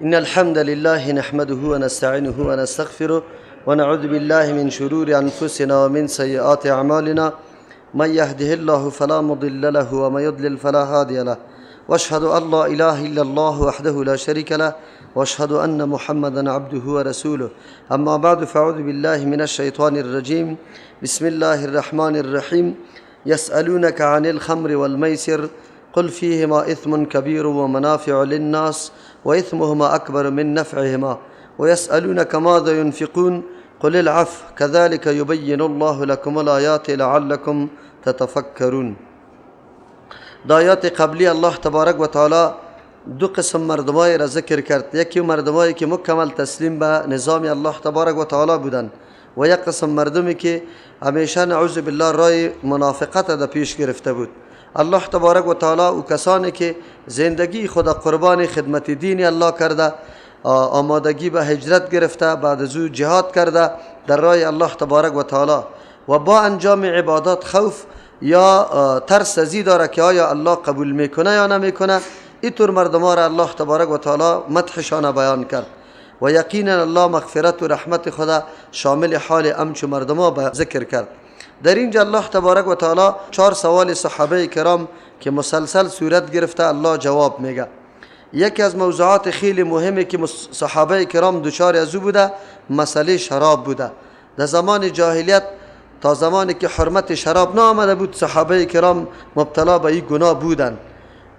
إن الحمد لله نحمده ونستعينه ونستغفره ونعوذ بالله من شرور أنفسنا ومن سيئات أعمالنا. من يهده الله فلا مضل له ومن يضلل فلا هادي له. واشهد أن لا إله إلا الله وحده لا شريك له واشهد أن محمدا عبده ورسوله. أما بعد، فأعوذ بالله من الشيطان الرجيم. بسم الله الرحمن الرحيم. يسألونك عن الخمر والميسر قل فيهما إثم كبير ومنافع للناس وإثمهما أكبر من نفعهما. ويسألونك ماذا ينفقون قل العفو كذلك يبين الله لكم الآيات لعلكم تتفكرون. در آیات قبلی الله تبارک و تعالی دو قسم مردمای را ذکر کرد. یکی مردمایی که مکمل تسلیم به نظام الله تبارک و تعالی بودند و یک قسم مردمی که همیشه نعوذ بالله رای منافقت را پیش گرفته بود. الله تبارک و تعالی او کسانی که زندگی خود قربان خدمت دین الله کرده، آمادگی به هجرت گرفته، بعد از او جهاد کرده در راه الله تبارک و تعالی و با انجام عبادات خوف یا ترس ازی داره که آیا الله قبول میکنه یا نمیکنه، اینطور مردم را الله تبارک و تعالی مدحشان بیان کرد و یقینا الله مغفرت و رحمت خدا شامل حال امچو مردم به ذکر کرد. در اینجا الله تبارک و تعالی 4 سوال صحابه کرام که مسلسل صورت گرفته الله جواب میگه. یکی از موضوعات خیلی مهمه که صحابه کرام دچار از او بوده مسئله شراب بوده. در زمان جاهلیت تا زمانی که حرمت شراب نآمده بود صحابه کرام مبتلا به این گناه بودند.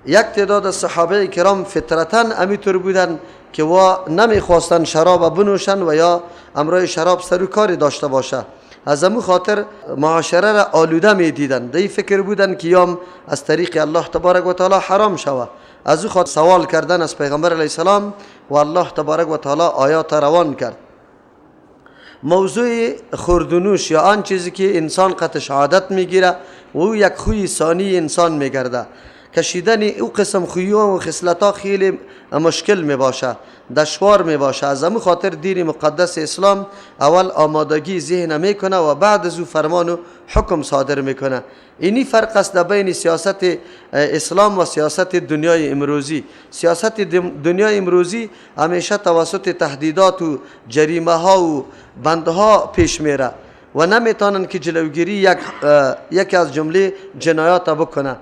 یک تعداد از صحابه کرام فطرتاً امیطور بودند که وا نمیخواستند شراب بنوشن و یا امرای شراب سر و کاری داشته باشه. از امو خاطر معاشره را آلوده می دیدن، در فکر بودن که یام از طریق الله تبارک و تعالی حرام شوه. از او خاطر سوال کردن از پیغمبر علیه السلام و الله تبارک و تعالی آیات روان کرد. موضوع خوردنوش یا آن چیزی که انسان قطش عادت میگیره و او یک خوی ثانی انسان میگرده، کشیدن او قسم خویی و خصلت‌ها خیلی مشکل میباشه، دشوار میباشه. از امو خاطر دین مقدس اسلام اول آمادگی ذهن میکنه و بعد از او فرمان و حکم صادر میکنه. اینی فرق است در بین سیاست اسلام و سیاست دنیای امروزی. سیاست دنیای امروزی همیشه توسط تهدیدات و جریمه ها و بندها پیش میره و نمیتونن که جلوگیری یکی از جمله جنایات بکنه.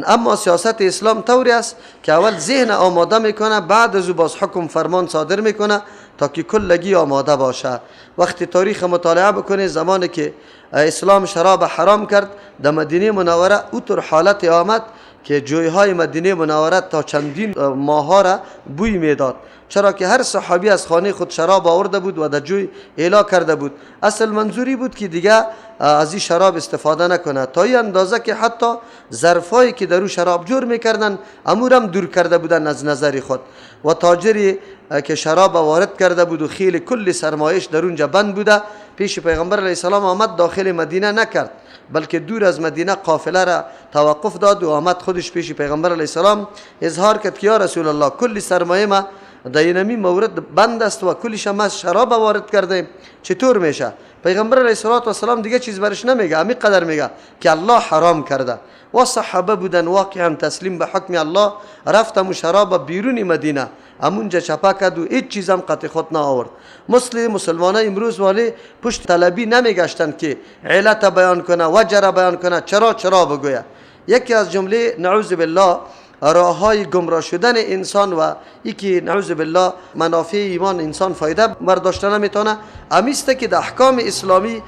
اما سیاست اسلام طوری است که اول ذهن آماده میکنه، بعد از او باز حکم فرمان صادر میکنه تا که کلگی آماده باشه. وقتی تاریخ مطالعه بکنه، زمانی که اسلام شراب حرام کرد در مدینه منوره اوتر حالت آمد که جویهای مدینه منوره تا چندین ماها را بوی میداد، چرا که هر صحابی از خانه خود شراب آورده بود و در جوی اعلا کرده بود. اصل منظوری بود که دیگه از این شراب استفاده نکنه، تا این اندازه که حتی ظرفایی که در او شراب جور میکردن امورم دور کرده بودن از نظر خود. و تاجری که شراب وارد کرده بود و خیلی کل سرمایش در اونجا بند بوده، پیش پیغمبر علیه السلام آمد، داخل مدینه نکرد بلکه دور از مدینه قافله را توقف داد و آمد خودش پیش پیغمبر علیه السلام اظهار کرد که یا رسول الله کل سرمایه ما در اینمی مورد بند است و کلش ما شراب وارد کرده، چطور میشه؟ پیغمبر علیه السلام دیگه چیز برش نمیگه، امی قدر میگه که الله حرام کرده. و صحابه بودن واقعا تسلیم به حکم الله، رفتم و شراب بیرون مدینه امونجا چپا کرد و هیچ چیزم قطع خود نه آورد. مثل مسلمانان امروز والی پشت طلبی نمیگشتند که علت بیان کنه، وجه را بیان کنه، چرا چرا بگویه. یکی از جمله نعوذ بالله راههای گمراه شدن انسان و یکی نعوذ بالله منافع ایمان انسان فایده برداشته نمیتونه امیسته که در احکام اسلامی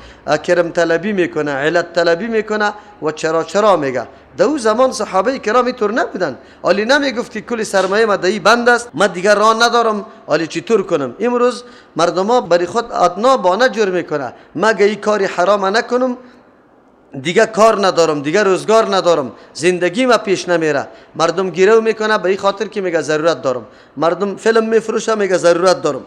کرم طلبی میکنه، علت طلبی میکنه و چرا چرا میگه. در او زمان صحابه کرام اینطور نبودن. علی نمیگفت که کل سرمایه ما دایی بند است، ما دیگر راه ندارم، علی چطور کنم؟ امروز مردما برای خود ادنا بانه جور میکنه، مگه این کاری حرام نکنم دیگه کار ندارم، دیگه روزگار ندارم، زندگی ما پیش نمیره. مردم گیرو میکنه به این خاطر که میگه ضرورت دارم. مردم فیلم میفروشه میگه ضرورت دارم.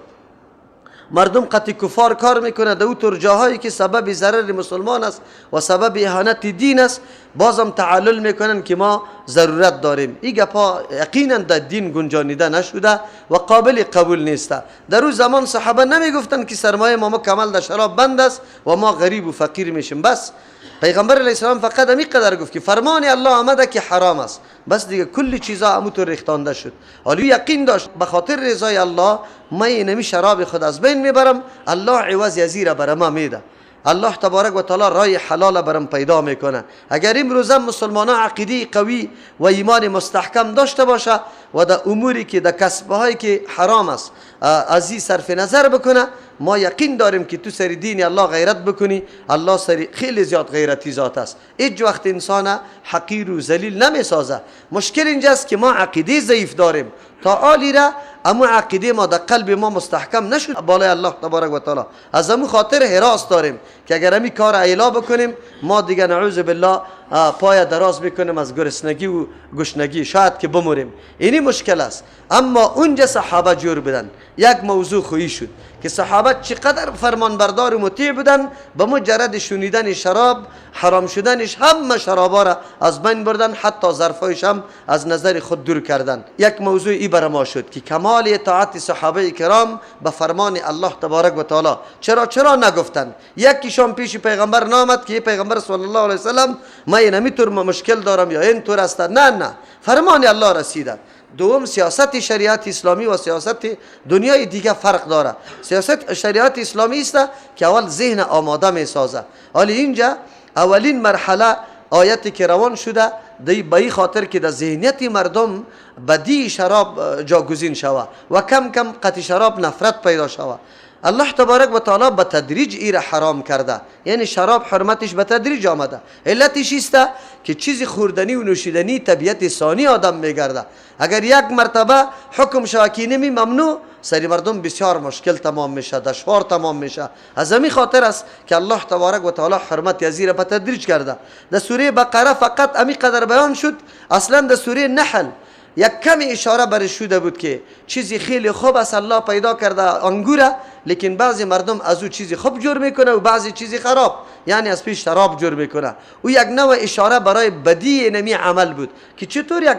مردم قطع کفار کار میکنه در او جاهایی که سبب ضرر مسلمان است و سبب اهانت دین است، بازم تعلل میکنن که ما ضرورت داریم. این گپا یقینا در دین گنجانیده نشده و قابل قبول نیست. در او زمان صحابه نمیگفتن که سرمایه ما مکمل در شراب بند است و ما غریب و فقیر میشیم. بس پیغمبر علیه السلام فقط همین قدر گفت که فرمان الله آمده که حرام است. بس دیگه کل چیزا اموتو ریختانده شد. حالا یقین داشت به خاطر رضای الله ما اینمی شراب خود از بین میبرم، الله عوض ازی را بر ما میده، الله تبارک و تعالی رای حلال برم پیدا میکنه. اگر امروز مسلمان ها عقیده قوی و ایمان مستحکم داشته باشه و در اموری که در کسبهایی که حرام است از این صرف نظر بکنه، ما یقین داریم که تو سر دین الله غیرت بکنی، الله سر خیلی زیاد غیرتی ذات است، هیچ وقت انسان حقیر و ذلیل نمیسازه. مشکل اینجاست که ما عقیده ضعیف داریم، تا آلی را اما عقیده ما در قلب ما مستحکم نشد بالای الله تبارک و تعالی، از امو خاطر هراس داریم که اگر امی کار ایلا بکنیم ما دیگه نعوذ بالله پای دراز میکنیم از گرسنگی و گشنگی، شاید که بموریم. اینی مشکل است. اما اونجا صحابه جور بدن، یک موضوع خویی شد که صحابه چقدر فرمانبردار و مطیع بودن، به مجرد شنیدن شراب حرام شدنش همه شرابا را از بین بردن، حتی ظرفایش هم از نظر خود دور کردن. یک موضوع ای بر ما شد که کمال اطاعت صحابه کرام به فرمان الله تبارک و تعالی. چرا نگفتن؟ یکیشان پیش پیغمبر نامد که پیغمبر صلی الله علیه وسلم ما اینمی طور مشکل دارم یا این طور است، نه، فرمان الله رسیده. دوم، سیاست شریعت اسلامی و سیاست دنیای دیگه فرق داره. سیاست شریعت اسلامی است که اول ذهن آماده می سازه. حالا اینجا اولین مرحله آیتی که روان شده دی به این خاطر که در ذهنیت مردم بدی شراب جاگزین شوه و کم کم قطع شراب نفرت پیدا شوه. الله تبارک و تعالی به تدریج ای را حرام کرده، یعنی شراب حرمتش به تدریج آمده. علتش است که چیز خوردنی و نوشیدنی طبیعت ثانی آدم میگرده. اگر یک مرتبه حکم شوه که نمی ممنوع، سری مردم بسیار مشکل تمام میشه، دشوار تمام میشه. از همین خاطر است که الله تبارک و تعالی حرمت ازی را به تدریج کرده. در سوره بقره فقط امی قدر بیان شد. اصلا در سوره نحل یک کمی اشاره برش شده بود که چیزی خیلی خوب است الله پیدا کرده انگوره، لیکن بعضی مردم از او چیزی خوب جور میکنه و بعضی چیزی خراب، یعنی از پیش شراب جور میکنه. او یک نوع اشاره برای بدی نمی عمل بود که چطور یک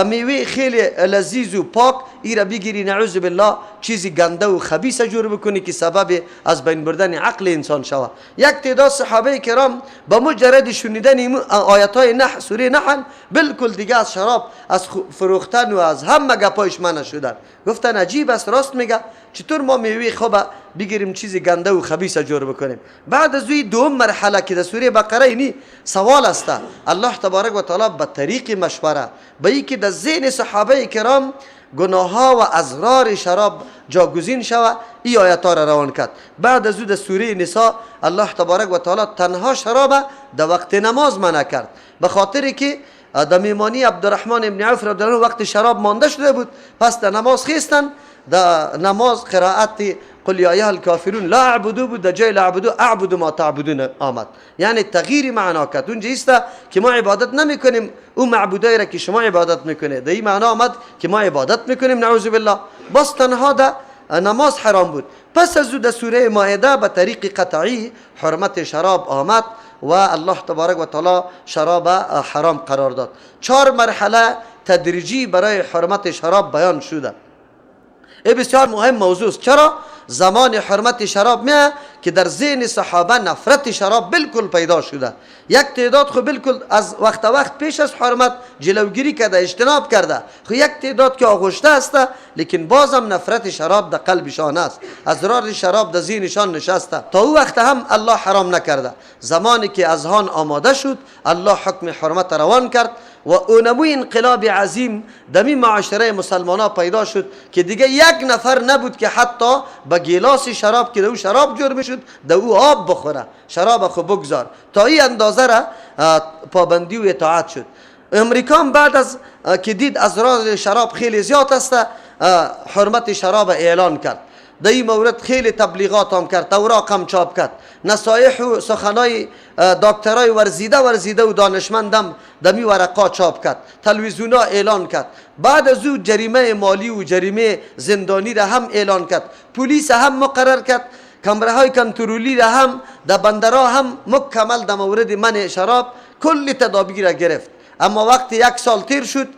میوه خیلی لذیذ و پاک ای را بگیری نعوذ بالله چیزی گنده و خبیث جور بکنی که سبب از بین بردن عقل انسان شود. یک تعداد صحابه کرام به مجرد شنیدن آیت های نحل، سوره نحل، بالکل دیگه از شراب، از فروختن و از همه گپایش منع شدن. گفتن عجیب است، راست میگه، چطور ما میوه خوب بگیریم چیزی گنده و خبیث جور بکنیم؟ بعد از وی دوم مرحله که در سوره بقره اینی سوال است، الله تبارک و تعالی به طریق مشوره به اینکه در ذهن صحابه کرام گناه ها و اضرار شراب جاگزین شوه، ای آیت ها را روان کرد. بعد از او در سوره نساء الله تبارک و تعالی تنها شراب در وقت نماز منع کرد، به خاطر که در میمانی عبدالرحمن ابن عوف رضی الله عنه وقت شراب مانده شده بود، پس در نماز خیستن، در نماز قرائت قل یا ایها الکافرون لا اعبدو بود، در جای لا اعبدو اعبد ما تعبدون آمد، یعنی تغییر معنا کرد. اونجا است که ما عبادت نمیکنیم او معبودایی را که شما عبادت میکنه، در این معنا آمد که ما عبادت میکنیم نعوذ بالله. باز تنها در نماز حرام بود. پس از او در سوره مائده به طریق قطعی حرمت شراب آمد و الله تبارک و تعالی شراب حرام قرار داد. 4 مرحله تدریجی برای حرمت شراب بیان شده. این بسیار مهم موضوع است. چرا؟ زمان حرمت شراب میه که در ذهن صحابه نفرت شراب بالکل پیدا شده. یک تعداد خو بالکل از وقت وقت پیش از حرمت جلوگیری کرده، اجتناب کرده، خو یک تعداد که آغشته است، لیکن بازم نفرت شراب در قلبشان است، اضرار شراب در ذهنشان نشسته. تا او وقت هم الله حرام نکرده. زمانی که اذهان آماده شد، الله حکم حرمت روان کرد و اونموی انقلاب عظیم دمی معاشره مسلمان ها پیدا شد که دیگه یک نفر نبود که حتی با گیلاس شراب که دو شراب جور میشد دو آب بخوره، شراب خو بگذار. تا این اندازه را پابندی و اطاعت شد. امریکا بعد از که دید از راز شراب خیلی زیاد است، حرمت شراب اعلان کرد. در این مورد خیلی تبلیغات هم کرد، اوراق هم چاپ کرد، نصایح و سخنای دکترای ورزیده و دانشمندم دمی ورقا چاپ کرد، تلویزیونا اعلان کرد. بعد از او جریمه مالی و جریمه زندانی را هم اعلان کرد، پلیس هم مقرر کرد، کمره های کنترلی را هم در بندرها هم مکمل در مورد منع شراب کل تدابیر را گرفت. اما وقتی 1 سال تیر شد،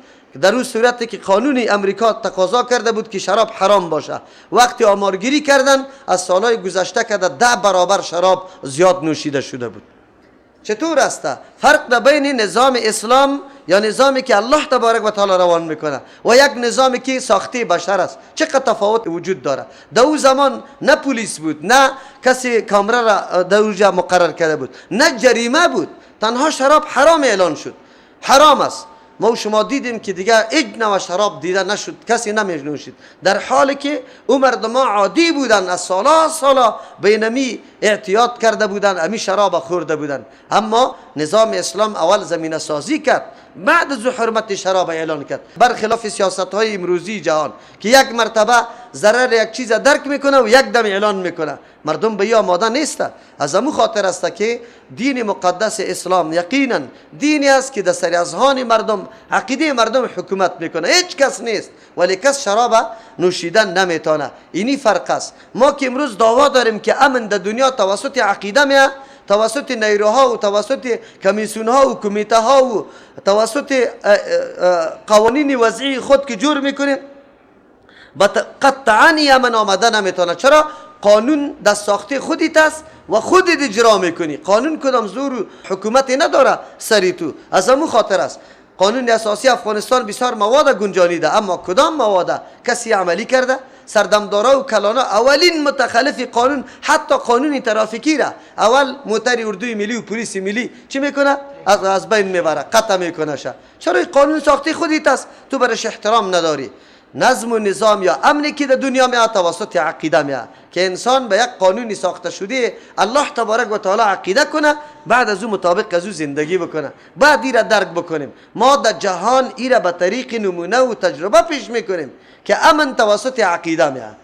در اون صورتی که قانون امریکا تقاضا کرده بود که شراب حرام باشه، وقتی آمارگیری کردن از سالهای گذشته که 10 برابر شراب زیاد نوشیده شده بود. چطور است فرق در بین نظام اسلام یا نظامی که الله تبارک و تعالی روان میکنه و یک نظامی که ساخته بشر است، چقدر تفاوت وجود داره. در او زمان نه پلیس بود، نه کسی کامره را در اونجا مقرر کرده بود، نه جریمه بود، تنها شراب حرام اعلان شد، حرام است. ما و شما دیدیم که دیگه هیچ نوع شراب دیده نشد، کسی نمی نوشید، در حالی که او مردم عادی بودن، از سالا سالا به نمی اعتیاد کرده بودن، امی شراب خورده بودن. اما نظام اسلام اول زمینه سازی کرد، بعد از حرمت شراب اعلان کرد، برخلاف سیاست های امروزی جهان که یک مرتبه ضرر یک چیز درک میکنه و یک دم اعلان میکنه، مردم به این آماده نیست. از امو خاطر است که دین مقدس اسلام یقینا دینی است که در سر اذهان مردم، عقیده مردم حکومت میکنه، هیچ کس نیست، ولی کس شراب نوشیدن نمیتونه. اینی فرق است. ما که امروز دعوا داریم که امن در دنیا توسط عقیده میه، توسط نیروها و توسط کمیسیون ها و کمیته ها و توسط قوانین وضعی خود که جور میکنیم، قطعا امن آمده نمیتونه. چرا؟ قانون دست ساخته خودت است و خودت اجرا میکنی، قانون کدام زور و حکومتی نداره سری تو. از امو خاطر است قانون اساسی افغانستان بسیار مواد گنجانیده، اما کدام مواد کسی عملی کرده؟ سردمدارا و کلانا اولین متخلف قانون، حتی قانون ترافیکی را اول موتر اردوی ملی و پلیس ملی چی میکنه؟ از بین میبره، قطع میکنه. چرا؟ قانون ساخته خودت است، تو برش احترام نداری. نظم و نظام یا امنی که در دنیا میاد توسط عقیده میاد که انسان به یک قانونی ساخته شده الله تبارک و تعالی عقیده کنه، بعد از او مطابق از او زندگی بکنه، بعد ایره درک بکنیم. ما در جهان ایره به طریق نمونه و تجربه پیش میکنیم که امن توسط عقیده میاد،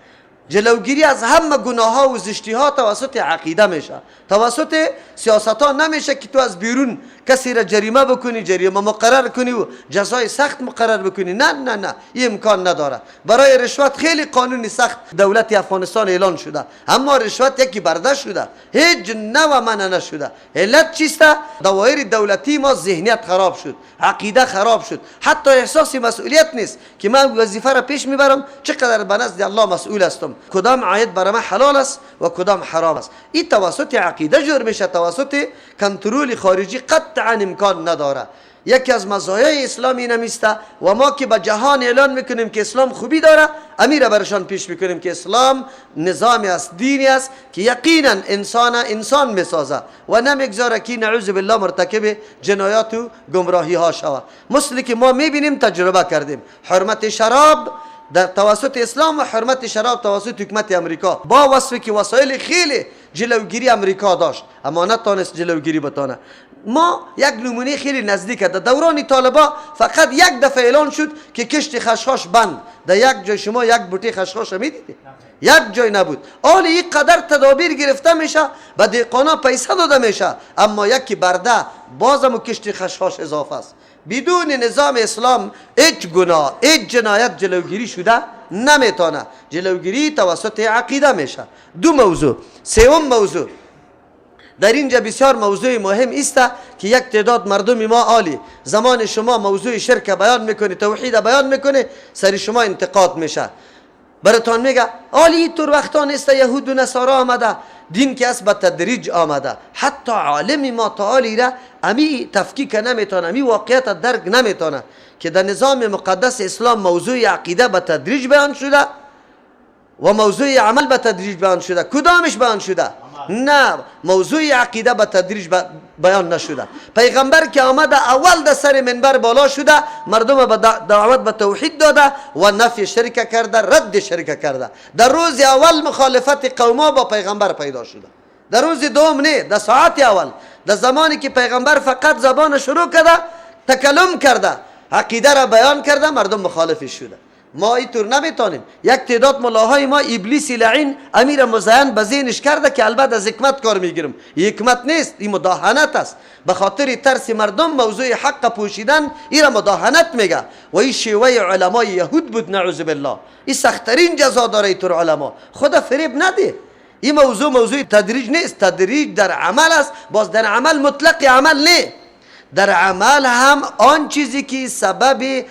جلوگیری از همه گناه ها و زشتی ها توسط عقیده میشه، توسط سیاست ها نمیشه که تو از بیرون کسی را جریمه بکنی، جریمه مقرر کنی و جزای سخت مقرر بکنی. نه نه نه، این امکان نداره. برای رشوت خیلی قانون سخت دولت افغانستان اعلان شده، اما رشوت یکی برده شده، هیچ نوع منع نشده. علت چیست؟ دوایر دولتی ما ذهنیت خراب شد، عقیده خراب شد، حتی احساس مسئولیت نیست که من وظیفه را پیش میبرم، چقدر به نزد الله مسئول هستم، کدام عاید برای من حلال است و کدام حرام است. این توسط عقیده جور میشه، توسط کنترل خارجی قطعا امکان نداره. یکی از مزایای اسلام این است و ما که به جهان اعلان میکنیم که اسلام خوبی داره، امیر برشان پیش میکنیم که اسلام نظامی است، دینی است که یقینا انسان انسان میسازه و نمیگذاره که نعوذ بالله مرتکب جنایات و گمراهی ها شود. مثل که ما میبینیم تجربه کردیم، حرمت شراب در توسط اسلام و حرمت شراب توسط حکومت امریکا، با وصفی که وسایل خیلی جلوگیری امریکا داشت اما نتانست جلوگیری بتانه. ما یک نمونه خیلی نزدیک، در دوران طالبا فقط یک دفعه اعلان شد که کشت خشخاش بند، در یک جای شما یک بوته خشخاش میدیدید، یک جای نبود. حال این قدر تدابیر گرفته میشه، به دهقانا پیسه داده میشه، اما یکی برده بازم کشت خشخاش اضافه است. بدون نظام اسلام هیچ گناه، هیچ جنایت جلوگیری شده نمیتونه. جلوگیری توسط عقیده میشه. دو موضوع. سوم موضوع در اینجا بسیار موضوع مهم است که یک تعداد مردم ما عالی زمان شما موضوع شرک بیان میکنه، توحید بیان میکنه، سر شما انتقاد میشه، براتون میگه عالی طور وقتا نیست، یهود و نصارا آمده، دین که است به تدریج آمده. حتی عالم ما تعالی را امی تفکیک نمیتونه، امی واقعیت درک نمیتونه که در نظام مقدس اسلام موضوع عقیده به تدریج بیان شده و موضوع عمل به تدریج بیان شده. کدامش بیان شده؟ نه، موضوع عقیده به تدریج بیان نشده. پیغمبر که آمده اول در سر منبر بالا شده، مردم به دعوت به توحید داده و نفی شرک کرده، رد شرک کرده. در روز اول مخالفت قوما با پیغمبر پیدا شده، در روز دوم نه، در ساعت اول، در زمانی که پیغمبر فقط زبان شروع کرده، تکلم کرده، عقیده را بیان کرده، مردم مخالف شده. ما اینطور نمیتونیم. یک تعداد ملاهای ما ابلیس لعین امیر مزین به ذهنش کرده که البته از حکمت کار میگیرم. حکمت نیست، این مداهنت است. به خاطر ترس مردم موضوع حق پوشیدن این مداهنت میگه و این شیوه علمای یهود بود، نعوذ بالله. این سختترین جزا داره اینطور علما. خدا فریب نده. این موضوع موضوع تدریج نیست، تدریج در عمل است. باز در عمل مطلق عمل نه، در عمل هم آن چیزی که سبب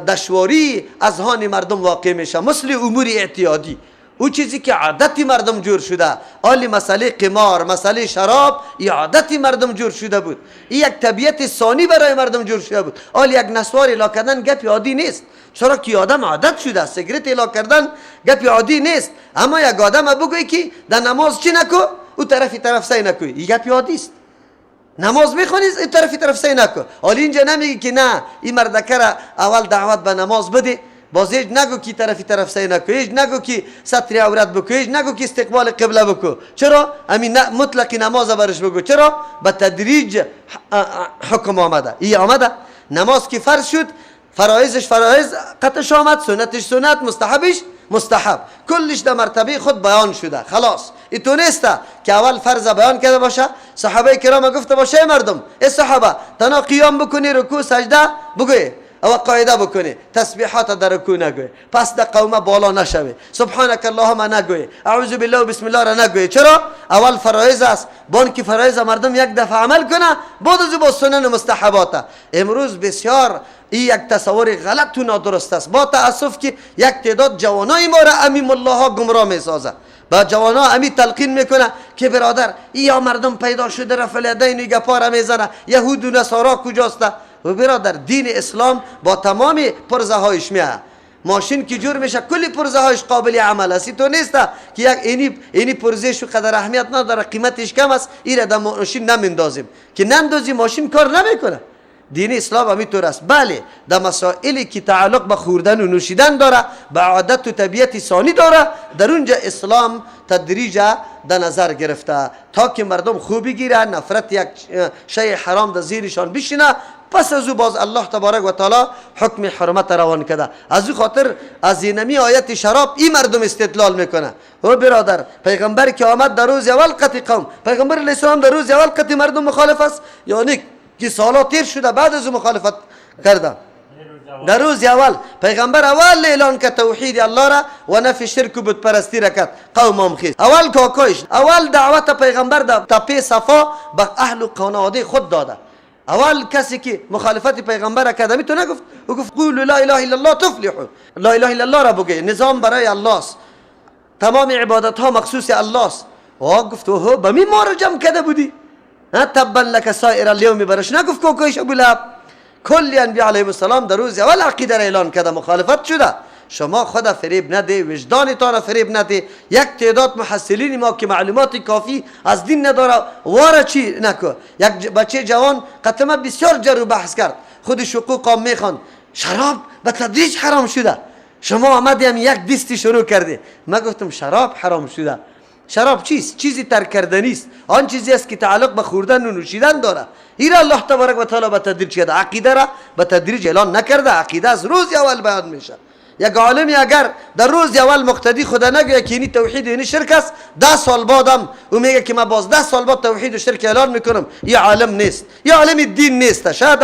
دشواری اذهان مردم واقع میشه، مثل امور اعتیادی. او چیزی که عادتی مردم جور شده، آلی مسئله قمار، مسئله شراب، ای عادتی مردم جور شده بود، ای یک طبیعت ثانی برای مردم جور شده بود. آلی یک نسوار الا کردن گپ عادی نیست، چرا که آدم عادت شده. سیگرت الا کردن گپ عادی نیست، اما یک آدم بگوی که در نماز چی نکو، او طرفی طرف سعی نکوی، این گپ عادی است. نماز میخونی این طرفی طرف سعی نکو. آلی اینجا نمیگی که نه این مردکه را اول دعوت به نماز بده، باز هیچ نگو که طرفی طرف سعی نکو، هیچ نگو که ستر عورت بکو، هیچ نگو که استقبال قبله بکو. چرا؟ همین مطلق نماز برش بگو. چرا؟ به تدریج حکم آمده. ای آمده نماز که فرض شد، فرایضش فرایض قطعش آمد، سنتش سنت، مستحبش مستحب، کلش در مرتبه خود بیان شده. خلاص ای تو نیسته که اول فرض بیان کرده باشه، صحابه کرام گفته باشه مردم ای صحابه تنها قیام بکنی، رکوع سجده بگوی او قاعده بکنی، تسبیحات در رکوع نگوی، پس در قومه بالا نشوی، سبحانك اللهم نگوی، اعوذ بالله و بسم الله را نگوی. چرا؟ اول فرایض است، بانک فرایض مردم یک دفعه عمل کنه، بعد از با سنن و مستحبات. امروز بسیار این یک تصور غلط و نادرست است. با تاسف که یک تعداد جوانای ما را امیم الله ها گمراه میسازه. با جوانا امی تلقین میکنه که برادر یا مردم پیدا شده رفع الیدین گپا را میزنه، یهود و نصارا کجاست؟ و برادر دین اسلام با تمام پرزه هایش میه. ماشین که جور میشه کلی پرزه هایش قابل عمل است. تو نیست که یک اینی پرزه شو قدر اهمیت نداره، قیمتش کم است، ایره در ماشین نمیندازیم که نندازی ماشین کار نمیکنه. دین اسلام همینطور است. بله در مسائلی که تعلق به خوردن و نوشیدن داره، به عادت و طبیعت ثانی داره، در اونجا اسلام تدریج در نظر گرفته تا که مردم خوب بگیره، نفرت یک شی حرام در زیرشان بشینه. پس از او باز الله تبارک و تعالی حکم حرمت روان کرده. از او خاطر از اینمی آیت شراب این مردم استدلال میکنه. او برادر پیغمبر که آمد در روز اول قطع قوم، پیغمبر علیه السلام در روز اول قطع مردم مخالف است، یعنی که سالا تیر شده بعد از او مخالفت کرده. در روز اول پیغمبر اول اعلان کرد توحید الله را و نفی شرک و بت پرستی را کرد. قوم هم خیز اول کاکایش اول دعوت پیغمبر در تپه صفا به اهل و خانواده خود داده. اول کسی که مخالفت پیغمبر کرد تو نگفت، او گفت قولوا لا اله الا الله تفلحوا. لا اله الا الله را بگه، نظام برای الله است، تمام عبادت ها مخصوص الله است. و گفت اوه به می ما را جمع کرده بودی، تبا لك سائر اليوم برش نگفت کوکایش ابو لهب. کل انبیاء علیهم السلام در روز اول عقیده را اعلان کرده مخالفت شده. شما خود فریب نده، وجدانتان فریب نده. یک تعداد محصلین ما که معلومات کافی از دین نداره واره چی نکو. یک بچه جوان قطمه بسیار جر و بحث کرد، خودش حقوق هم میخوان، شراب به تدریج حرام شده، شما آمدیم یک دیستی شروع کرده. ما گفتم شراب حرام شده. شراب چیست؟ چیزی ترک کردنی است، آن چیزی است که تعلق به خوردن و نوشیدن داره. ایرا الله تبارک و تعالی به تدریج کرده، عقیده را به تدریج اعلان نکرده. عقیده از روز اول بیان میشه. یک عالمی اگر در روز اول مقتدی خدا نگوید که اینی توحید اینی شرک است، 10 سال بعدم او میگه که من باز 10 سال بعد توحید و شرک اعلان میکنم، یه عالم نیست، یه عالم دین نیست. شاید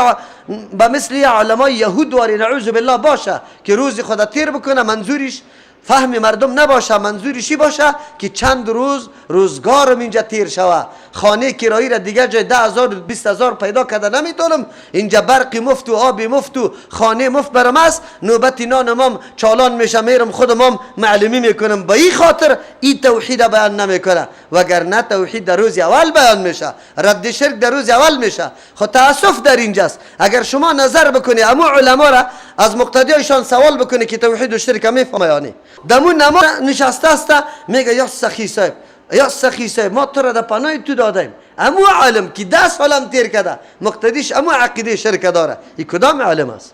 به مثل یه علمای یهود واری نعوذ بالله باشه که روز خدا تیر بکنه، منظورش فهم مردم نباشه، منظورشی باشه که چند روز روزگارم اینجا تیر شوه، خانه کرایی را دیگه جای 10,000 20,000 پیدا کرده نمیتونم، اینجا برق مفت و آب مفت و خانه مفت برم است، نوبت نانمام چالان میشه، میرم خودمام معلمی میکنم. به این خاطر این توحید بیان نمیکنه، وگرنه توحید در روز اول بیان میشه، رد شرک در روز اول میشه. خب تاسف در اینجاست. اگر شما نظر بکنی امو علما را از مقتدیایشان سوال بکنی که توحید و شرک میفهمه یعنی دمون نما نشسته است میگه یا سخی صاحب، یا سخی صاحب ما تو را در پناه تو دادیم. امو عالم که 10 سالم تیر کرده مقتدیش امو عقیده شرک داره، این کدام عالم است؟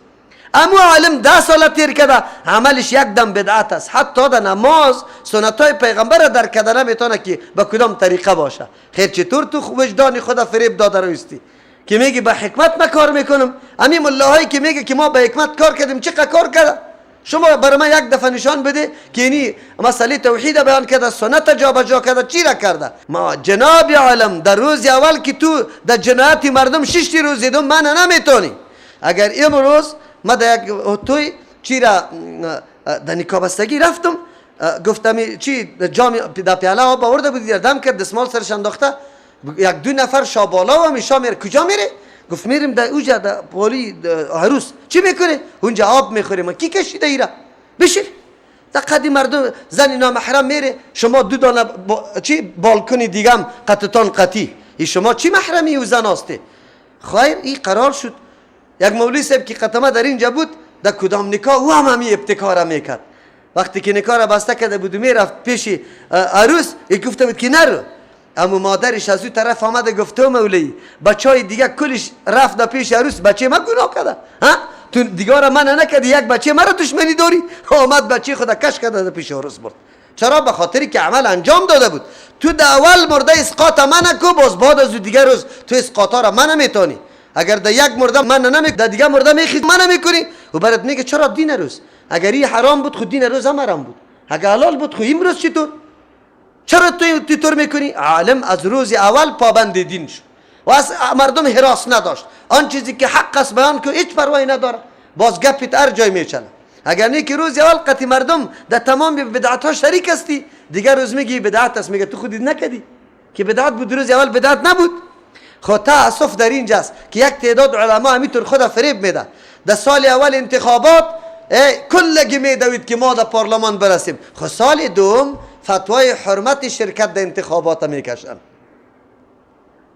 امو عالم 10 سال تیر کرده عملش یک دم بدعت است، حتی در نماز سنت های پیغمبر را در کرده نمیتونه که به کدام طریقه باشه. خیر چطور تو وجدان خود فریب داده روستی که میگی به حکمت ما کار میکنم؟ امی ملاهایی که میگه که ما به حکمت کار کردیم چقدر کار کرده؟ شما برای من یک دفعه نشان بده که اینی مسئله توحید بیان کرده، سنت جابجا کرده، چی را کرده؟ ما جناب عالم در روز اول که تو در جنایت مردم 6 روز دوم من نمیتونی. اگر امروز ما در یک توی چی را در نکاح بستگی رفتم، گفتم چی جام در پیاله آب آورده بودی، دم کرد، دستمال سرش انداخته، یک دو نفر شابالا و میشا میره. کجا میره؟ گفت میریم در اوجا در پالی عروس. چی میکنه؟ اونجا آب میخوریم. کی کشیده ایرا؟ بشین. در قدی مردم زن نامحرم میره، شما دو دانه چی بالکن دیگه هم قطتان قطی، ای شما چی محرمی و زن هستی؟ خیر ای قرار شد. یک مولوی صاحب که قطمه در اینجا بود، در کدام نکاح او هم همی ابتکار میکرد. وقتی که نکاح را بسته کرده بود و میرفت پیش عروس، ای گفته بود که نرو. اما مادرش از او طرف آمده گفته مولوی بچهای دیگه کلش رفت در پیش عروس، بچه ما گناه کرده، ها تو دیگه را من نکردی، یک بچه مرا دشمنی داری؟ آمد بچه خود کش کرده در پیش عروس برد. چرا؟ به خاطری که عمل انجام داده بود. تو در اول مرده اسقاط من کو، باز بعد از دیگه روز تو اسقاطا را من نمیتونی. اگر در یک مرده من نمی، در دیگه مرده میخی من نمیکنی. و برات میگه چرا دین روز؟ اگر این حرام بود خود دین روز هم حرام بود، اگر حلال بود خود امروز چطور؟ چرا تو طور میکنی؟ عالم از روز اول پابند دین شد و از مردم هراس نداشت. آن چیزی که حق است بیان که هیچ پروایی نداره، باز گپت هر جای میچله. اگر نه که روز اول قطی مردم در تمام بدعت ها شریک هستی، دیگر روز میگی بدعت است، میگه تو خودت نکدی که بدعت بود، روز اول بدعت نبود. خب تاسف در اینجاست که یک تعداد علما همینطور خود فریب میده. در سال اول انتخابات کلگی میدوید که ما در پارلمان برسیم، خب سال دوم فتوای حرمت شرکت در انتخابات میکشن.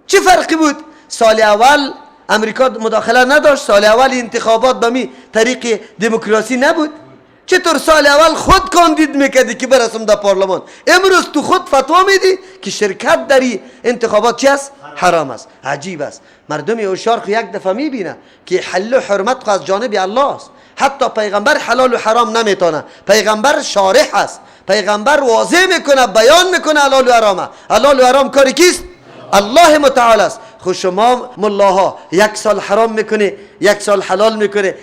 چه فرقی بود؟ سال اول امریکا مداخله نداشت، سال اول انتخابات به می طریق دموکراسی نبود. چطور سال اول خود کاندید میکردی که برسم در پارلمان، امروز تو خود فتوا میدی که شرکت در انتخابات چی است؟ حرام است. عجیب است. مردم هوشیار خو یک دفعه میبینه که حل و حرمت خو از جانب الله است. حتی پیغمبر حلال و حرام نمیتونه، پیغمبر شارح است، پیغمبر واضح میکنه، بیان میکنه حلال و حرامه. حلال و حرام کاری کیست؟ الله متعال است. خو شما ملاها یک سال حرام میکنه، یک سال حلال میکنه،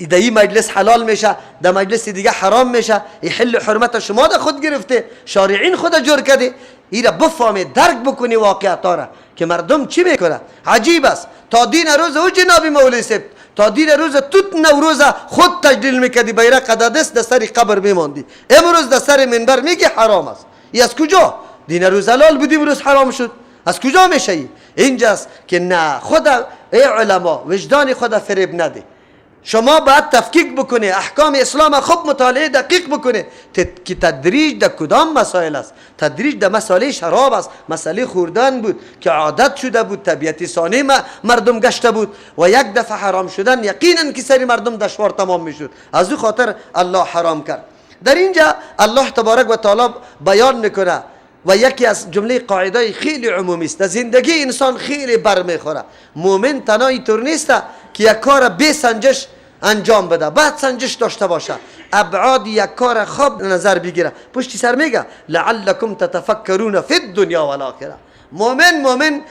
در این مجلس حلال میشه، در مجلس دیگه حرام میشه. این حل حرمت شما در خود گرفته، شارعین خود جور کرده. این را بفهمی، درک بکنی واقعیت را که مردم چی میکنه. عجیب است. تا دین روز او جناب مولوی صاحب، تا دین روز توت نوروز خود تجلیل میکردی، بیرق دست در سر قبر میماندی، امروز در سر منبر میگی حرام است. ای از کجا؟ دین روز حلال بود، امروز حرام شد، از کجا میشه؟ اینجاست که نه خود ای علما وجدان خود فریب نده. شما باید تفکیک بکنه، احکام اسلام خوب مطالعه دقیق بکنه که تدریج در کدام مسائل است. تدریج در مسئله شراب است، مسئله خوردن بود که عادت شده بود، طبیعت ثانی مردم گشته بود و یک دفعه حرام شدن یقینا که سری مردم دشوار تمام میشد. از او خاطر الله حرام کرد. در اینجا الله تبارک و تعالی بیان میکنه و یکی از جمله قاعده خیلی عمومی است، در زندگی انسان خیلی بر میخوره. مؤمن تنها اینطور نیست که یک کار بی سنجش انجام بده، بعد سنجش داشته باشه، ابعاد یک کار خوب نظر بگیره. پشتی سر میگه لعلکم تتفکرون فی الدنیا والآخره. مؤمن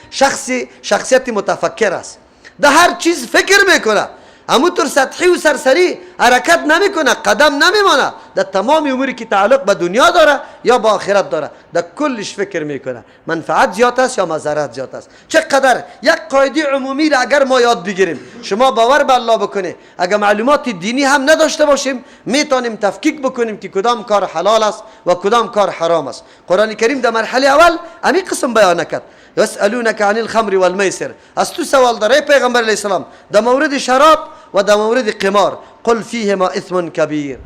شخصیت متفکر است، در هر چیز فکر میکنه، همونطور سطحی و سرسری حرکت نمیکنه، قدم نمیمانه. در تمام اموری که تعلق به دنیا داره یا به آخرت داره در کلش فکر میکنه، منفعت زیاد است یا مضرت زیاد است. چقدر یک قاعده عمومی را اگر ما یاد بگیریم، شما باور به الله بکنه، اگر معلومات دینی هم نداشته باشیم میتونیم تفکیک بکنیم که کدام کار حلال است و کدام کار حرام است. قرآن کریم در مرحله اول همین قسم بیان کرد، یسألونک عن الخمر والمیسر. از تو سوال داره پیغمبر علیه السلام در مورد شراب و در مورد قمار. قل فیهما اثم کبیر.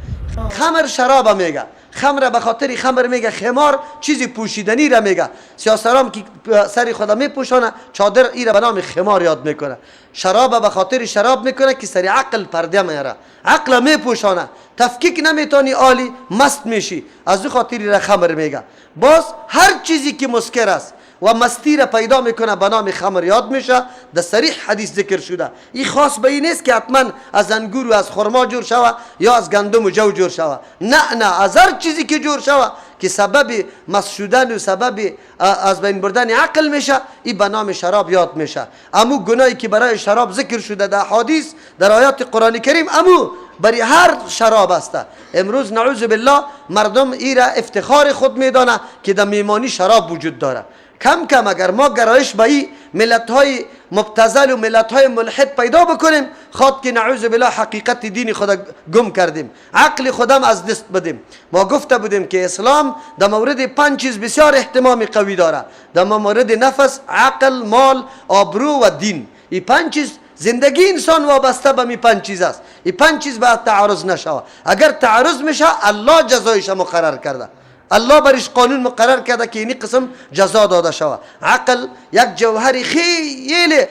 خمر شراب میگه، خمر به خاطر خمر میگه، خمار چیزی پوشیدنی را میگه. سیاسرام که سر خدا میپوشانه چادر ای را به نام خمار یاد میکنه. شراب به خاطر شراب میکنه که سر عقل پرده میاره، عقل میپوشانه، تفکیک نمیتونی، عالی مست میشی، از او خاطر را خمر میگه. باز هر چیزی که مسکر است و مستی را پیدا میکنه به نام خمر یاد میشه، در صریح حدیث ذکر شده. این خاص به این نیست که حتما از انگور و از خرما جور شوه یا از گندم و جو جور شوه، نه نه، از هر چیزی که جور شوه که سبب مست شدن و سبب از بین بردن عقل میشه، این به نام شراب یاد میشه. امو گناهی که برای شراب ذکر شده در حدیث، در آیات قرآن کریم، امو برای هر شراب است. امروز نعوذ بالله مردم ایرا افتخار خود میدانه که در میمانی شراب وجود داره. کم کم اگر ما گرایش به این ملت های مبتذل و ملت های ملحد پیدا بکنیم، خواد که نعوذ بالله حقیقت دین خود گم کردیم، عقل خودم از دست بدیم. ما گفته بودیم که اسلام در مورد 5 چیز بسیار اهتمام قوی داره، در مورد نفس، عقل، مال، آبرو و دین. این 5 چیز زندگی انسان وابسته به می پنج چیز است. این پنج چیز باید تعارض نشود. اگر تعارض میشه الله جزایش مقرر کرده، الله برش قانون مقرر کرده که اینی قسم جزا داده شود. عقل یک جوهر خیلی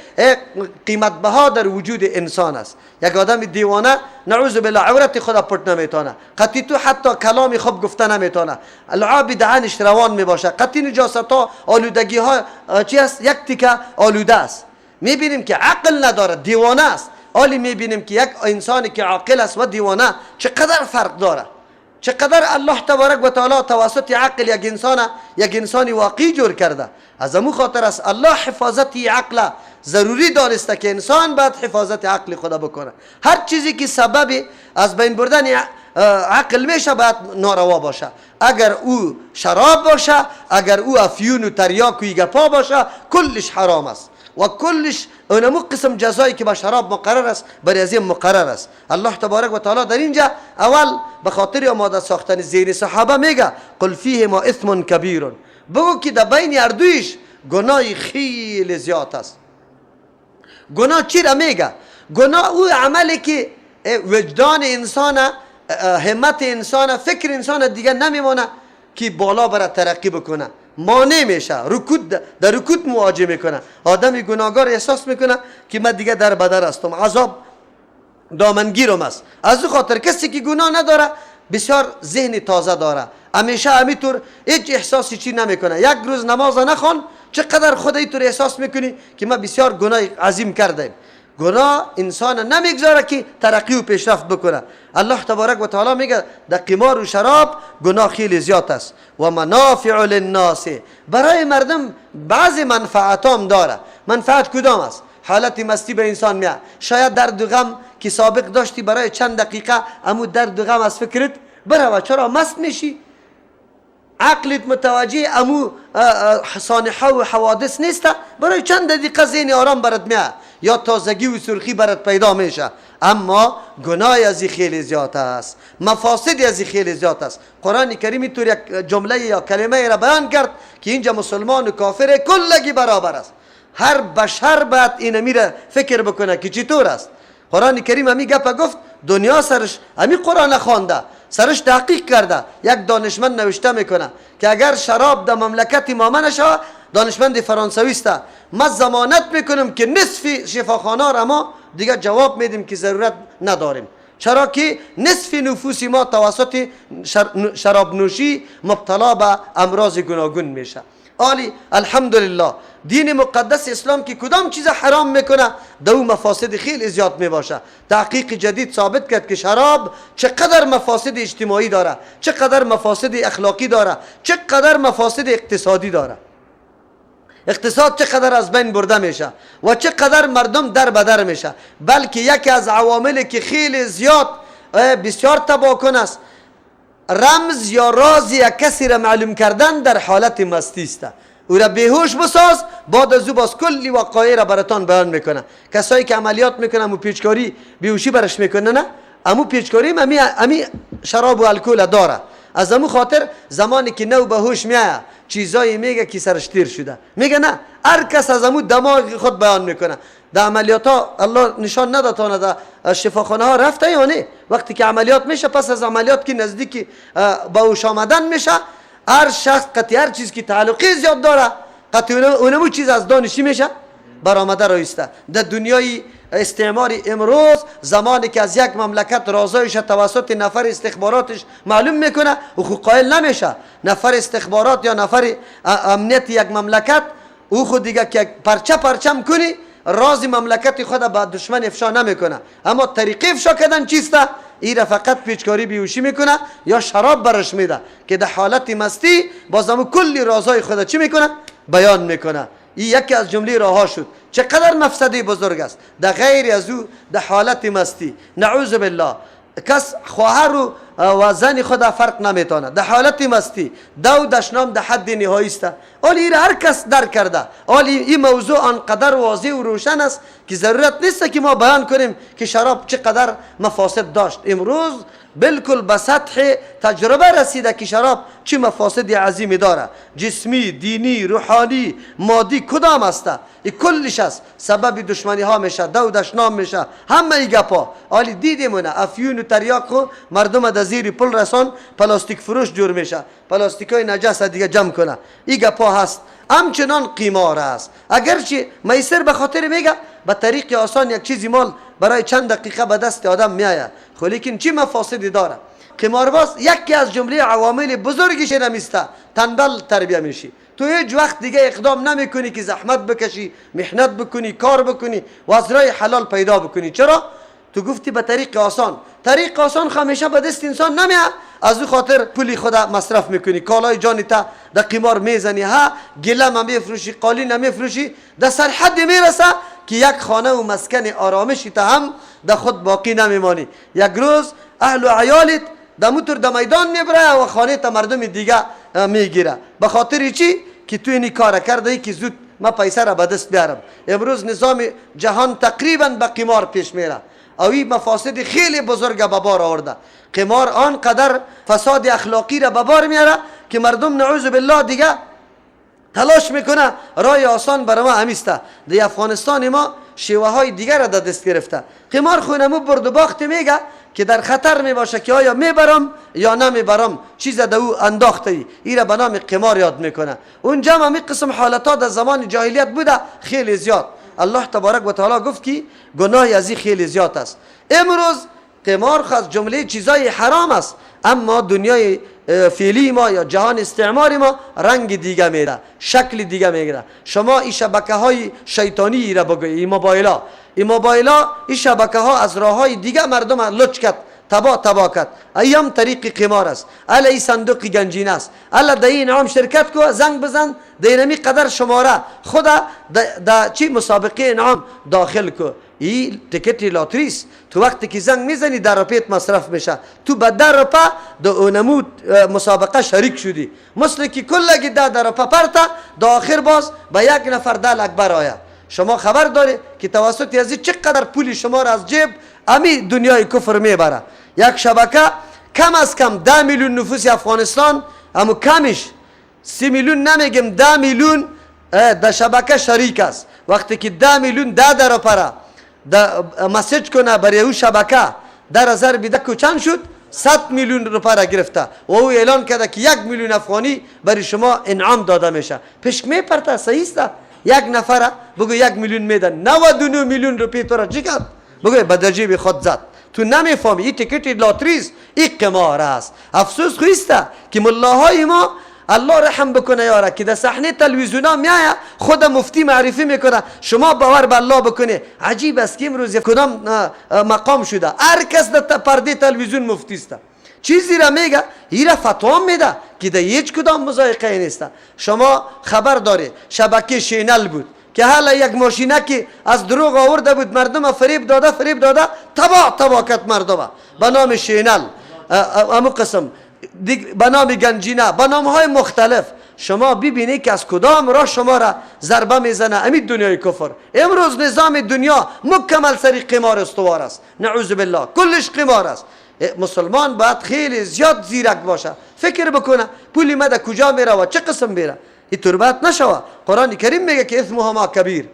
قیمت بها در وجود انسان است. یک آدم دیوانه نعوذ بالله عورت خدا پټ نمیتونه، قطعی تو حتی کلام خوب گفته نمیتونه، لعاب دهنش روان میباشه، قطعی نجاست ها آلودگی ها چی است، یک تیکه آلوده است. میبینیم که عقل نداره، دیوانه است. حالی میبینیم که یک انسانی که عاقل است و دیوانه چقدر فرق داره، چقدر الله تبارک و تعالی توسط عقل یک انسان واقعی جور کرده. از امو خاطر است الله حفاظت عقل ضروری دانسته که انسان باید حفاظت عقل خدا بکنه. هر چیزی که سبب از بین بردن عقل میشه باید ناروا باشه. اگر او شراب باشه، اگر او افیون و تریاک و گپا باشه، کلش حرام است و کلش اونمو قسم جزایی که با شراب مقرر است برای از این مقرر است. الله تبارک و تعالی در اینجا اول به خاطر آماده ساختن ذهن صحابه میگه قل فیه ما اثم کبیر، بگو که در بین اردویش گناه خیلی زیاد است. گناه چی را میگه؟ گناه او عملی که وجدان انسان، همت انسان، فکر انسان دیگه نمیمانه که بالا بره ترقی بکنه، مانع میشه، رکود در رکود مواجه میکنه. آدم گناهگار احساس میکنه که من دیگه در بدر هستم، عذاب دامنگیرم است. از او خاطر کسی که گناه نداره بسیار ذهن تازه داره، همیشه همینطور هیچ احساسی چی نمیکنه. یک روز نماز نخوان چقدر خود اینطور احساس میکنی که من بسیار گناه عظیم کردم. گناه انسان نمیگذاره که ترقی و پیشرفت بکنه. الله تبارک و تعالی میگه در قمار و شراب گناه خیلی زیاد است و منافع للناس، برای مردم بعضی منفعت هم داره. منفعت کدام است؟ حالت مستی به انسان میاد، شاید درد و غم که سابق داشتی برای چند دقیقه امو درد و غم از فکرت بره. چرا مست میشی؟ عقلت متوجه امو سانحه و حوادث نیست، برای چند دقیقه ذهن آرام برات میاد یا تازگی و سرخی برات پیدا میشه. اما گناه از خیلی زیاد است، مفاسد از خیلی زیاد است. قرآن کریم طور یک جمله یا کلمه را بیان کرد که اینجا مسلمان و کافر کلگی برابر است. هر بشر باید این میره فکر بکنه که چطور است. قرآن کریم همی گپ گفت، دنیا سرش همی قرآن خوانده، سرش تحقیق کرده. یک دانشمند نوشته میکنه که اگر شراب در مملکت ما نشود، دانشمند فرانسوی است، ما ضمانت میکنم که نصف شفاخانه را ما دیگه جواب میدیم که ضرورت نداریم، چرا که نصف نفوس ما توسط شراب نوشی مبتلا به امراض گوناگون میشه. آلی الحمدلله دین مقدس اسلام که کدام چیز حرام میکنه دو مفاسد خیلی زیاد میباشه. تحقیق جدید ثابت کرد که شراب چقدر مفاسد اجتماعی داره، چقدر مفاسد اخلاقی داره، چقدر مفاسد اقتصادی داره. اقتصاد چقدر از بین برده میشه و چقدر مردم در بدر میشه. بلکه یکی از عواملی که خیلی زیاد بسیار تباه کن است، رمز یا راز یک کسی را معلوم کردن در حالت مستی است. او را بیهوش بساز، بعد از او باز کلی وقایع را براتان بیان میکنه. کسایی که عملیات میکنه امو پیچکاری بیهوشی برش میکنه، نه امو پیچکاری امی شراب و الکل داره. از امو خاطر زمانی که نو به هوش میایه چیزایی میگه که سرش تیر شده، میگه نه، هر کس از امو دماغ خود بیان میکنه. در عملیات ها الله نشان نداد تا در شفاخانه ها رفته یا نه، وقتی که عملیات میشه پس از عملیات که نزدیک به هوش آمدن میشه، هر شخص قطعی هر چیز که تعلقی زیاد داره قطعی اونمو چیز از دانشی میشه برآمده رایسته. در دنیای استعمار امروز زمانی که از یک مملکت رازایش توسط نفر استخباراتش معلوم میکنه او خود قائل نمیشه. نفر استخبارات یا نفر امنیت یک مملکت او خود دیگه که پرچه پرچم کنی راز مملکت خود با دشمن افشا نمیکنه. اما طریقه افشا کردن چیسته؟ ای را فقط پیچکاری بیهوشی میکنه یا شراب برش میده که در حالت مستی بازم کلی رازهای خود چی میکنه؟ بیان میکنه. این یکی از جمله راه ها شد. چقدر مفسده بزرگ است در غیر از او در حالت مستی. نعوذ بالله کس خواهر و زن خود فرق نمیتونه در حالت مستی، دو دشنام در حد نهایی است. آلی هر کس درک کرده. آلی این موضوع آنقدر واضح و روشن است که ضرورت نیست که ما بیان کنیم که شراب چقدر مفاسد داشت. امروز بالکل به سطح تجربه رسیده که شراب چه مفاسد عظیمی داره، جسمی، دینی، روحانی، مادی کدام است، ای کلش است، سبب دشمنی ها میشه، دو دشنام میشه، همه ای گپا. آلی دیدیمونه افیون و تریاک خو مردم در زیر پل رسان پلاستیک فروش جور میشه، پلاستیک های نجس دیگه جمع کنه، ای گپا هست. همچنان قمار است، اگرچه میسر به خاطر میگه به طریق آسان یک چیزی مال برای چند دقیقه به دست آدم میآید، خو لیکن چی مفاسدی داره؟ قمارباز یکی از جمله عوامل بزرگش نمیسته، تنبل تربیه میشی. تو هیچ وقت دیگه اقدام نمیکنی که زحمت بکشی، محنت بکنی، کار بکنی و از راه حلال پیدا بکنی. چرا؟ تو گفتی به طریق آسان، طریق آسان همیشه به دست انسان نمیاد، از او خاطر پولی خود مصرف میکنی، کالای جانی تا در قمار میزنی، ها گله میفروشی، قالین میفروشی، در سرحد میرسه که یک خانه و مسکن آرامشی تا هم در خود باقی نمیمانی. یک روز اهل و عیالت در موتور در میدان میبره و خانه تا مردم دیگه میگیره. به خاطر چی؟ که تو اینی کار کرده ای که زود ما پیسه را به دست بیارم. امروز نظام جهان تقریبا به قمار پیش میره، او این مفاسد خیلی بزرگ به بار آورده. قمار آنقدر فساد اخلاقی را به بار میاره که مردم نعوذ بالله دیگه تلاش میکنه رای آسان برای ما همیسته. در افغانستان ما شیوه های دیگر را در دست گرفته. قمار خونمو برد و باخت میگه که در خطر میباشه که آیا میبرم یا نمیبرم، چیز در او انداخته ای، ای را به نام قمار یاد میکنه. اونجا هم این قسم حالت ها در زمان جاهلیت بوده خیلی زیاد. الله تبارک و تعالی گفت که گناه از این خیلی زیاد است. امروز قمار از جمله چیزای حرام است، اما دنیای فعلی ما یا جهان استعمار ما رنگ دیگه میره، شکل دیگه میگیره. شما این شبکه های شیطانی را بگوی، این موبایل ها، این شبکه ها از راه های دیگه مردم لچ کرد، تبا تبا کرد. ایام طریق قمار است، الا ای صندوق گنجینه است، الا در این انعام شرکت کو، زنگ بزن در اینمی قدر شماره خدا در چی مسابقه انعام داخل کو. این ticket لاتری است، تو وقتی که زنگ میزنی در روپیت مصرف میشه، تو به در روپه در اونمو مسابقه شریک شدی، مثل که کلگی ده روپه پرتا در آخر باز به یک نفر 10 اکبر آید. شما خبر داری که توسط از چقدر پولی شما را از جیب امی دنیای کفر میبره. یک شبکه کم از کم 10 میلیون نفوس افغانستان، امو کمش 3 میلیون نمیگم، 10 میلیون در شبکه شریک است. وقتی که 10 میلیون ده روپه را message کنه برای او شبکه، در هزار بیده کو چند شد؟ 100 میلیون روپه را گرفته و او اعلان کرده که 1 میلیون افغانی برای شما انعام داده میشه. پشک میپرته، صحیح است؟ یک نفره بگو 1 میلیون میده، 99 میلیون روپیه تو را چی کرد؟ بگو به جیب خود زد. تو نمیفهمی این ticket لاتری است، این قمار است. افسوس خویسته که ملاهای ما الله رحم بکنه یارا که در صحنه تلویزیون میآید خود مفتی معرفی میکنه، شما باور به الله بکنه. عجیب است که امروز کدام مقام شده، هر کس در پرده تلویزیون مفتی است، چیزی را میگه، ایرا فتوا میده که در هیچ کدام مضایقه نیست. شما خبر داری شبکه شینل بود که حالا یک ماشینه که از دروغ آورده بود، مردم فریب داده، فریب داده، تبا تبا کرد مردم به نام شینل، امو قسم به نام گنجینه، به نام های مختلف. شما ببینید که از کدام راه شما را ضربه میزنه امید دنیای کفر. امروز نظام دنیا مکمل سری قمار استوار است، نعوذ بالله، کلش قمار است. مسلمان باید خیلی زیاد زیرک باشه، فکر بکنه پولی ما در کجا میره و چه قسم میره. این تربت نشوه. قرآن کریم میگه که اثمهما کبیر،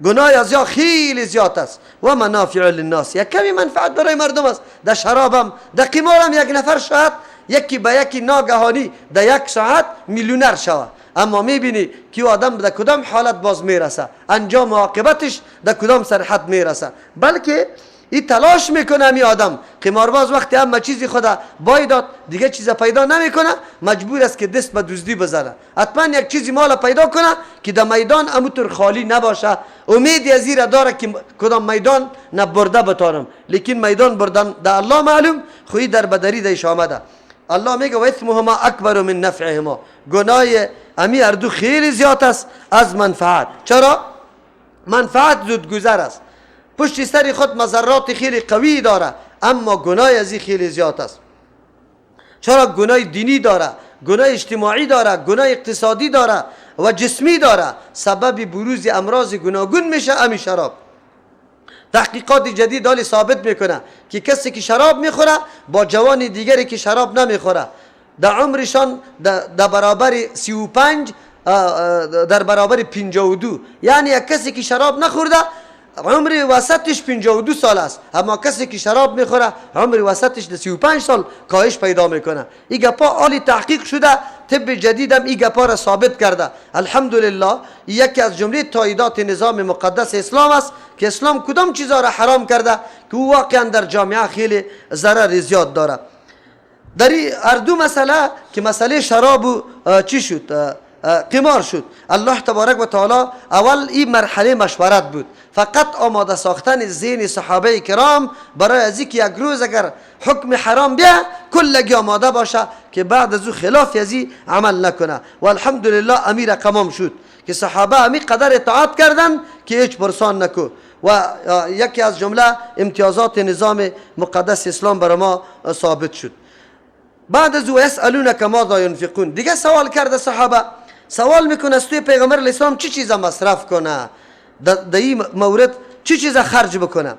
گناه از یا خیلی زیاد است و منافع للناس، یک کمی منفعت برای مردم است. در شرابم در قمارم یک نفر شاید یکی به یکی ناگهانی در یک ساعت میلیونر شوه، اما میبینی که آدم در کدام حالت باز میرسه، انجام عاقبتش در کدام سرحد میرسه. بلکه این تلاش میکنه امی آدم قمارباز وقتی اما چیزی خدا بای داد دیگه چیز پیدا نمیکنه، مجبور است که دست به دزدی بزنه، حتما یک چیزی مال پیدا کنه که در میدان اموتر خالی نباشه. امیدی از این داره که کدام میدان نبرده بتانم، لیکن میدان بردن در الله معلوم، خویی در بدری دیش آمده. الله میگه و اثمهما اکبر من نفعهما، گناه امی اردو خیلی زیاد است از منفعت. چرا؟ منفعت زود گذر است، پشت سر خود مضرات خیلی قوی داره، اما گناه از این خیلی زیاد است. چرا؟ گناه دینی داره، گناه اجتماعی داره، گناه اقتصادی داره و جسمی داره، سبب بروز امراض گوناگون میشه امی شراب. تحقیقات جدید حالی ثابت میکنه که کسی که شراب میخوره با جوان دیگری که شراب نمیخوره در عمرشان در برابر 35 در برابر 52، یعنی یک کسی که شراب نخورده عمر وسطش 52 سال است، اما کسی که شراب میخوره عمر وسطش در 35 سال کاهش پیدا میکنه. این گپا عالی تحقیق شده، طب جدید هم این گپا را ثابت کرده. الحمدلله یکی از جمله تاییدات نظام مقدس اسلام است که اسلام کدام چیزا را حرام کرده که او واقعا در جامعه خیلی ضرر زیاد داره. در هر دو مسئله که مسئله شراب و چی شد، قمار شد، الله تبارک و تعالی اول این مرحله مشورت بود، فقط آماده ساختن ذهن صحابه کرام برای از اینکه یک روز اگر حکم حرام بیا کلگی آماده باشه که بعد از او خلاف ازی عمل نکنه. و الحمدلله امیر قمام شد که صحابه امی قدر اطاعت کردن که هیچ پرسان نکو. و یکی از جمله امتیازات نظام مقدس اسلام برای ما ثابت شد. بعد از او یسألونک ماذا ینفقون، دیگه سوال کرده صحابه، سوال میکنه از توی پیغمبر اسلام چی چیز مصرف کنه، در این مورد چی چیز خرج بکنه.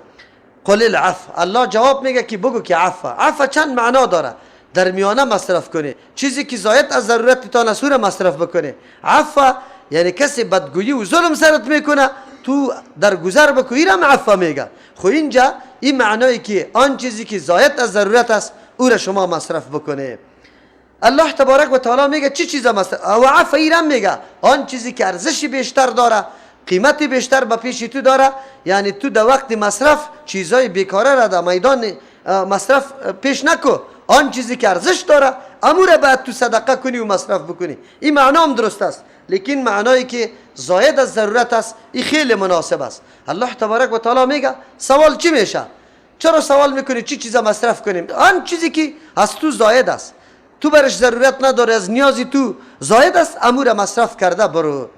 قل العفو، الله جواب میگه که بگو که عفو. عفو چند معنا داره، در میانه مصرف کنه، چیزی که زاید از ضرورت تا نسوره مصرف بکنه. عفو یعنی کسی بدگویی و ظلم سرت میکنه تو در گذر بکو، ایرم عفو میگه. خو اینجا این معنایی که آن چیزی که زاید از ضرورت است او را شما مصرف بکنه. الله تبارک و تعالی میگه چی چیز مصرف، و عفو ایرم میگه آن چیزی که ارزش بیشتر داره، قیمت بیشتر به پیش تو داره، یعنی تو در وقت مصرف چیزای بیکاره را در میدان مصرف پیش نکو، آن چیزی که ارزش داره امور باید تو صدقه کنی و مصرف بکنی. این معنا هم درست است، لیکن معنایی که زاید از ضرورت است این خیلی مناسب است. الله تبارک و تعالی میگه سوال چی میشه؟ چرا سوال میکنی چی چیزا مصرف کنیم؟ آن چیزی که از تو زاید است، تو برش ضرورت نداره، از نیازی تو زاید است، امور مصرف کرده برو.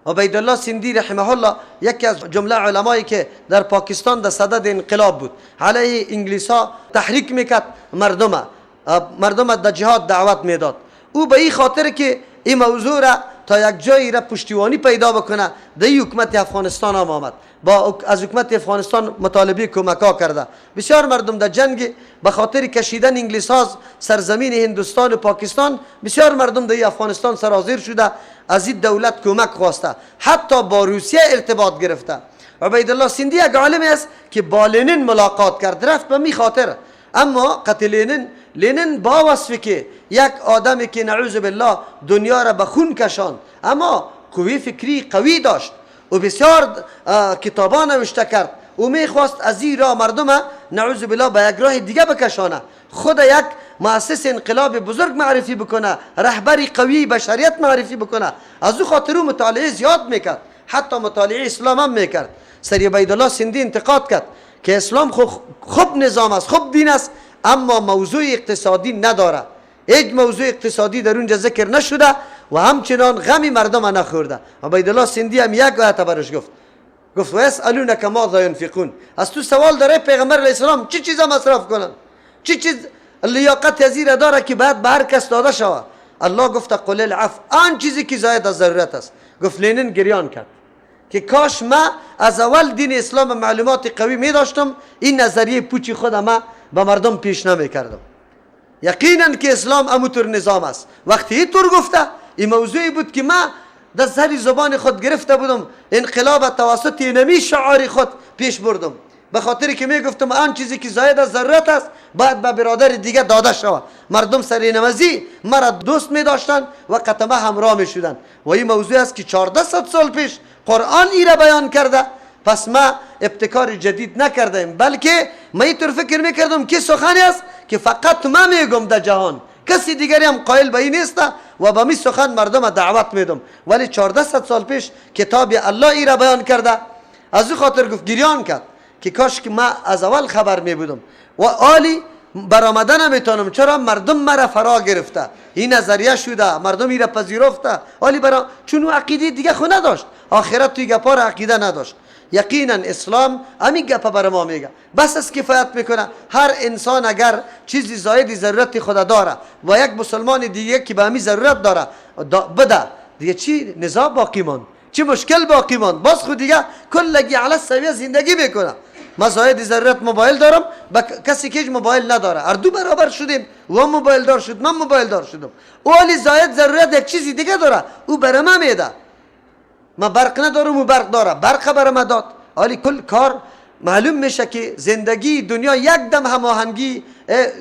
عبیدالله سندی رحمه الله یکی از جمله علمایی که در پاکستان در صدد انقلاب بود، علیه انگلیس ها تحریک میکرد مردم در جهاد دعوت میداد. او به این خاطر که این موضوع را تا یک جایی را پشتیبانی پیدا بکنه در حکومت افغانستان هم آمد، با از حکومت افغانستان مطالبه کمک کرده. بسیار مردم در جنگ به خاطر کشیدن انگلیس ها سرزمین هندوستان و پاکستان، بسیار مردم در افغانستان سرازیر شده، از این دولت کمک خواسته، حتی با روسیه ارتباط گرفته. عبیدالله سندی یک عالم است که با لنین ملاقات کرد، رفت به می خاطر. اما قتل لنین با وصفی که یک آدمی که نعوذ بالله دنیا را به خون کشاند، اما قوی فکری قوی داشت و بسیار کتابا نوشته کرد. او میخواست از این راه مردم نعوذ بالله به یک راه دیگه بکشانه، خود یک مؤسس انقلاب بزرگ معرفی بکنه، رهبری قوی بشریت معرفی بکنه. از او خاطر او مطالعه زیاد میکرد، حتی مطالعه اسلام هم میکرد. سری عبیدالله سندی انتقاد کرد که اسلام خوب نظام است، خوب دین است، اما موضوع اقتصادی نداره، هیچ موضوع اقتصادی در اونجا ذکر نشده و همچنان غمی مردم نخورده. عبیدالله سندی هم یک آیت برش گفت، گفت و یسألونک ماذا ینفقون، از تو سوال داره پیغمبر علیه السلام چی چیزا مصرف کنن، چی چیز لیاقت از این داره که باید به هر کس داده شود. الله گفت قل العفو، آن چیزی که زاید از ضرورت است. گفت لنین گریان کرد که کاش ما از اول دین اسلام معلومات قوی می داشتم، این نظریه پوچی خود ما به مردم پیش نمی کردم. یقینا که اسلام اموتور نظام است. وقتی اینطور گفته، این موضوعی بود که ما در سر زبان خود گرفته بودم، انقلاب توسط نمی شعار خود پیش بردم، به خاطر که می گفتم آن چیزی که زاید از ضرورت است باید به برادر دیگه داده شود. مردم سر نمازی مرا دوست می داشتن و قطمه همراه می شدن. و این موضوع است که 1400 سال پیش قرآن ای را بیان کرده. پس ما ابتکار جدید نکردیم، بلکه ما اینطور فکر میکردم که سخنی است که فقط ما میگم در جهان، کسی دیگری هم قائل به این نیست و با می سخن مردم دعوت میدم. ولی 1400 سال پیش کتاب الله ای را بیان کرده. از او خاطر گفت گریان کرد که کاش که ما از اول خبر می بودم و آلی برآمده نمیتونم، چرا مردم مرا فرا گرفته، این نظریه شده، مردم این را پذیرفته. آلی برا چون عقیده دیگه خو نداشت، آخرت توی گپا را عقیده نداشت. یقینا اسلام همین گپا بر ما میگه، بس از کفایت میکنه. هر انسان اگر چیزی زاید ضرورت خود داره و یک مسلمان دیگه که به همین ضرورت داره بده، دیگه چی نظام باقی ماند؟ چه مشکل باقی ماند؟ باز خود دیگه کلگی علی سویه زندگی میکنه. ما زاید ضرورت موبایل دارم، با کسی که موبایل نداره، هر دو برابر شدیم. او موبایل دار شد، من موبایل دار شدم. او علی زاید ضرورت یک چیزی دیگه داره، او برای من میده. ما برق ندارم، او برق داره، برق برای من داد. حالی کل کار معلوم میشه که زندگی دنیا یک دم هماهنگی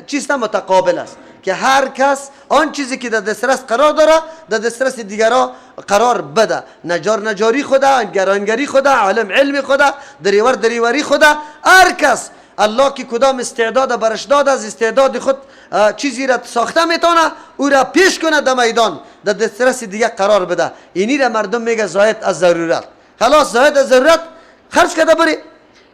چیز متقابل است که هر کس آن چیزی که در دسترس قرار داره در دسترس دیگرا قرار بده. نجار نجاری خدا، گرانگری خدا، عالم علم خدا، دریور دریوری خدا. هر کس الله که کدام استعداد برش داد، از استعداد خود چیزی را ساخته میتونه او را پیش کنه در میدان، در دسترس دیگه قرار بده. اینی را مردم میگه زاید از ضرورت. خلاص زاید از ضرورت خرج کرده بری.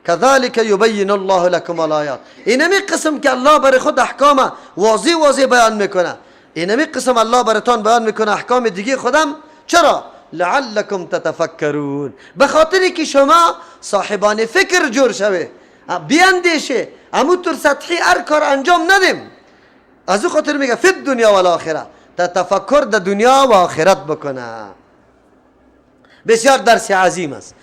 كذلك يبين الله لكم الآيات. اینمی قسم که الله برای خود احکام واضح واضح بیان میکنه، اینمی قسم الله براتان بیان میکنه احکام دیگه خودم. چرا؟ لعلكم تتفکرون، به خاطر که شما صاحبان فکر جور شوه، بیاندیشه، امو طور سطحی هر کار انجام ندیم. از او خاطر میگه فی الدنیا والآخره، تفکر در دنیا و آخرت بکنه. بسیار درس عظیم است.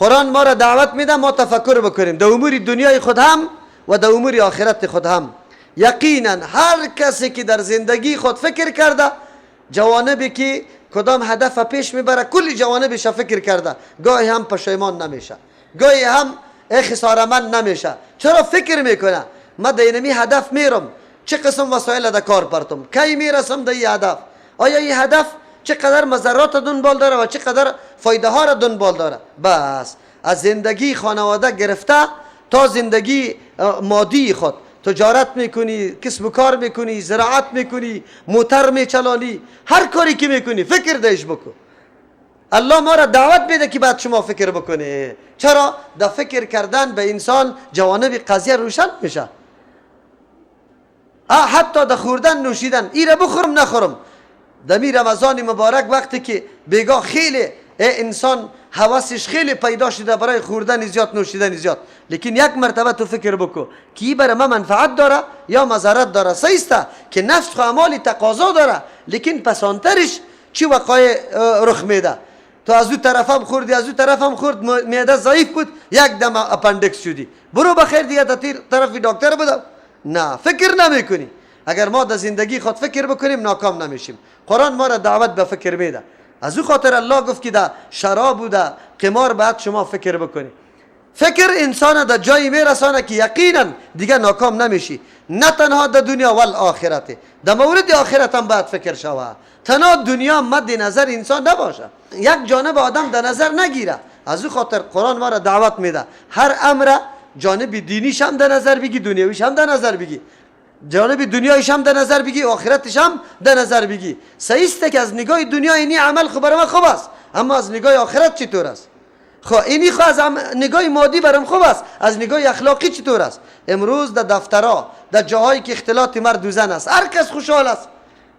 قرآن ما را دعوت میده ما تفکر بکنیم در امور دنیای خود هم و در امور آخرت خود هم. یقینا هر کسی که در زندگی خود فکر کرده، جوانبی که کدام هدف پیش میبره کلی جوانبش فکر کرده، گاهی هم پشیمان نمیشه، گاهی هم خسارمند نمیشه. چرا فکر میکنه؟ ما در اینمی هدف میرم، چه قسم وسایل در کار پرتم، کی میرسم در این هدف، آیا این هدف چقدر مضرات دنبال داره و چقدر فایده ها را دنبال داره. بس از زندگی خانواده گرفته تا زندگی مادی خود، تجارت میکنی، کسب و کار میکنی، زراعت میکنی، موتر میچلانی، هر کاری که میکنی فکر دیش بکن. الله ما را دعوت میده که بعد شما فکر بکنی. چرا؟ در فکر کردن به انسان جوانب قضیه روشن میشه. حتی در خوردن نوشیدن، ایره بخورم نخورم. دمی رمضان مبارک وقتی که بیگاه خیلی انسان حواسش خیلی پیدا شده برای خوردن زیاد نوشیدن زیاد، لیکن یک مرتبه تو فکر بکو که ای برای من منفعت داره یا مضرت داره. صحیح که نفس خو اعمال تقاضا داره، لیکن پسانترش چی وقایع رخ میده. تو از او طرف هم خوردی، از او طرف هم خورد، معده ضعیف بود، یک دم اپندکس شدی، برو بخیر دیگه تا طرف دکتر بودم. نه، فکر نمیکنی. اگر ما در زندگی خود فکر بکنیم ناکام نمیشیم. قرآن ما را دعوت به فکر میده. از او خاطر الله گفت که در شراب و در قمار باید شما فکر بکنی. فکر انسان در جایی میرسانه که یقینا دیگه ناکام نمیشی، نه تنها در دنیا ول آخرت، در مورد آخرت هم باید فکر شوه. تنها دنیا مد نظر انسان نباشه، یک جانب آدم در نظر نگیره. از او خاطر قرآن ما را دعوت میده هر امر جانب دینیش هم در نظر بگی، دنیویش هم در نظر بگی، جانب دنیایش هم در نظر بگی، آخرتش هم در نظر بگی. صحیح است که از نگاه دنیا اینی عمل خو برای من خوب است، اما از نگاه آخرت چطور است؟ خب اینی خو از نگاه مادی برام خوب است، از نگاه اخلاقی چطور است؟ امروز در دفترها، در جاهایی که اختلاط مرد و زن است، هر کس خوشحال است،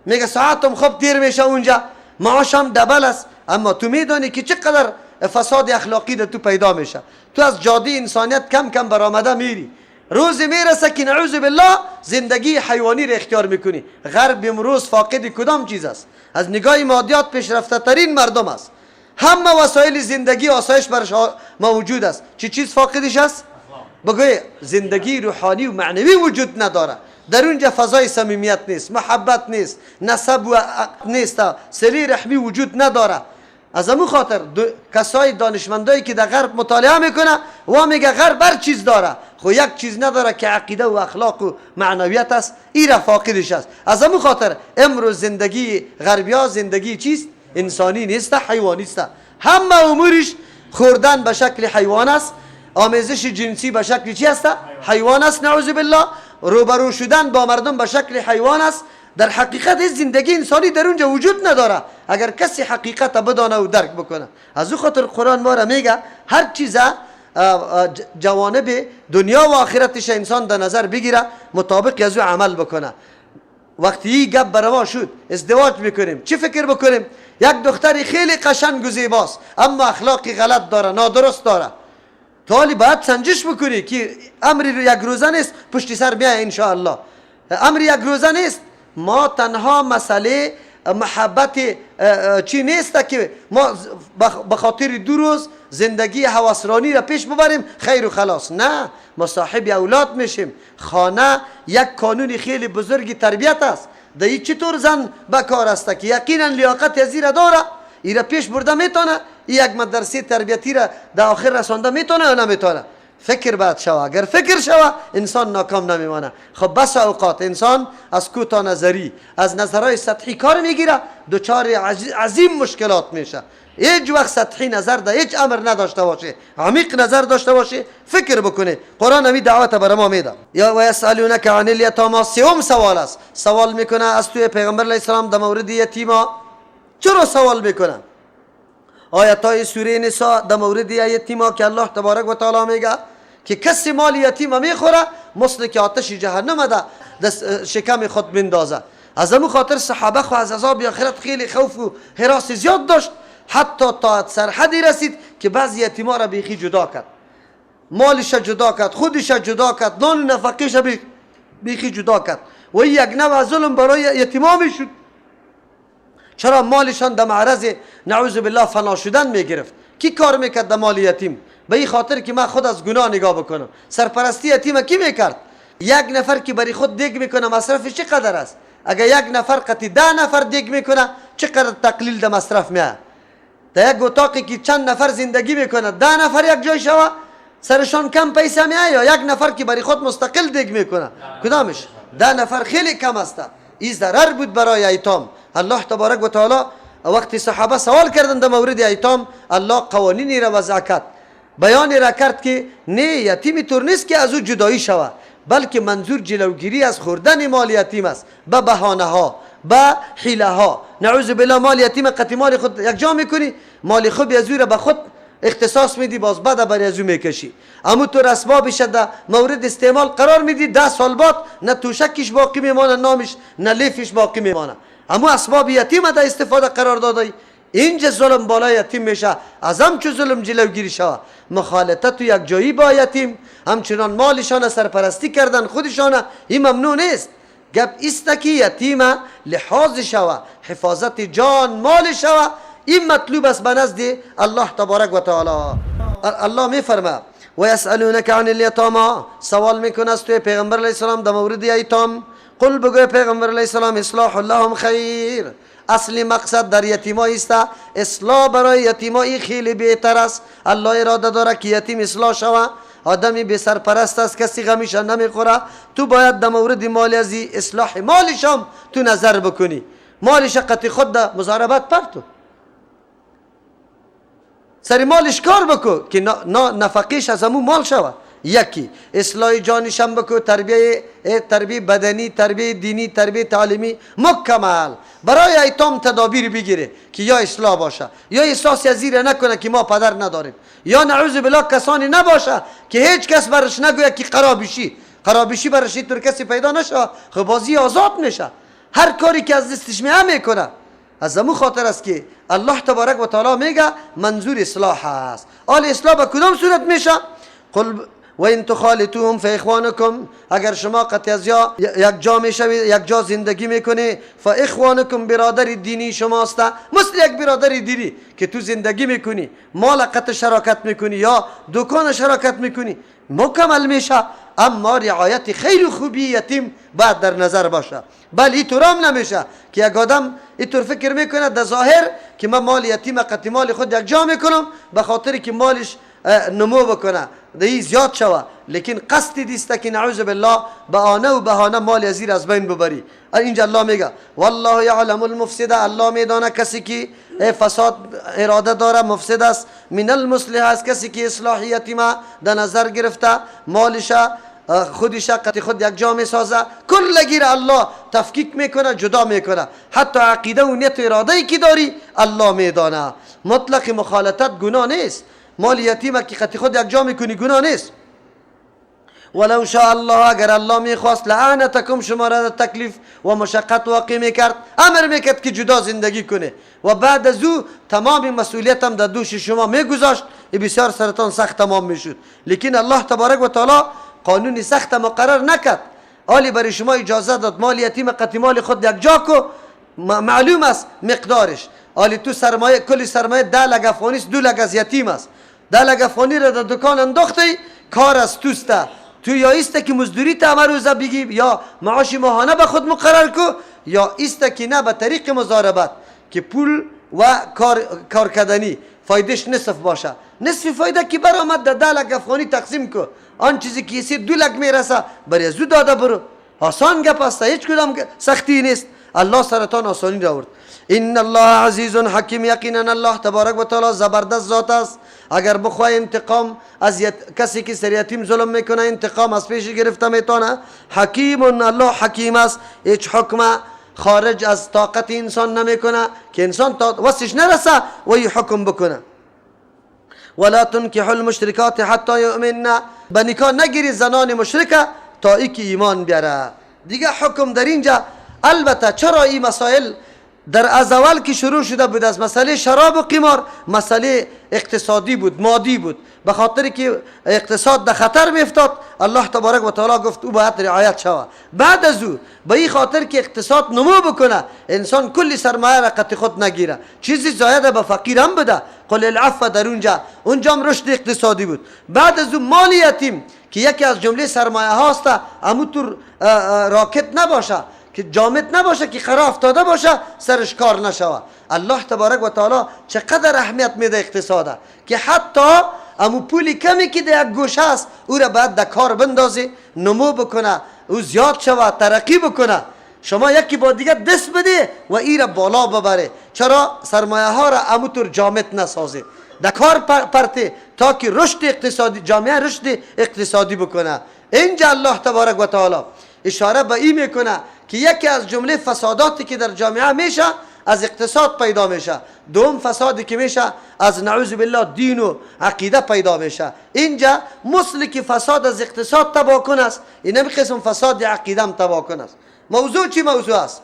میگه ساعتم خوب دیر میشه اونجا، معاشم دبل است، اما تو میدانی که چقدر فساد اخلاقی در تو پیدا میشه. تو از جاده انسانیت کم کم برآمده میری، روز میرسه که نعوذ بالله زندگی حیوانی را اختیار میکنی. غرب امروز فاقد کدام چیز است؟ از نگاه مادیات پیشرفته ترین مردم است، همه وسایل زندگی آسایش برش موجود است. چه چیز فاقدش است؟ بگوی زندگی روحانی و معنوی وجود نداره. در اونجا فضای صمیمیت نیست، محبت نیست، نسب و نیست، صله رحمی وجود نداره. از امو خاطر کسای دانشمندایی که در غرب مطالعه میکنه و میگه غرب هر چیز داره، خو یک چیز نداره که عقیده و اخلاق و معنویت است، ای را فاقدش است. از امو خاطر امروز زندگی غربیا زندگی چیست؟ انسانی نیست، حیوانی است. همه امورش خوردن به شکل حیوان است، آمیزش جنسی به شکل چی است؟ حیوان است، نعوذ بالله. روبرو شدن با مردم به شکل حیوان است. در حقیقت زندگی انسانی در اونجا وجود نداره اگر کسی حقیقت بدانه و درک بکنه. از او خاطر قرآن ما را میگه هر چیز جوانب دنیا و آخرتش انسان در نظر بگیره، مطابق از او عمل بکنه. وقتی گپ بروا شد ازدواج میکنیم، چی فکر بکنیم؟ یک دختری خیلی قشنگ و زیباست اما اخلاقی غلط داره، نادرست داره. تو حالی باید سنجش بکنی که امری یک روزه نیست پشت سر میای ان شاء الله. امر یک روزه نیست. ما تنها مسئله محبت چی نیست که ما به خاطر 2 روز زندگی هوسرانی را پیش ببریم خیر و خلاص. نه، ما صاحب اولاد میشیم. خانه یک کانون خیلی بزرگی تربیت است. در این چطور زن بکار است که یقینا لیاقت از را داره، ای را پیش برده میتونه، یک مدرسه تربیتی را در آخر رسانده میتونه یا نمیتونه؟ فکر باید شوه. اگر فکر شوه انسان ناکام نمیمانه. خب بس اوقات انسان از کوتاه نظری، از نظرهای سطحی کار میگیره، دچار عظیم مشکلات میشه. هیچ وقت سطحی نظر در هیچ امر نداشته باشه، عمیق نظر داشته باشه، فکر بکنه. قرآن همی دعوت برای ما میده. یا و یسألونک عن الیتاما، سوم سوال است. سوال میکنه از توی پیغمبر علیه السلام در مورد یتیما. چرا سوال میکنه؟ آیت های سوره نساء در مورد یتیما که الله تبارک و تعالی میگه که کسی مال یتیم میخوره مثل که آتش جهنم ده شکم خود میندازه. از همون خاطر صحابه خو از عذاب آخرت خیلی خوف و هراس زیاد داشت، حتی تا سرحدی رسید که بعضی یتیما را بیخی جدا کرد، مالش جدا کرد، خودش جدا کرد، نان نفقهش بیخی جدا کرد. و یک نوع ظلم برای یتیما میشد. چرا مالشان در معرض نعوذ بالله فنا شدن میگرفت؟ کی کار میکرد در مال یتیم؟ به این خاطر که من خود از گناه نگاه بکنم. سرپرستی یتیم کی میکرد؟ یک نفر که برای خود دیگ میکنه مصرفش چقدر است؟ اگر یک نفر قطی 10 نفر دیگ میکنه چقدر تقلیل در مصرف میاد؟ در یک اتاقی که چند نفر زندگی میکنه 10 نفر یک جای شوه سرشان کم پیسه میاد، یا یک نفر که برای خود مستقل دیگ میکنه کدامش؟ 10 نفر خیلی کم است. این ضرر بود برای ایتام. الله تبارک و تعالی وقتی صحابه سوال کردند در مورد ایتام، الله قوانینی را وضع کرد، بیانی را کرد که نه یتیم طور نیست که از او جدایی شود، بلکه منظور جلوگیری از خوردن مال یتیم است به بهانه ها، به حیله ها. نعوذ بالله مال یتیم قطی مال خود یک جا میکنی، مال خوب از او را به خود اختصاص میدی، باز بعد برای از او میکشی. اما تو اسبابش در مورد استعمال قرار میدی، 10 سال بعد نه توشکش باقی میمانه، نامش نه لیفش باقی میمانه. اما اسباب یتیم در استفاده قرار دادی، اینجا ظلم بالای یتیم میشه. از هم چه ظلم جلوگیری شوه؟ مخالطت و یک جایی با یتیم، همچنان مالشان سرپرستی کردن خودشان، این ممنوع نیست. گپ است که یتیم لحاظ شوه، حفاظت جان مال شوه، این مطلوب است به نزد الله تبارک و تعالی. الله میفرما و یسألونک عن الیتاما، سوال میکنه از توی پیغمبر علیه السلام در مورد ایتام. قل بگوی پیغمبر علیه السلام اصلاح لهم خیر. اصل مقصد در یتیمایی است، اصلاح برای یتیمایی خیلی بهتر است. الله اراده داره که یتیم اصلاح شوه. آدمی بی سرپرست است، کسی غمیش نمیخوره، تو باید در مورد مال ازی اصلاح مالش هم تو نظر بکنی. مالش قطع خود در مضاربت پرتو، سر مالش کار بکو که نفقیش از همون مال شوه. یکی اصلاح جانش هم بکو، تربیه بدنی، تربیه دینی، تربیه تعلیمی مکمل. برای ایتام تدابیر بگیره که یا اصلاح باشه، یا احساس از زیر نکنه که ما پدر نداریم، یا نعوذ بالله کسانی نباشه که هیچ کس برش نگوید که قرابشی قرابشی برش اینطور کسی پیدا نشه. خب بازی آزاد میشه، هر کاری که از دستش میاد میکنه. از همون خاطر است که الله تبارک و تعالی میگه منظور اصلاح است. آل اصلاح به کدام صورت میشه؟ قل و ان تخالطوهم فاخوانکم، اگر شما قطع از یا یک جا میشوید، یک جا زندگی میکنی، فاخوانکم برادر دینی شماست. مثل یک برادر دینی که تو زندگی میکنی، مال قطع شراکت میکنی یا دکان شراکت میکنی، مکمل میشه. اما رعایت خیر و خوبی یتیم باید در نظر باشه. بل اینطور هم نمیشه که یک آدم اینطور فکر میکنه در ظاهر که من مال یتیم قطع مال خود یک جا میکنم به خاطر که مالش نمو بکنه دی زیاد شوه، لیکن قصد دیسته که نعوذ بالله بهانه و بهانه مال ازیر از بین ببری. اینجا الله میگه والله یعلم المفسد، الله میدانه کسی که فساد اراده داره مفسد است، من المصلح است کسی که اصلاح یتیمه در نظر گرفته، مالش خودش قطع خود یک جا میسازه، کل گیر الله تفکیک میکنه، جدا میکنه. حتی عقیده و نیت و اراده ای که داری الله میدانه. مطلق مخالطت گناه نیست. مال یتیم که قطع خود یک جا میکنی گناه نیست. ولو شاء الله، اگر الله میخواست لعنتکم، شما را تکلیف و مشقت واقع میکرد، امر میکرد که جدا زندگی کنه و بعد از او تمام مسئولیت هم در دوش شما میگذاشت، بسیار سرطان سخت تمام میشد. لیکن الله تبارک و تعالی قانون سخت مقرر نکرد، آلی برای شما اجازه داد مال یتیم قطع مال خود یک جا کو، معلوم است مقدارش. آلی تو سرمایه، کلی سرمایه 10 لک افغانی است، 2 لک از یتیم است. 10 لک افغانی را در دکان انداختی، کار از توسته. تو یا ایسته که مزدوری تا همه روزه بگی یا معاش ماهانه به خود مقرر کو، یا ایسته که نه به طریق مضاربت که پول و کار کردنی فایدهش نصف باشه. نصف فایده که برآمد در 10 لک افغانی تقسیم کو، آن چیزی که 2 لک میرسه برای از او داده برو. آسان گپ است، هیچ کدام سختی نیست. الله سرتان آسانی را آورد. ان الله عزیز حکیم، یقینا الله تبارک و تعالی زبردست ذات است. اگر بخواه انتقام از کسی که سر یتیم ظلم میکنه انتقام از پیش گرفته میتونه. حکیم، الله حکیم است، هیچ حکم خارج از طاقت انسان نمیکنه که انسان وسش نرسه و ای حکم بکنه. ولا تنکحوا المشرکات حتی یؤمن، به نکاح نگیری زنان مشرکه تا ای که ایمان بیاره. دیگه حکم در اینجا البته چرا این مسائل در از اول که شروع شده بود از مسئله شراب و قمار، مسئله اقتصادی بود، مادی بود، به خاطر که اقتصاد در خطر میافتاد الله تبارک و تعالی گفت او باید رعایت شود. بعد از او به این خاطر که اقتصاد نمو بکنه، انسان کلی سرمایه را قطع خود نگیره، چیزی زاید به فقیر هم بده، قل العفو در اونجا، اونجا هم رشد اقتصادی بود. بعد از او مال یتیم که یکی از جمله سرمایه هاست، امو طور راکت نباشه، که جامد نباشه، که خرا افتاده باشه، سرش کار نشوه. الله تبارک و تعالی چقدر اهمیت میده اقتصاده که حتی امو پولی کمی که در یک گوشه است او را باید در کار بندازی، نمو بکنه، او زیاد شوه، ترقی بکنه. شما یکی با دیگه دست بده و ای را بالا ببره. چرا سرمایه ها را امو طور جامد نسازی، در کار پرته تا که رشد اقتصادی جامعه رشد اقتصادی بکنه. اینجا الله تبارک و تعالی اشاره به این میکنه که یکی از جمله فساداتی که در جامعه میشه از اقتصاد پیدا میشه، دوم فسادی که میشه از نعوذ بالله دین و عقیده پیدا میشه. اینجا مثل که فساد از اقتصاد تباه کن است، این قسم فساد عقیده هم تباه کن است. موضوع چی موضوع است؟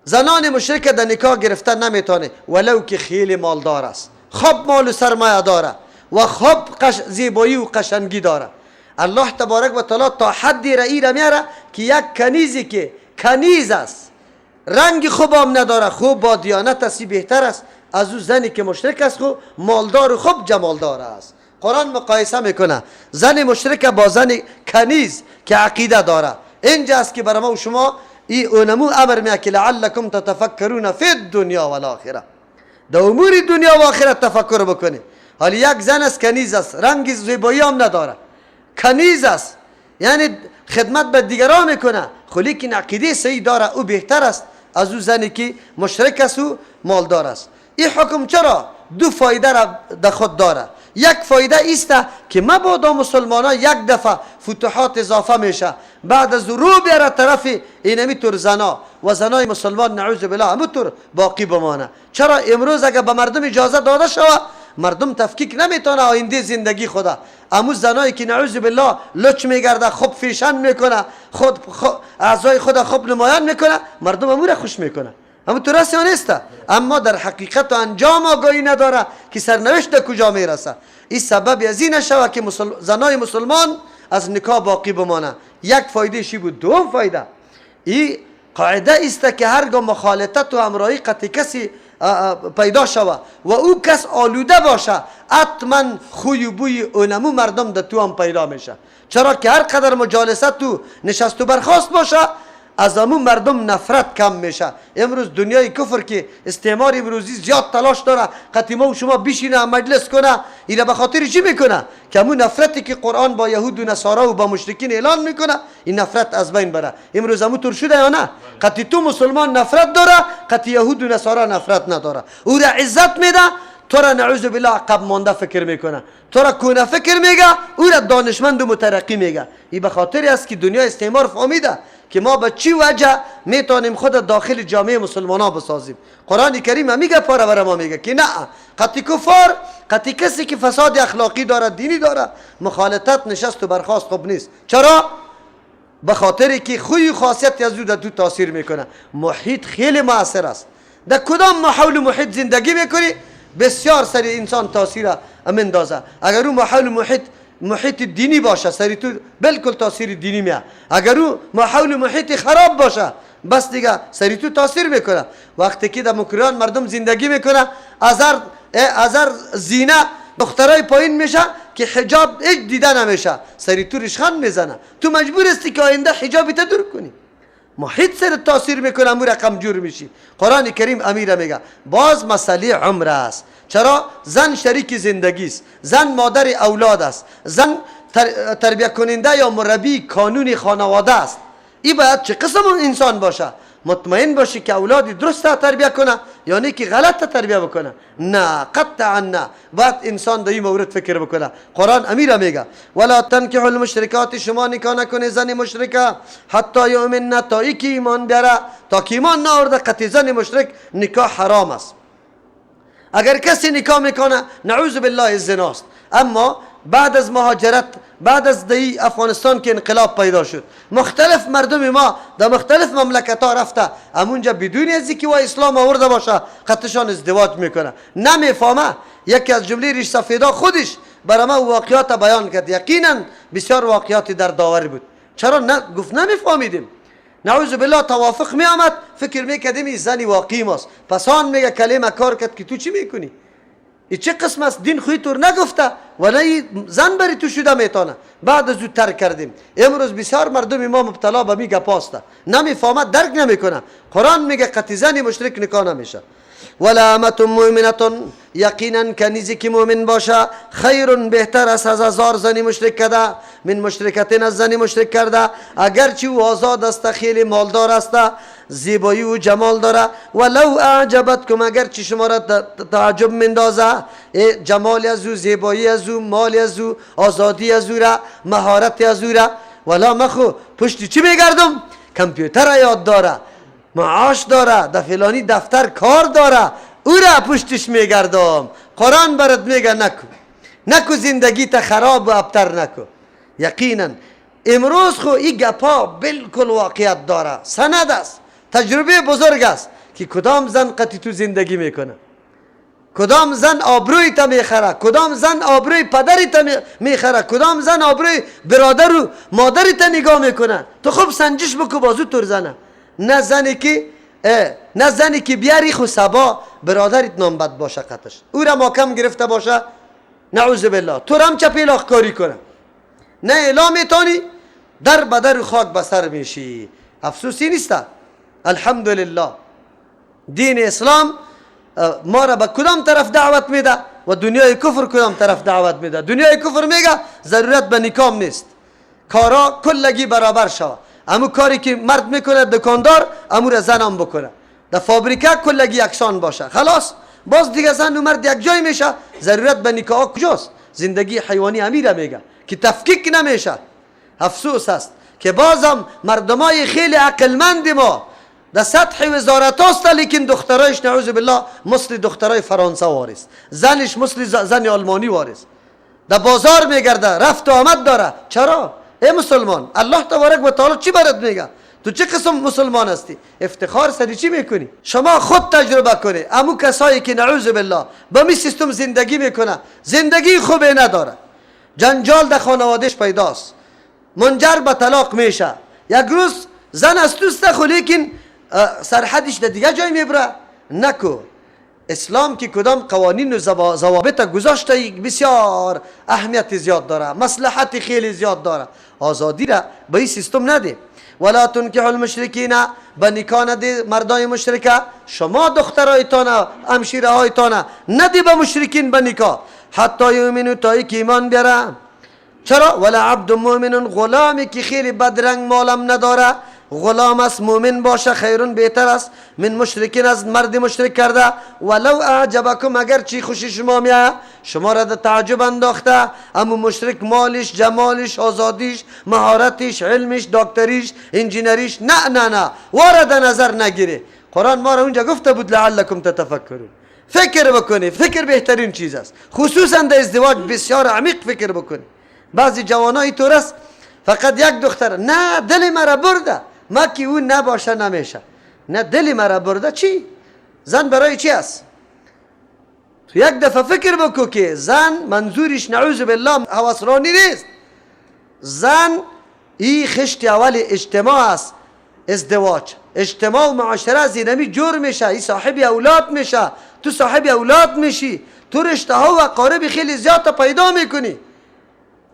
زنان مشرک در نکاح گرفتن نمیتونه ولو که خیلی مالدار است، خب مال و سرمایه داره و خب زیبایی و قشنگی داره. الله تبارک و تعالی تا حدی را را میاره که یک کنیزی که کنیز است، رنگ خوب هم نداره، خوب با دیانت است، بهتر است از او زنی که مشرک است، خوب مالدار و خوب جمالدار است. قرآن مقایسه میکنه زن مشرک با زن کنیز که عقیده داره. اینجا است که برای ما و شما ای اونمو امر میه که لعلکم تتفکرون فی الدنیا والآخره، در امور دنیا و آخرت تفکر بکنی. حالا یک زن است کنیز است، رنگ زیبایی هم نداره، کنیز است، یعنی خدمت به دیگران میکنه، خو لیکن عقیده صحیح داره، او بهتر است از او زنی که مشرک است و مالدار است. این حکم چرا دو فایده را در خود داره؟ یک فایده ایست که مبادا مسلمان یک دفعه فتوحات اضافه میشه، بعد از رو بیاره طرف اینمی طور زنا و زنای مسلمان نعوذ بالله همونطور باقی بمانه. چرا امروز اگر به مردم اجازه داده شوه، مردم تفکیک نمیتونه آینده زندگی خوده. امو زنایی که نعوذ بالله لچ میگرده، خوب فیشن میکنه، خود اعضای خود خوب نمایان میکنه، مردم امو را خوش میکنه. امو تو راست یا نیست؟ اما در حقیقت و انجام آگاهی نداره که سرنوشت در کجا میرسه. این سبب از این نشوه که زنای مسلمان از نکاح باقی بمانه. یک فایده شی بود. دوم فایده این قاعده است که هرگاه مخالطت و همراهی قطع کسی پیدا شوه و او کس آلوده باشه، حتما خوی و بوی اونمو مردم در تو هم پیدا میشه. چرا که هر قدر مجالست تو نشست و برخاست باشه، از امو مردم نفرت کم میشه. امروز دنیای کفر که استعمار امروزی زیاد تلاش داره قطیمه و شما بشینه مجلس کنه، اینا به خاطر چی میکنه؟ که امو نفرتی که قرآن با یهود و نصارا و با مشرکین اعلان میکنه، این نفرت از بین بره. امروز امو طور شده یا نه؟ قطی تو مسلمان نفرت داره، قطی یهود و نصارا نفرت نداره. او را عزت میده، تو را نعوذ بالله عقب مانده فکر میکنه، تو را کونه فکر میگه، او را دانشمند و مترقی میگه. این به خاطر است که دنیا استعمار فهمیده که ما به چی وجه میتونیم خود داخل جامعه مسلمان ها بسازیم. قرآن کریم هم میگه، پاره برای ما میگه که نه، قطی کفار، قطی کسی که فساد اخلاقی داره، دینی داره، مخالطت نشست و برخاست خوب نیست. چرا؟ به خاطر که خوی خاصیت از او در تو تاثیر میکنه. محیط خیلی مؤثر است. در کدام ماحول محیط زندگی میکنی بسیار سری انسان تاثیر مندازه. اگر او ماحول محیط دینی باشه، سری تو بالکل تاثیر دینی میاد. اگر او ماحول محیط خراب باشه، بس دیگه سری تو تاثیر میکنه. وقتی که در مکریان مردم زندگی میکنه، ازر زینه دخترای پایین میشه که حجاب هیچ دیده نمیشه، سری تو ریشخند میزنه، تو مجبور هستی که آینده حجابت دور کنی. محیط سر تاثیر میکنه، امو رقم جور میشی. قرآن کریم امیره میگه باز مسئله عمر است. چرا؟ زن شریک زندگی است، زن مادر اولاد است، زن تربیه کننده یا مربی کانون خانواده است. ای باید چه قسم انسان باشه؟ مطمئن باشی که اولادی درست تربیه کنه یا نه که غلط تربیه بکنه. نه، قطعا نه. باید انسان در این مورد فکر بکنه. قرآن امیره میگه ولا تنکحوا المشرکات، شما نکاح نکنه زن مشرکه حتی یؤمن، تا ای که ایمان بیاره. تا که ایمان نآورده قطع زن مشرک نکاح حرام است. اگر کسی نکاح میکنه نعوذ بالله زناست. اما بعد از مهاجرت، بعد از دی افغانستان که انقلاب پیدا شد، مختلف مردم ما در مختلف مملکت ها رفته، همونجا بدون از اینکه و اسلام آورده باشه قطعشان ازدواج میکنه. نمیفهمه. یکی از جمله ریش سفیدا خودش برای ما واقعیات بیان کرد، یقینا بسیار واقعیات در داور بود. چرا نه گفت نمیفهمیدیم، نعوذ بالله توافق می آمد، فکر میکردیم این زنی واقعی ماست. پس آن میگه کلمه کار کرد که تو چی میکنی؟ ای چه قسم است؟ دین خوی طور نگفته ولی زن بری تو شده میتونه. بعد از او ترک کردیم. امروز بسیار مردم ما مبتلا به می گپاسته، نمیفهمد، درک نمیکنه. قرآن میگه قطع زن مشرک نکاح نمیشه. ولا امة مؤمنة، یقینا کنیزی که مؤمن باشه خیر بهتر است از هزار زن مشرک کرده، من مشرکتین از زن مشرک کرده، اگرچه او آزاد است، خیلی مالدار است، زیبایی و جمال داره. ولو اعجبتکم، اگرچه شما را تعجب مندازه، جمال از او، زیبایی از او، مال از او، آزادی از او را، مهارت از او را، ولا مخو پشتی چی میگردم؟ کامپیوتر یاد داره، معاش داره، در فلانی دفتر کار داره، او را پشتش میگردم. قرآن برات میگه نکو، نکو زندگی تا خراب و ابتر نکو. یقینا امروز خو این گپا بالکل واقعیت داره، سند است، تجربه بزرگ است که کدام زن قطعی تو زندگی میکنه، کدام زن آبروی تا میخره، کدام زن آبروی پدری تا میخره، کدام زن آبروی برادر و مادری تا نگاه میکنه. تو خوب سنجش بکو بازو تور زنه، نه زنی که نه زنی که بیاری خو سبا برادرت نام بد باشه قطش، او را ماکم گرفته باشه، نعوذ بالله، تو رم چه پیلاخ کاری کنه، نه اعلام میتونی، در بدر خاک بسر میشی. افسوسی نیست. الحمدلله دین اسلام ما را به کدام طرف دعوت میده و دنیای کفر کدام طرف دعوت میده. دنیای کفر میگه ضرورت به نکاح نیست، کارا کلگی برابر شوه، امو کاری که مرد میکنه دکاندار امو را زنم بکنه، در فابریکه کلگی یکسان باشه، خلاص باز دیگه زن و مرد یک جای میشه، ضرورت به نکاح کجاست؟ زندگی حیوانی امیره میگه که تفکیک نمیشه. افسوس است که بازم مردمای خیلی عقلمند ما در سطح وزارت هاست، لیکن دخترایش نعوذ بالله مثل دخترای فرانسه وارث، زنش مثل زن آلمانی وارث، در بازار میگرده، رفت و آمد داره. چرا؟ ای مسلمان، الله تبارک و تعالی چی برات میگه؟ تو چه قسم مسلمان هستی؟ افتخار سری چی میکنی؟ شما خود تجربه کنی. امو کسایی که نعوذ بالله با می سیستم زندگی میکنه، زندگی خوبی نداره، جنجال در خانوادهش پیداست، منجر به طلاق میشه. یک روز زن از توست خو لیکن سرحدش در دیگه جای میبره. نکو. اسلام که کدام قوانین و ضوابط گذاشته بسیار اهمیت زیاد داره، مصلحت خیلی زیاد داره. آزادی را به این سیستم نده. ولا تنکحوا المشرکین، به نکاح نده مردای مشرکه، شما دخترایتان همشیره هایتان نده به مشرکین به نکاح، حتی یؤمنوا، تا که ایمان بیاره. چرا؟ ولا عبد مؤمن، غلامی که خیلی بدرنگ مالم نداره، غلام است، مؤمن باشه، خیرون بهتر است من مشرکین، از مرد مشرک کرده. ولو اعجبکم، اگر چی خوشی شما میاد، شما را در تعجب انداخته، اما مشرک مالش، جمالش، آزادیش، مهارتش، علمش، دکتریش، انجینریش، نه نه نه، وارد نظر نگیره. قرآن ما را اونجا گفته بود لعلکم تتفکرون، فکر بکنی. فکر بهترین چیز است، خصوصا در ازدواج بسیار عمیق فکر بکنی. بعضی جوانای طور است فقط یک دختر، نه دل مرا برده، ما که او نباشه نمیشه، نه دل مرا برده. چی؟ زن برای چی است؟ تو یک دفعه فکر بکو که زن منظورش نعوذ بالله هوسرانی نیست. زن ای خشت اول اجتماع است، ازدواج. اجتماع و معاشره از اینمی جور میشه، ای صاحب اولاد میشه، تو صاحب اولاد میشی، تو رشته ها و اقارب خیلی زیاد پیدا میکنی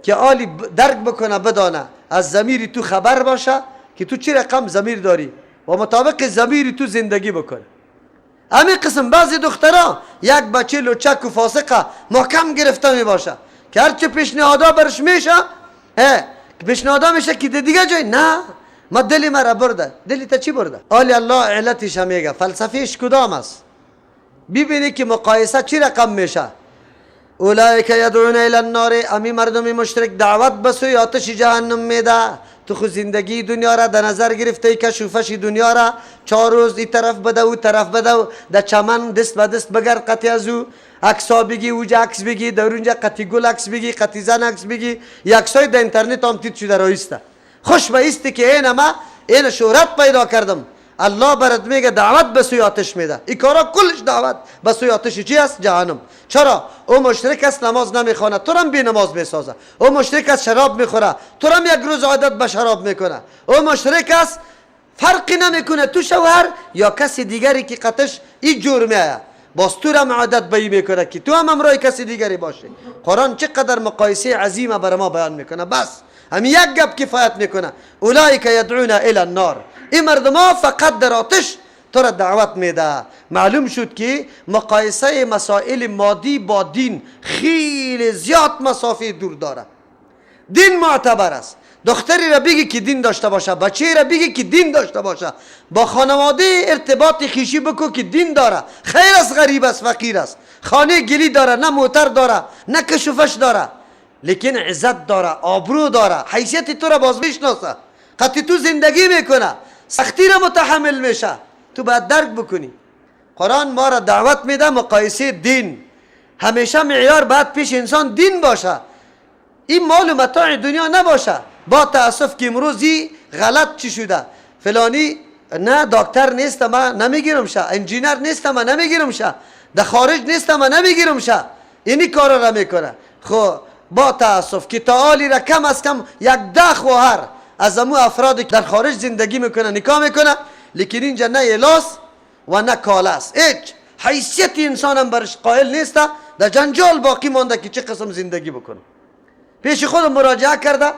که آلی درک بکنه، بدانه از ضمیر تو خبر باشه که تو چه رقم ضمیر داری و مطابق ضمیر تو زندگی بکنه. همین قسم بعضی دخترها یک بچه لوچک و فاسقه محکم گرفته می باشه که هرچه پیشنهادا برش میشه، پیشنهادا میشه که دیگه جای نه، ما دلی مرا برده. دلی تا چی برده؟ آلی الله علتش هم میگه، فلسفهش کدام است؟ ببینی که مقایسه چی رقم میشه. اولئک یدعون الی النار، امی مردم مشرک دعوت به سوی آتش جهنم میده. تو خو زندگی دنیا را در نظر گرفته که شوفش دنیا را 4 روز این طرف بده و طرف بده و در چمن دست به دست بگرد قطعی از او عکسا بگی، اوجا عکس بگی، در اونجا قطعی گل عکس بگی، قطعی زن عکس بگی، یکسای در اینترنت هم تیت شده رایسته. خوش به ایستی که این ما این شهرت پیدا کردم. الله برات میگه دعوت به سوی آتش میده. این کارا کلش دعوت به سوی آتش چی است؟ جهنم. چرا؟ او مشرک است نماز نمیخونه، تو رم بی نماز میسازه. او مشرک است شراب میخوره، تو رم یک روز عادت به شراب میکنه. او مشرک است فرقی نمیکنه تو شوهر یا کسی دیگری که قطش این جور میآید، باز تو رم عادت به این میکنه که تو هم امرای کسی دیگری باشه. قرآن چقدر مقایسه عظیمه بر ما بیان میکنه. بس همین یک گپ کفایت میکنه. اولئک یدعون الی النار، این مردم ها فقط در آتش تو را دعوت میده. معلوم شد که مقایسه مسائل مادی با دین خیلی زیاد مسافه دور داره. دین معتبر است. دختری را بگی که دین داشته باشه، بچه را بگی که دین داشته باشه، با خانواده ارتباط خیشی بکو که دین داره. خیر است، غریب است، فقیر است، خانه گلی داره، نه موتر داره، نه کشوفش داره، لیکن عزت داره، آبرو داره، حیثیت تو را باز میشناسه، قطعی تو زندگی میکنه، سختی را متحمل میشه. تو باید درک بکنی. قرآن ما را دعوت میده مقایسه دین. همیشه معیار باید پیش انسان دین باشه، این مال و متاع دنیا نباشه. با تاسف که امروزی غلط چی شده، فلانی نه دکتر نیست ما نمیگیرم شه، انجینر نیست ما نمیگیرم شه، در خارج نیست ما نمیگیرم شه، اینی کارا را میکنه. خب با تاسف که تعالی را کم از کم 10 خواهر از امو افراد که در خارج زندگی میکنه نکاح میکنه، لیکن اینجا نه الاس و نه کالاس، هیچ حیثیت انسان هم برش قائل نیست، در جنجال باقی مانده که چه قسم زندگی بکنه. پیش خود مراجعه کرده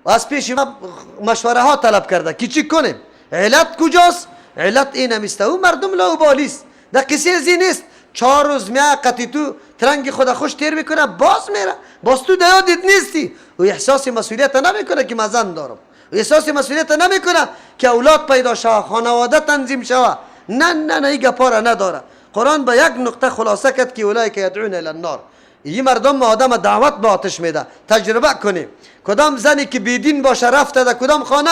و از پیش ما مشوره ها طلب کرده که چی کنیم. علت کجاست؟ علت این همیسته او مردم لاوبالیست، در قصه ازی نیست. 4 روز میای قطی تو ترنگ خود خوش تیر میکنه، باز میره، باز تو دیادت نیستی. و احساس مسئولیت نمیکنه که من زن دارم، و احساس مسئولیت نمیکنه که اولاد پیدا شوه، خانواده تنظیم شوه. نه نه نه، این گپا را نداره. قرآن به یک نقطه خلاصه کرد که اولئک یدعون الی النار. این مردم آدم دعوت به آتش میده. تجربه کنیم کدام زنی که بیدین باشه رفته در کدام خانه،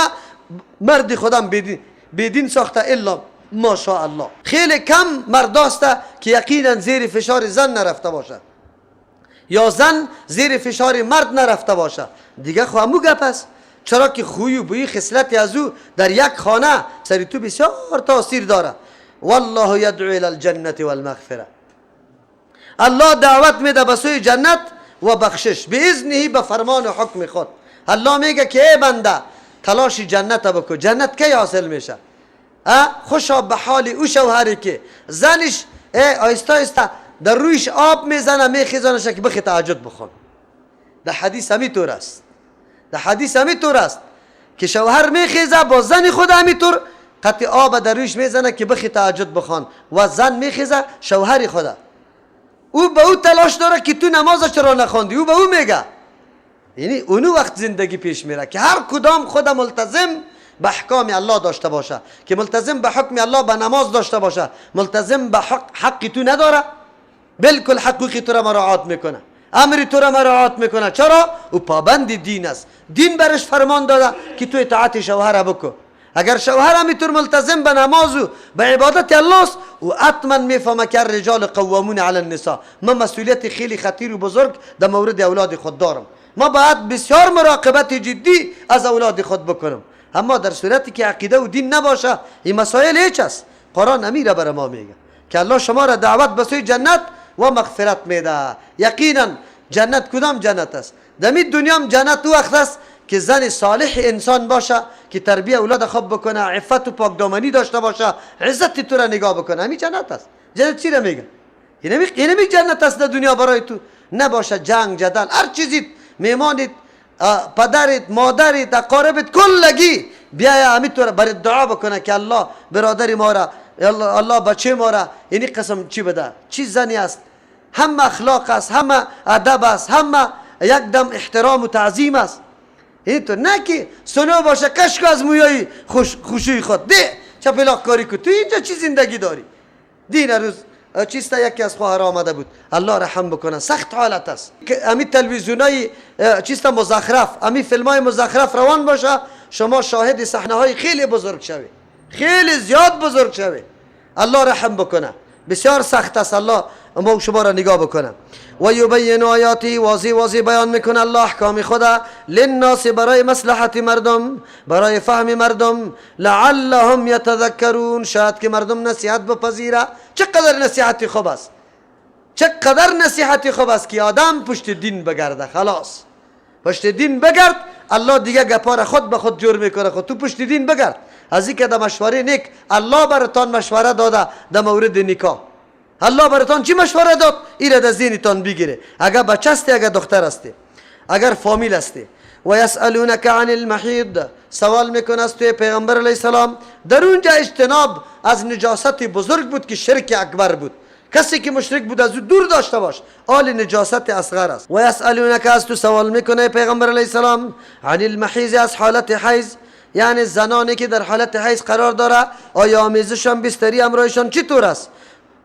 مرد خودم بیدین ساخته الا ماشاءالله. خیلی کم مرداست که یقینا زیر فشار زن نرفته باشه یا زن زیر فشار مرد نرفته باشه. دیگه خو همو گپ است. چرا که خوی و بوی خصلت از او در یک خانه سری تو بسیار تاثیر داره. والله یدعو الی الجنة والمغفره. الله دعوت میده به سوی جنت و بخشش باذنه، به فرمان و حکم خود. الله میگه که ای بنده تلاش جنت بکن. جنت کی حاصل میشه؟ خوشا به حال او شوهری که زنش آیستا آیستا در رویش آب میزنه میخیزانش که بخی تهجد بخون. در حدیث همیطور است، در حدیث همیطور است که شوهر میخیزه با زن خود همیطور قطع آب در رویش میزنه که بخی تهجد بخوان و زن میخیزه شوهر خود، او به او تلاش داره که تو نماز چرا نخواندی، او به او میگه. یعنی اونو وقت زندگی پیش میره که هر کدام خود ملتزم به احکام الله داشته باشه، که ملتزم به حکم الله به نماز داشته باشه، ملتزم به حق تو نداره، بالکل حقوق تو را مراعات میکنه، امر تو را مراعات میکنه. چرا؟ او پابند دین است. دین برش فرمان داده که تو اطاعت شوهر بکن. اگر شوهر همینطور ملتزم به نماز و به عبادت الله است، او حتما میفهمه که الرجال قوامون علی النساء. من مسئولیت خیلی خطیر و بزرگ در مورد اولاد خود دارم، ما باید بسیار مراقبت جدی از اولاد خود بکنم. اما در صورتی که عقیده و دین نباشه این مسائل هیچ است. قرآن امیره بر ما میگه که الله شما را دعوت به سوی جنت و مغفرت میده. یقینا جنت کدام جنت است؟ دمی دنیا هم جنت وقت است که زن صالح انسان باشه که تربیه اولاد خوب بکنه، عفت و پاکدامنی داشته باشه، عزت تو را نگاه بکنه، همین جنت است. جنت چی را میگه؟ اینمی جنت است در دنیا برای تو. نباشه جنگ جدل هر چیزی، میمانت، پدرت، مادرت، اقاربت، کلگی بیایا همین تو را برای دعا بکنه که الله برادر ما را، الله بچه ما را اینی قسم چی بده. چی زنی است، هم اخلاق است، هم ادب است، هم یک دم احترام و تعظیم است. این تو نه که سنو باشه کشک از مویای خوشی خود ده چپلاق کاری که تو اینجا چی زندگی داری. دین روز چیستا یکی از خواهر آمده بود، الله رحم بکنه، سخت حالت است که امی تلویزیونای چیستا مزخرف، امی فیلمای مزخرف روان باشه، شما شاهد صحنه های خیلی بزرگ شوی، خیلی زیاد بزرگ شوی. الله رحم بکنه، بسیار سخت است. الله ما شما را نگاه بکنه. و یبین آیاتی، واضح واضح بیان میکنه الله احکام خدا، للناس برای مصلحت مردم، برای فهم مردم، لعلهم یتذکرون، شاید که مردم نصیحت بپذیره. چقدر نصیحت خوب است، چقدر نصیحت خوب است که آدم پشت دین بگرده. خلاص پشت دین بگرد، الله دیگه گپار خود به خود جور میکنه. خود تو پشت دین بگرد. از اینکه در مشوره نیک الله براتان مشوره داده در مورد نکاح، الله براتان چی مشوره داد؟ ایره در ذهنتان بگیره. اگر بچه هستی، اگر دختر هستی، اگر فامیل هستی. و یسألونک عن المحیض، سوال میکنه از توی پیغمبر علیه السلام. در اونجا اجتناب از نجاست بزرگ بود که شرک اکبر بود، کسی که مشرک بود از او دور داشته باش، آل نجاست اصغر است. و یسألونک، از تو سوال میکنه پیغمبر علیه السلام، عن المحیض، از حالت حیض، یعنی زنانی که در حالت حیض قرار داره، آیا آمیزشان بستری امرایشان چطور است؟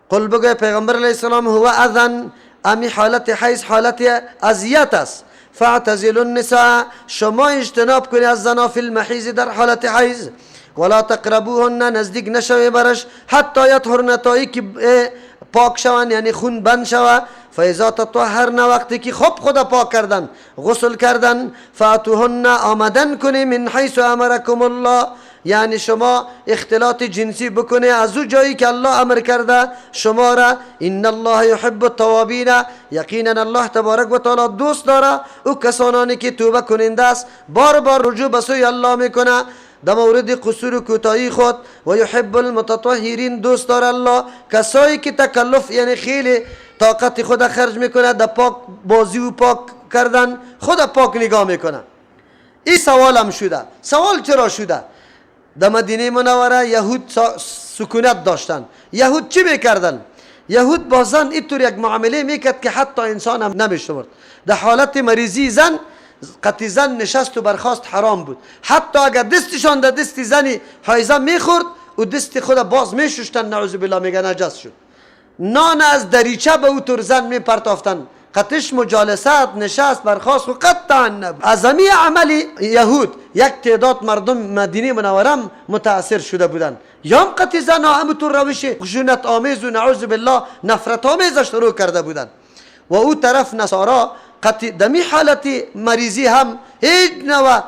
قل، بگوی پیغمبر علیه السلام، هو اذن، امی حالت حیض حالت اذیت است. فاعتزلوا النساء، شما اجتناب کنی از زنا، فی المحیض، در حالت حیض، ولا تقربوهن، نزدیک نشوی برش، حتی یطهرن، تا که پاک شوند، یعنی خون بند شوه. فاذا تطهرن، وقتی که خوب خود پاک کردن، غسل کردن، فاتوهن، آمدن کنی، من حیث امرکم الله، یعنی شما اختلاط جنسی بکنه از او جایی که الله امر کرده شما را. ان الله یحب التوابین، یقینا الله تبارک و تعالی دوست داره او کسانانی که توبه کننده است، بار بار رجوع به سوی الله میکنه در مورد قصور و کوتاهی خود. و یحب المتطهرین، دوست داره الله کسایی که تکلف، یعنی خیلی طاقت خود خرج میکنه در پاک بازی و پاک کردن، خود پاک نگاه میکنه. این سوال هم شده. سوال چرا شده؟ در مدینه منوره یهود سکونت داشتن. یهود چی میکردن؟ یهود با زن اینطور یک معامله میکرد که حتی انسان هم نمیشمرد. در حالت مریضی زن، قطع زن نشست و برخاست حرام بود. حتی اگر دستشان در دست زنی حایزه میخورد و دست خود باز میششتن، نعوذ بالله، میگه نجس شد. نان از دریچه به او طور زن میپرتافتن، قطش مجالست نشست برخاست و قطعا نبود. از همی عمل یهود یک تعداد مردم مدینه منوره متاثر شده بودند. یام قطع زن ها همونطور روش خشونت آمیز و نعوذ بالله نفرت آمیز شروع کرده بودند. و او طرف نصارا قطع دمی حالت مریضی هم هیچ نوع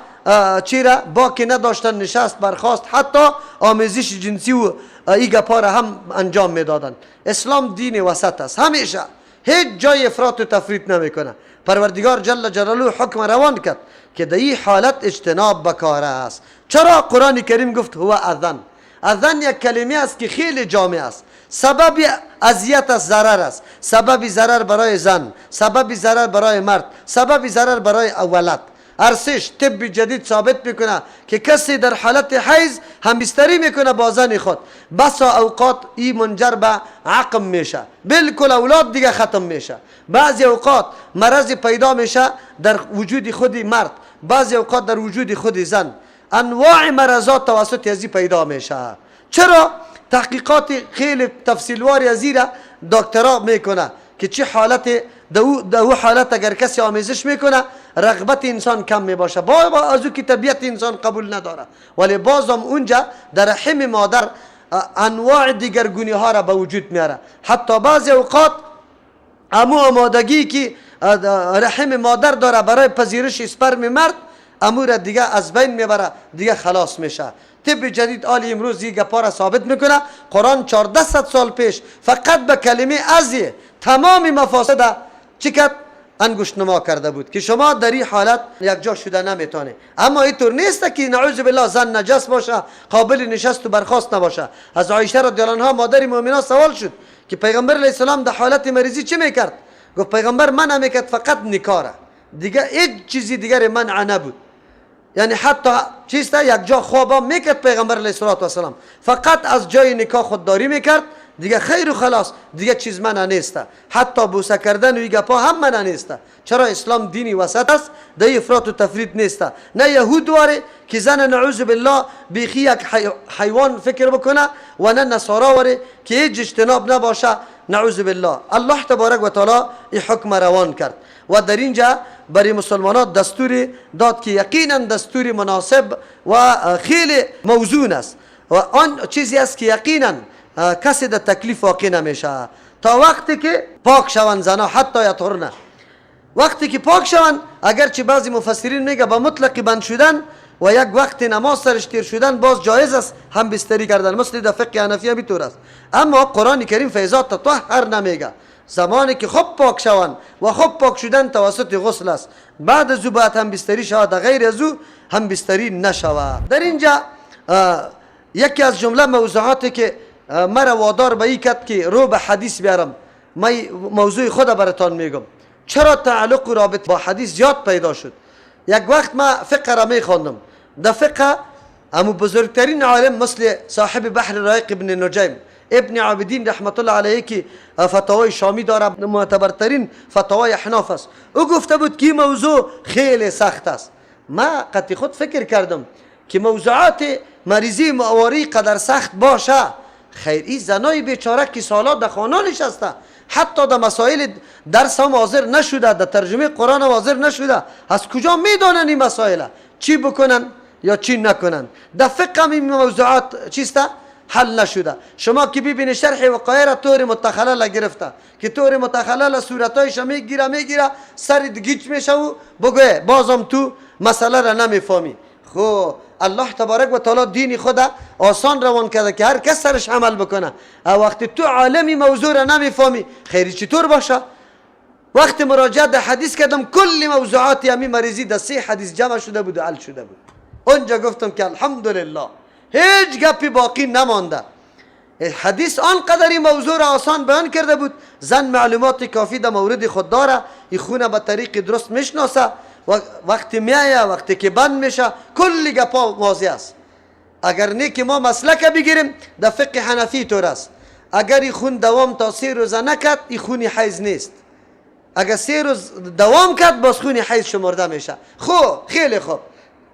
چیرا باکی نداشتن، نشست برخاست، حتی آمیزش جنسی و ای گپا را هم انجام میدادن. اسلام دین وسط است، همیشه هیچ جای افراط و تفریط نمیکنه. پروردگار جل جلاله حکم روان کرد که در این حالت اجتناب بکاره است. چرا قرآن کریم گفت هو اذن؟ اذن یک کلمه است که خیلی جامع است. سبب اذیت است، ضرر است، سبب ضرر برای زن، سبب ضرر برای مرد، سبب ضرر برای اولاد. ارسش طب جدید ثابت میکنه که کسی در حالت حیض همبستری میکنه با زن خود، بسا اوقات ای منجر به عقم میشه، بالکل اولاد دیگه ختم میشه. بعضی اوقات مرض پیدا میشه در وجود خود مرد، بعضی اوقات در وجود خود زن. انواع مرضات توسط ازی پیدا میشه. چرا؟ تحقیقات خیلی تفصیلواری ازی را دکترا میکنه که چه حالت دو حالت اگر کسی آمیزش میکنه رغبت انسان کم میباشه، با از او که طبیعت انسان قبول نداره، ولی بازم اونجا در رحم مادر انواع دیگرگونی ها را به وجود میاره. حتی بعضی اوقات امو آمادگی که رحم مادر داره برای پذیرش اسپرم مرد، امو را دیگه از بین میبره، دیگه خلاص میشه. طب جدید آل امروز این گپا را ثابت میکنه. قرآن 1400 سال پیش فقط به کلمه ازی تمام مفاسد چی کرد؟ انگشت نما کرده بود که شما در این حالت یک جا شده نمیتونه. اما اینطور نیست که نعوذ بالله زن نجس باشه، قابل نشست و برخاست نباشه. از عایشه رضی الله عنها مادر مؤمنان سوال شد که پیغمبر علیه السلام در حالت مریضی چه میکرد؟ گفت پیغمبر منع میکرد فقط نکاره، دیگه هیچ چیزی دیگر منع نبود. یعنی حتی چیست یک جا خوابا میکرد پیغمبر علیه السلام، فقط از جای نکاح خودداری میکرد، دیگه خیر و خلاص، دیگه چیز منع نیست. حتی بوسه کردن و گپا هم منع نیست. چرا؟ اسلام دینی وسط است، در افراط و تفرید نیست. نه یهود واره که زن نعوذ بالله بیخی یک حیوان فکر بکنه، و نه نصارا واره که هیچ اجتناب نباشه نعوذ بالله. الله تبارک و تعالی این حکم روان کرد و در اینجا برای مسلمانان دستور داد که یقینا دستور مناسب و خیلی موزون است و آن چیزی است که یقینا کسی در تکلیف واقع نمیشه تا وقتی که پاک شوند زنا، حتی یطهرنه. وقتی که پاک شوند، اگرچه بعضی مفسرین میگه با مطلق بند شدن و یک وقت نماز سرش تیر شدن باز جایز است هم بستری کردن، مثل در فقه حنفیه بیطور است. اما قرآن کریم فیضا تطهر نمیگه، زمانی که خوب پاک شوند و خوب پاک شدن توسط غسل است، بعد از او باید هم بستری شود، غیر از او هم بستری نشود. در اینجا یکی از جمله موضوعاتی که مرا وادار به این کرد که رو به حدیث بیارم، من موضوع خود براتان میگم چرا تعلق و رابطه با حدیث زیاد پیدا شد. یک وقت ما فقه را میخواندم، در فقه امو بزرگترین عالم مثل صاحب بحر رایق ابن نجیم ابن عابدین رحمت الله علیه که فتاوای شامی داره، معتبرترین فتاوای احناف است، او گفته بود که موضوع خیلی سخت است. ما قطعی خود فکر کردم که موضوعات مریضی مواری قدر سخت باشه، خیر این زنای بیچاره که سالا در خانه نشسته، حتی در مسائل درس هم حاضر نشده، در ترجمه قرآن هم حاضر نشده، از کجا میدانن این مسائل چی بکنن یا چی نکنن؟ در فقه هم این موضوعات چیسته حل نشده. شما که ببینی شرح وقایع را طور متخلل گرفته که طور متخلل صورتایش میگیره سر گیج میشه و بگه بازم تو مسئله را نمیفهمی. خب الله تبارک و تعالی دین خدا آسان روان کرده که هر کس سرش عمل بکنه. وقتی تو عالمی موضوع را نمیفهمی خیری چطور باشه؟ وقتی مراجعه در حدیث کردم کل موضوعات همین مریضی در 3 حدیث جمع شده بود و حل شده بود. اونجا گفتم که الحمدلله هیچ گپی باقی نمانده. حدیث آنقدر این موضوع را آسان بیان کرده بود، زن معلومات کافی در مورد خود داره، این خونه به طریق درست میشناسه، وقتی میایه وقتی که بند میشه کل گپا واضح است. اگر نه که ما مسلک بگیریم در فقه حنفی طور است، اگر این خون دوام تا 3 روز نکرد این خون حیض نیست، اگر 3 روز دوام کرد باز خون حیض شمرده میشه. خب خیلی خوب،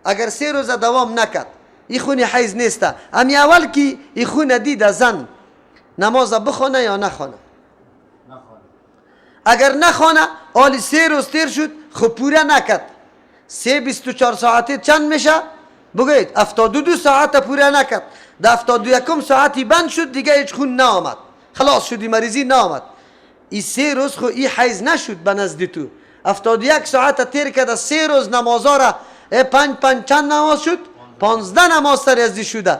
اگر 3 روز دوام نکرد این خون حیض نیست. امی اول که این خون دید زن نماز بخونه یا نخونه؟ اگر نخونه آلی 3 روز تیر شد، خب پوره نکرد، 3 24 ساعته چند میشه؟ بگوید 72 ساعت پوره نکرد، در 71 ساعتی بند شد، دیگه هیچ خون نآمد، خلاص شدی مریضی نآمد. این 3 روز خو این حیض نشد به نزد تو، 71 ساعت تیر کرده، 3 روز نمازا را 5 5 چند نماز شد؟ 15 نماز سر ازی شده.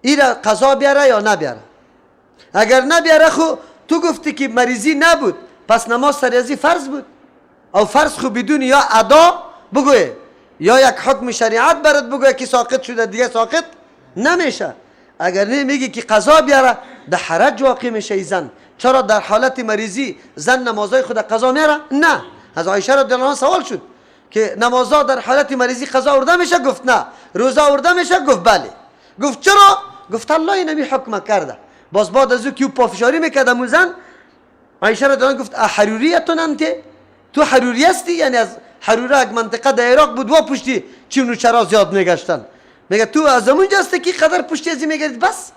این را قضا بیاره یا نبیاره؟ اگر نبیاره خو تو گفتی که مریضی نبود، پس نماز سر ازی فرض بود، او فرض خو بدون یا ادا بگوی یا یک حکم شریعت برات بگوی که ساقط شده، دیگه ساقط نمیشه. اگر نه میگی که قضا بیاره، در حرج واقع میشه ای زن. چرا در حالت مریضی زن نمازهای خود قضا میاره؟ نه. از عایشه رضی الله عنها سوال شد که نمازها در حالت مریضی قضا آورده میشه؟ گفت نه. روزه آورده میشه؟ گفت بله. گفت چرا؟ گفت الله اینمی حکم کرده. باز بعد از او که پافشاری میکرد امو زن، عایشه رضی الله عنها گفت احروریتون انت؟ تو حروری هستی؟ یعنی از حروره یک منطقه در عراق بود و پشتی چون و چرا زیاد میگشتن. میگه تو از اونجا هستی که قدر پشتی ازی میگردی؟ بس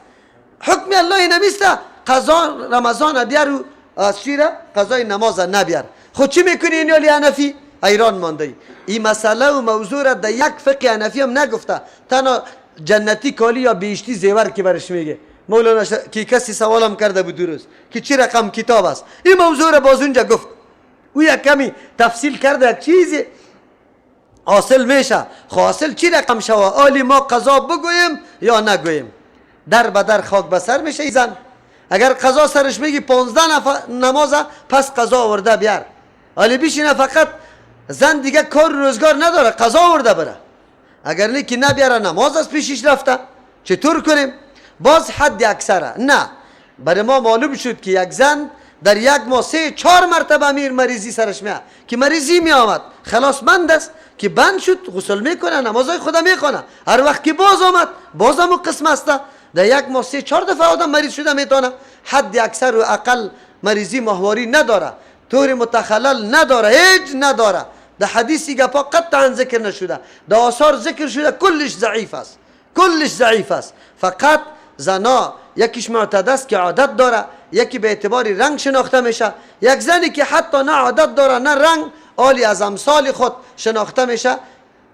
حکم الله اینمیسته، قضا رمضان بیار و از چیره قضای نماز نبیار. خود چی میکنی این یالی حنفی؟ ایران مانده ای. این مسئله و موضوع را در یک فقه حنفی هم نگفته، تنها جنتی کالی یا بهشتی زیور که برش میگه مولانا که کسی سوالم کرده بود درست که چی رقم کتاب است، این موضوع را باز اونجا گفت. او یک کمی تفصیل کرده، یک چیزی حاصل میشه. خب حاصل چی رقم شوه؟ آلی ما قضا بگوییم یا نگوییم؟ در به در خاک به سر میشه زن. اگر قضا سرش میگی 15 نماز، پس قضا آورده بیار. حالی بیشینه فقط زن دیگه کار روزگار نداره، قضا آورده بره. اگر نه که نبیاره نماز از پیشش رفته، چطور کنیم؟ باز حد اکثره. نه، برای ما معلوم شد که یک زن در یک ماه 3-4 مرتبه امیر مریضی سرش میاد که مریضی می آمد، خلاص بند است که بند شد، غسل میکنه، نمازهای خدا میخونه، هر وقت که باز آمد باز هم قسم است. در یک ماه 3-4 دفعه آدم مریض شده میتونه. حد اکثر و اقل مریضی ماهواری نداره، طور متخلل نداره، هیچ نداره. در حدیثی گپا قطعا ذکر نشده، در آثار ذکر شده، کلش ضعیف است، کلش ضعیف است. فقط زنا یکیش معتاد است که عادت داره، یکی به اعتبار رنگ شناخته میشه. یک زنی که حتی نه عادت داره نه رنگ، آلی از امثال خود شناخته میشه،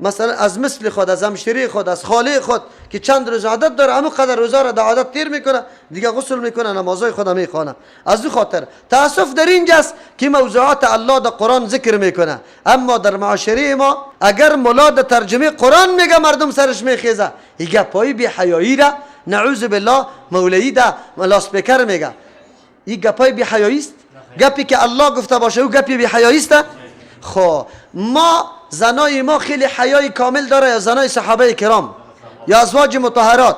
مثلا از مثل خود، از همشیره خود، از خاله خود که چند روز عادت داره، همون قدر روزا را در عادت تیر میکنه، دیگه غسل میکنه، نمازهای خود میخوانه. از او خاطر تاسف در اینجاست که موضوعات الله در قرآن ذکر میکنه، اما در معاشره ما اگر ملا در ترجمه قرآن میگه مردم سرش میخیزه. این گپای بی حیایی را نعوذ بالله مولوی در لاسپیکر میگه. این گپای بی حیایی است؟ گپی که الله گفته باشه او گپی بی حیایی است؟ خب ما زنای ما خیلی حیای کامل داره، یا زنای صحابه کرام یا ازواج مطهرات.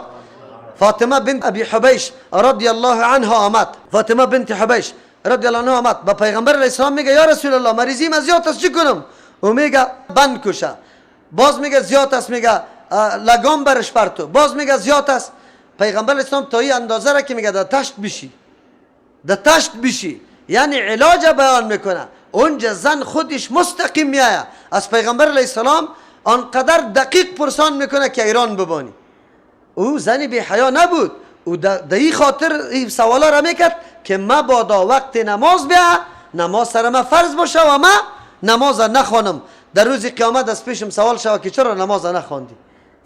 فاطمه بنت ابی حبیش رضی الله عنها آمد، فاطمه بنت حبیش رضی الله عنها آمد با پیغمبر علیه السلام میگه یا رسول الله مریضیم از زیاد است چی کنم؟ او میگه بند کشه، باز میگه زیاد است، میگه لگام برش پرتو، باز میگه زیاد است. پیغمبر علیه السلام تا این اندازه را که میگه در تشت بشی، در تشت بشی، یعنی علاج بیان میکنه. اونجا زن خودش مستقیم میآید از پیغمبر علیه السلام آنقدر دقیق پرسان میکنه که ایران ببانی. او زنی بی حیا نبود، او در این خاطر این سوالا را میکرد که مبادا وقت نماز بیا نماز سر ما فرض باشه و ما نماز نخوانم، در روز قیامت از پیشم سوال شود که چرا نماز نخواندی.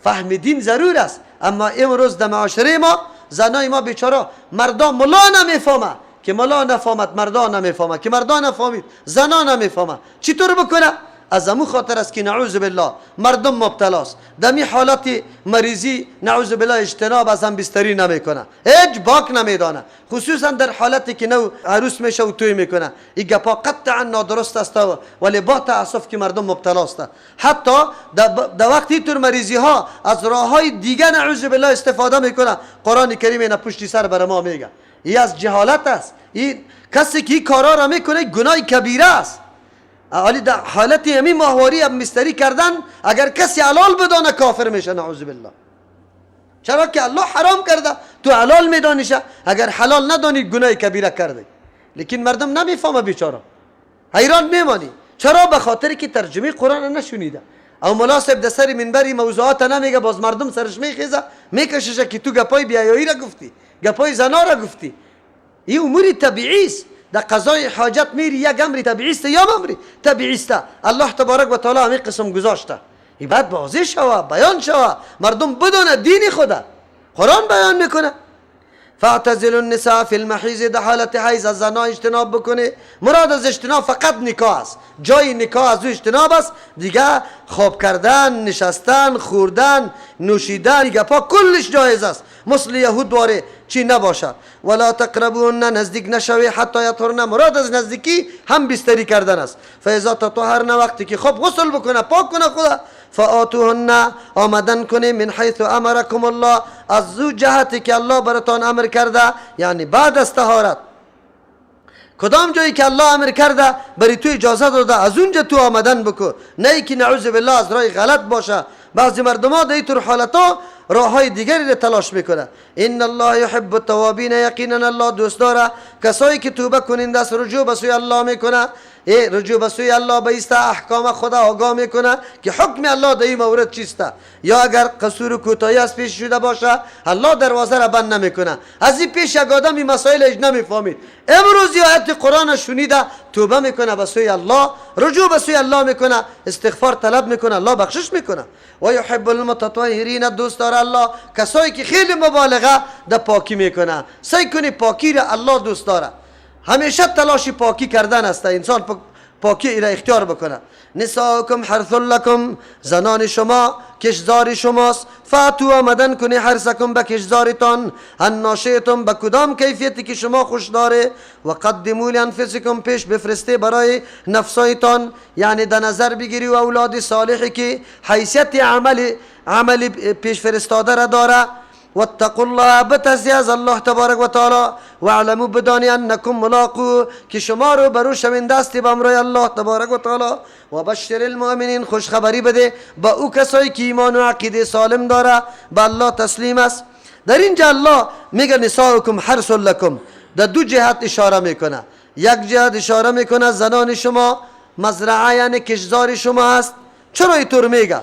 فهم دین ضرور است. اما امروز در معاشره ما زنای ما بیچاره مردا ملا نمیفهمه که ملا نفهمد، مردا نمیفهمه که مردا نفهمید، زنا نمیفهمه چطور بکنه؟ از امو خاطر است که نعوذ بالله مردم مبتلاست دمی حالت مریضی، نعوذ بالله اجتناب از هم بستری نمیکنه، هیچ باک نمیدانه، خصوصا در حالتی که نو عروس میشه و توی میکنه. این گپا قطعا نادرست است، ولی با تاسف که مردم مبتلاست. حتی در وقتی طور مریضی ها از راه های دیگه نعوذ بالله استفاده میکنه. قرآن کریم اینا پشتی سر بر ما میگه. این از جهالت است. این کسی که این کارا را میکنه گناه کبیره است. حالی در حالت همین ماهواری هم مستری کردن اگر کسی حلال بدانه کافر میشه نعوذ بالله. چرا که الله حرام کرده، تو حلال میدانیشه، اگر حلال ندانی گناه کبیره کرده. لیکن مردم نمیفهمه بیچاره، حیران میمانی. چرا؟ به خاطر که ترجمه قرآن نشنیده. او ملا صاحب در سر منبری موضوعات نمیگه، باز مردم سرش میخیزه میکششه که تو گپای بی‌حیایی را گفتی، گپای زنا را گفتی. این امور طبیعی است. در قضای حاجت میری یک امر طبیعی است یا امر طبیعی است. الله تبارک و تعالی همین قسم گذاشته. این بعد واضح شوه، بیان شوه، مردم بدون دین خدا. قرآن بیان میکنه فاعتزلوا النساء فی المحیض، در حالت حیض از زنا اجتناب بکنه. مراد از اجتناب فقط نکاح است، جای نکاح از او اجتناب است. دیگه خواب کردن، نشستن، خوردن، نوشیدن، گپا کلش جایز است، مثل یهود واره چی نباشه. ولا تقربوهن، نزدیک نشوی، حتی یطهرن، مراد از نزدیکی هم بستری کردن است. فاذا تطهرن، وقتی که خوب غسل بکنه، پاک کنه خدا، فآتوهن، آمدن کنه، من حیث امرکم الله، از او جهتی که الله براتان امر کرده، یعنی بعد از طهارت. کدام جایی که الله امر کرده بری تو اجازه داده، از اونجا تو آمدن بکو، نه ای که نعوذ بالله از راه غلط باشه. بعضی مردم ها در اینطور حالت ها راه های دیگری را تلاش میکنه. ان الله یحب التوابین، یقینا الله دوست داره کسایی که توبه کننده است، رجوع به سوی الله میکنه. ای رجوع به سوی الله بیسته، احکام خدا آگاه میکنه که حکم الله در این مورد چیسته. یا اگر قصور و کوتاهی از پیش شده باشه، الله دروازه را بند نمیکنه. از این پیش یک آدم این مسائل اج نمیفهمید، امروز آیت قرآن شنیده توبه میکنه به سوی الله، رجوع به سوی الله میکنه، استغفار طلب میکنه، الله بخشش میکنه. و یحب المتطهرین، دوست داره الله کسایی که خیلی مبالغه در پاکی میکنه. سعی کنی پاکی را الله دوست داره. همیشه تلاش پاکی کردن است. انسان پاکی را اختیار بکنه. نساؤکم حرث لکم، زنان شما کشزار شماست. فاتو آمدن کنی حرثکم به کشزارتان، انا شئتم به کدام کیفیتی که شما خوش داره. و قدموا لانفسکم، پیش بفرسته برای نفسایتان، یعنی در نظر بگیری و اولاد صالحی که حیثیت عمل پیش فرستاده را داره. واتقوا الله، بترسی از الله تبارک و تعالی. واعلموا، بدانی انکم ملاقو، که شما رو برو شوینده استی به امرای الله تبارک و تعالی. و بشر المؤمنین، خوشخبری بده با او کسایی که ایمان و عقیده سالم داره، به الله تسلیم است. در اینجا الله میگه نساؤکم حرث لکم، در دو جهت اشاره میکنه. یک جهت اشاره میکنه زنان شما مزرعه یعنی کشزار شما است. چرا اینطور میگه؟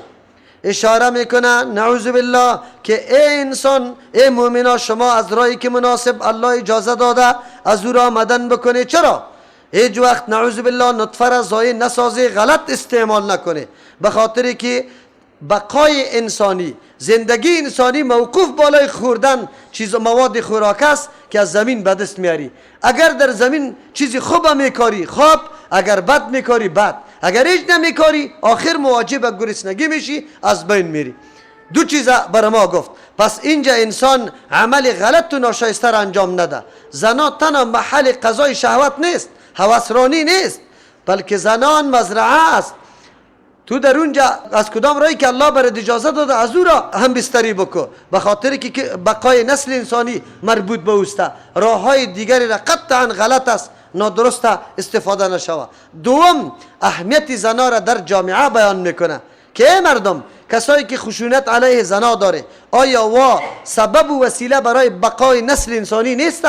اشاره میکنه نعوذ بالله که ای انسان، ای مؤمنا، شما از راهی که مناسب الله اجازه داده از او را آمدن بکنه. چرا؟ هیچ وقت نعوذ بالله نطفه را ضایع نسازی، غلط استعمال نکنه، به خاطر که بقای انسانی، زندگی انسانی موقوف بالای خوردن چیز مواد خوراک است که از زمین به دست میاری. اگر در زمین چیزی خوب میکاری خوب، اگر بد میکاری بد، اگر هیچ نمیکاری آخر مواجه به گرسنگی میشی، از بین میری. دو چیز بر ما گفت. پس اینجا انسان عمل غلط و ناشایسته را انجام نده. زنا تنها محل قضای شهوت نیست، هوسرانی نیست، بلکه زنان مزرعه است. تو در اونجا از کدام راهی که الله برات اجازه داده از او را هم بستری بکو، به خاطر که بقای نسل انسانی مربوط به اوست. راه های دیگری را قطعا غلط است، نادرست استفاده نشوه. دوم، اهمیت زنا را در جامعه بیان میکنه که ای مردم، کسایی که خشونت علیه زنا داره، آیا وا سبب و وسیله برای بقای نسل انسانی نیست؟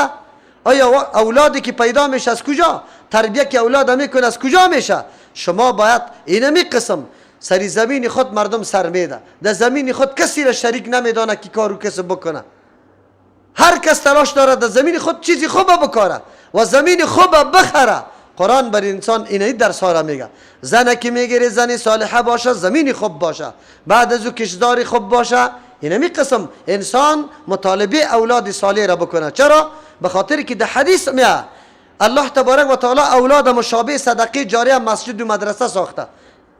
آیا اولادی که پیدا میشه از کجا؟ تربیه که اولاد میکنه از کجا میشه؟ شما باید اینمی قسم سری زمین خود مردم سر میده، در زمین خود کسی را شریک نمیدانه که کارو کسی بکنه. هر کس تلاش داره در زمین خود چیزی خوب بکاره و زمین خوب بخره. قرآن بر انسان اینه درس ها را میگه. زن که میگیره زن صالحه باشه، زمین خوب باشه، بعد از او کشدار خوب باشه. اینمی قسم انسان مطالبه اولاد صالح را بکنه. چرا؟ به خاطر که در حدیث میاد الله تبارک و تعالی اولاد مشابه صدقه جاریه مسجد و مدرسه ساخته.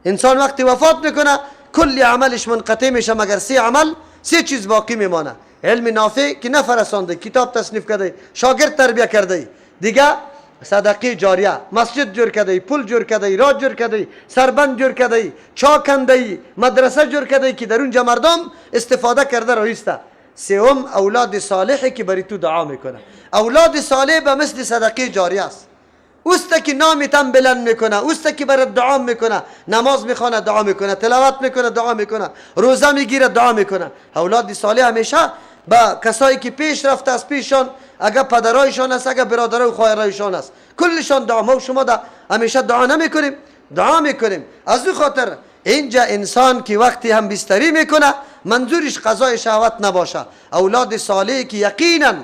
انسان وقتی وفات میکنه کلی عملش منقطع میشه، مگر سه عمل، سه چیز باقی میمانه: علم نافع که نفرسانده، کتاب تصنیف کرده، شاگرد تربیه کرده، دیگه صدقه جاریه، مسجد جور کرده، پل جور کرده، راه جور کرده، سربند جور کرده، چاه کنده، مدرسه جور کرده که در اونجا مردم استفاده کرده رایسته. سوم، اولاد صالحی که بری تو دعا میکنه. اولاد صالح به مثل صدقه جاریه است. اوست که نامتن بلند میکنه، اوست که برات دعا میکنه، نماز میخوانه دعا میکنه، تلاوت میکنه دعا میکنه، روزه میگیره دعا میکنه. اولاد صالح همیشه با کسایی که پیش رفته از پیشان، اگر پدرایشان است، اگر برادرای و خواهرایشان است، کلشان دعا. ما و شما همیشه دعا نمیکنیم، دعا میکنیم. از او خاطر اینجا انسان که وقتی هم بستری میکنه منظورش قضای شهوت نباشه. اولاد صالح که یقینا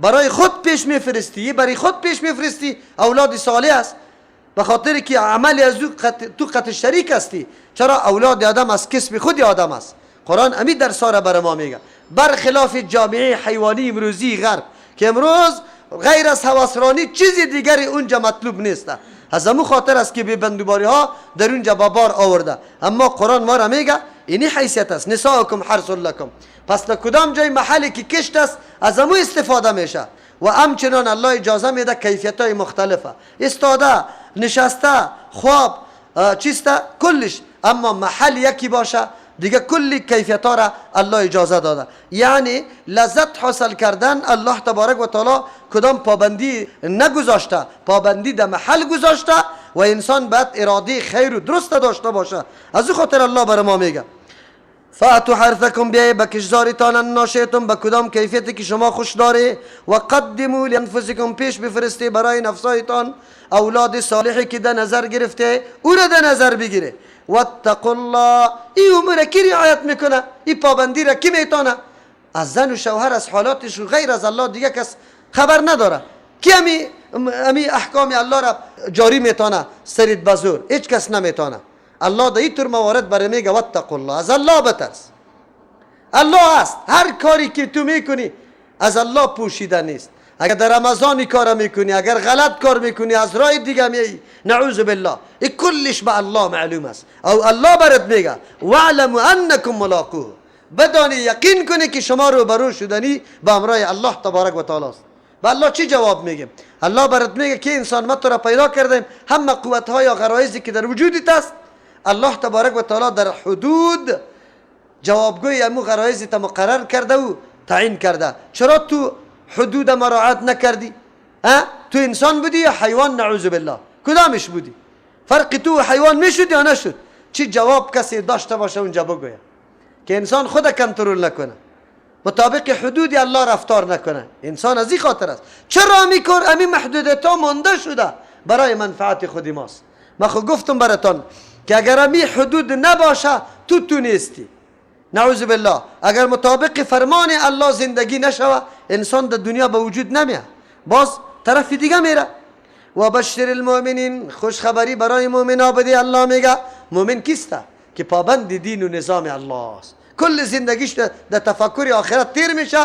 برای خود پیش میفرستی، برای خود پیش میفرستی، اولاد صالح است، به خاطر که عمل از او تو قطع شریک هستی. چرا؟ اولاد آدم از کسب خود آدم است. قرآن امی درس ها را برای ما میگه، برخلاف جامعه حیوانی امروزی غرب که امروز غیر از هوسرانی چیز دیگری اونجا مطلوب نیست. از امو خاطر است که بی بندوباری ها در اونجا با بار آورده. اما قرآن ما را میگه اینی حیثیت است، نساؤکم حرث لکم. پس در کدام جای محلی که کشت است از امو استفاده میشه. و همچنان الله اجازه میده کیفیت های مختلفه، استاده، نشسته، خواب، چیسته، کلش، اما محل یکی باشه دیگه کلی کیفیت ها را الله اجازه داده. یعنی لذت حاصل کردن الله تبارک و تعالی کدام پابندی نگذاشته، پابندی در محل گذاشته و انسان باید اراده خیر و درست داشته باشه. از او خاطر الله بر ما میگه فاتو حرثکم، بیای به کشزارتان، انا شئتم، به کدام کیفیتی که شما خوش داره. و قدموا لانفسکم، پیش بفرستی برای نفسایتان اولاد صالحی که در نظر گرفته او را در نظر بگیره. واتقوا الله، این امور کی رعایت میکنه؟ این پابندی را کی میتونه؟ از زن و شوهر از حالاتش غیر از الله دیگه کس خبر نداره. کی امی احکام الله را جاری میتونه؟ سرید بزور هیچ کس نمیتونه. الله در این طور موارد برای میگه واتقوا الله، از الله بترس. الله است، هر کاری که تو میکنی از الله پوشیده نیست. اگر در رمضان کار میکنی، اگر غلط کار میکنی، از راه دیگه میایی، نعوذ بالله، این کلش به الله معلوم است. او الله برات میگه واعلموا انکم ملاقوه، بدانی یقین کنی که شما روبرو شدنی به امرای الله تبارک و تعالی است. به الله چی جواب میگیم؟ الله برات میگه که انسان ما تو را پیدا کردیم، همه قوت ها یا غرایزی که در وجودت است، الله تبارک و تعالی در حدود جوابگوی امو غرایزی تا مقرر کرده و تعیین کرده. چرا تو حدود مراعات نکردی؟ ها؟ تو انسان بودی یا حیوان؟ نعوذ بالله، کدامش بودی؟ فرق تو حیوان میشد یا نشد؟ چی جواب کسی داشته باشه اونجا بگویه که انسان خود کنترل نکنه، مطابق حدود الله رفتار نکنه. انسان از این خاطر است. چرا میکر امی محدودیت ها مانده شده برای منفعت خودی ماست. ما خو گفتم براتان که اگر امی حدود نباشه تو نیستی، نعوذ بالله. اگر مطابق فرمان الله زندگی نشوه، انسان در دنیا به وجود نمیه، باز طرف دیگه میره. و بشر المؤمنین، خوشخبری برای مؤمنا بده. الله میگه مؤمن کیسته؟ که پابند دین و نظام الله است، کل زندگیش در تفکر آخرت تیر میشه،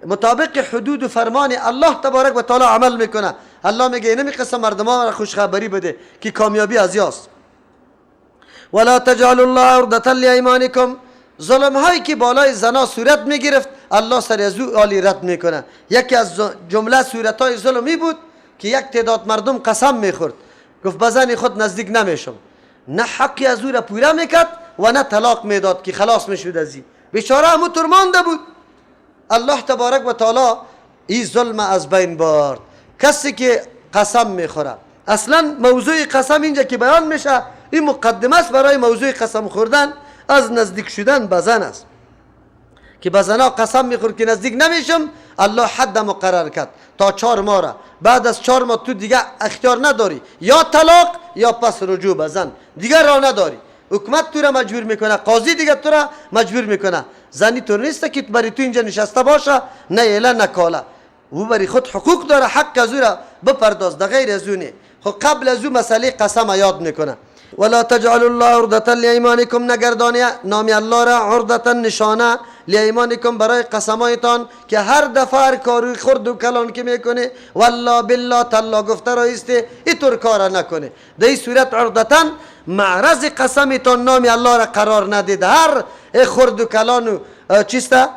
مطابق حدود و فرمان الله تبارک و تعالی عمل میکنه. الله میگه اینمی قسم مردمان را خوشخبری بده که کامیابی از یاست. ولا تجعلوا الله عرضة لایمانکم، ظلم هایی که بالای زنا صورت میگرفت الله سر از او عالی رد میکنه. یکی از جمله صورت های ظلمی بود که یک تعداد مردم قسم میخورد، گفت به زن خود نزدیک نمیشم، نه حقی از او را پوره میکرد و نه طلاق میداد که خلاص میشد از این بیچاره، همو ترمانده بود. الله تبارک و تعالی این ظلم از بین برد. کسی که قسم میخوره، اصلا موضوع قسم اینجا که بیان میشه این مقدمه است برای موضوع قسم خوردن از نزدیک شدن به زن است، که به زنا قسم میخورد که نزدیک نمیشم، الله حد مقرر کرد تا 4 ماه را. بعد از 4 ماه تو دیگه اختیار نداری، یا طلاق یا پس رجوع به زن، دیگه راه نداری. حکومت تو را مجبور میکنه، قاضی دیگه تو را مجبور میکنه. زنی تو نیست که برای تو اینجا نشسته باشه، نه اله نه کاله، او برای خود حقوق داره، حق از او را بپرداز، در غیر از او نه. خب قبل از او مسئله قسم یاد میکنه. ولا تجعلوا الله عرضة لایمانکم، نگردانی نام الله را عرضة نشانه لایمانکم برای قسمایتان، که هر دفعه هر کاری خرد و کلان که میکنه والله بالله تالله گفته را ایسته، اینطور کار نکنه. در این صورت عرضة معرض قسمتان نام الله را قرار ندید. هر خرد و کلان و چیسته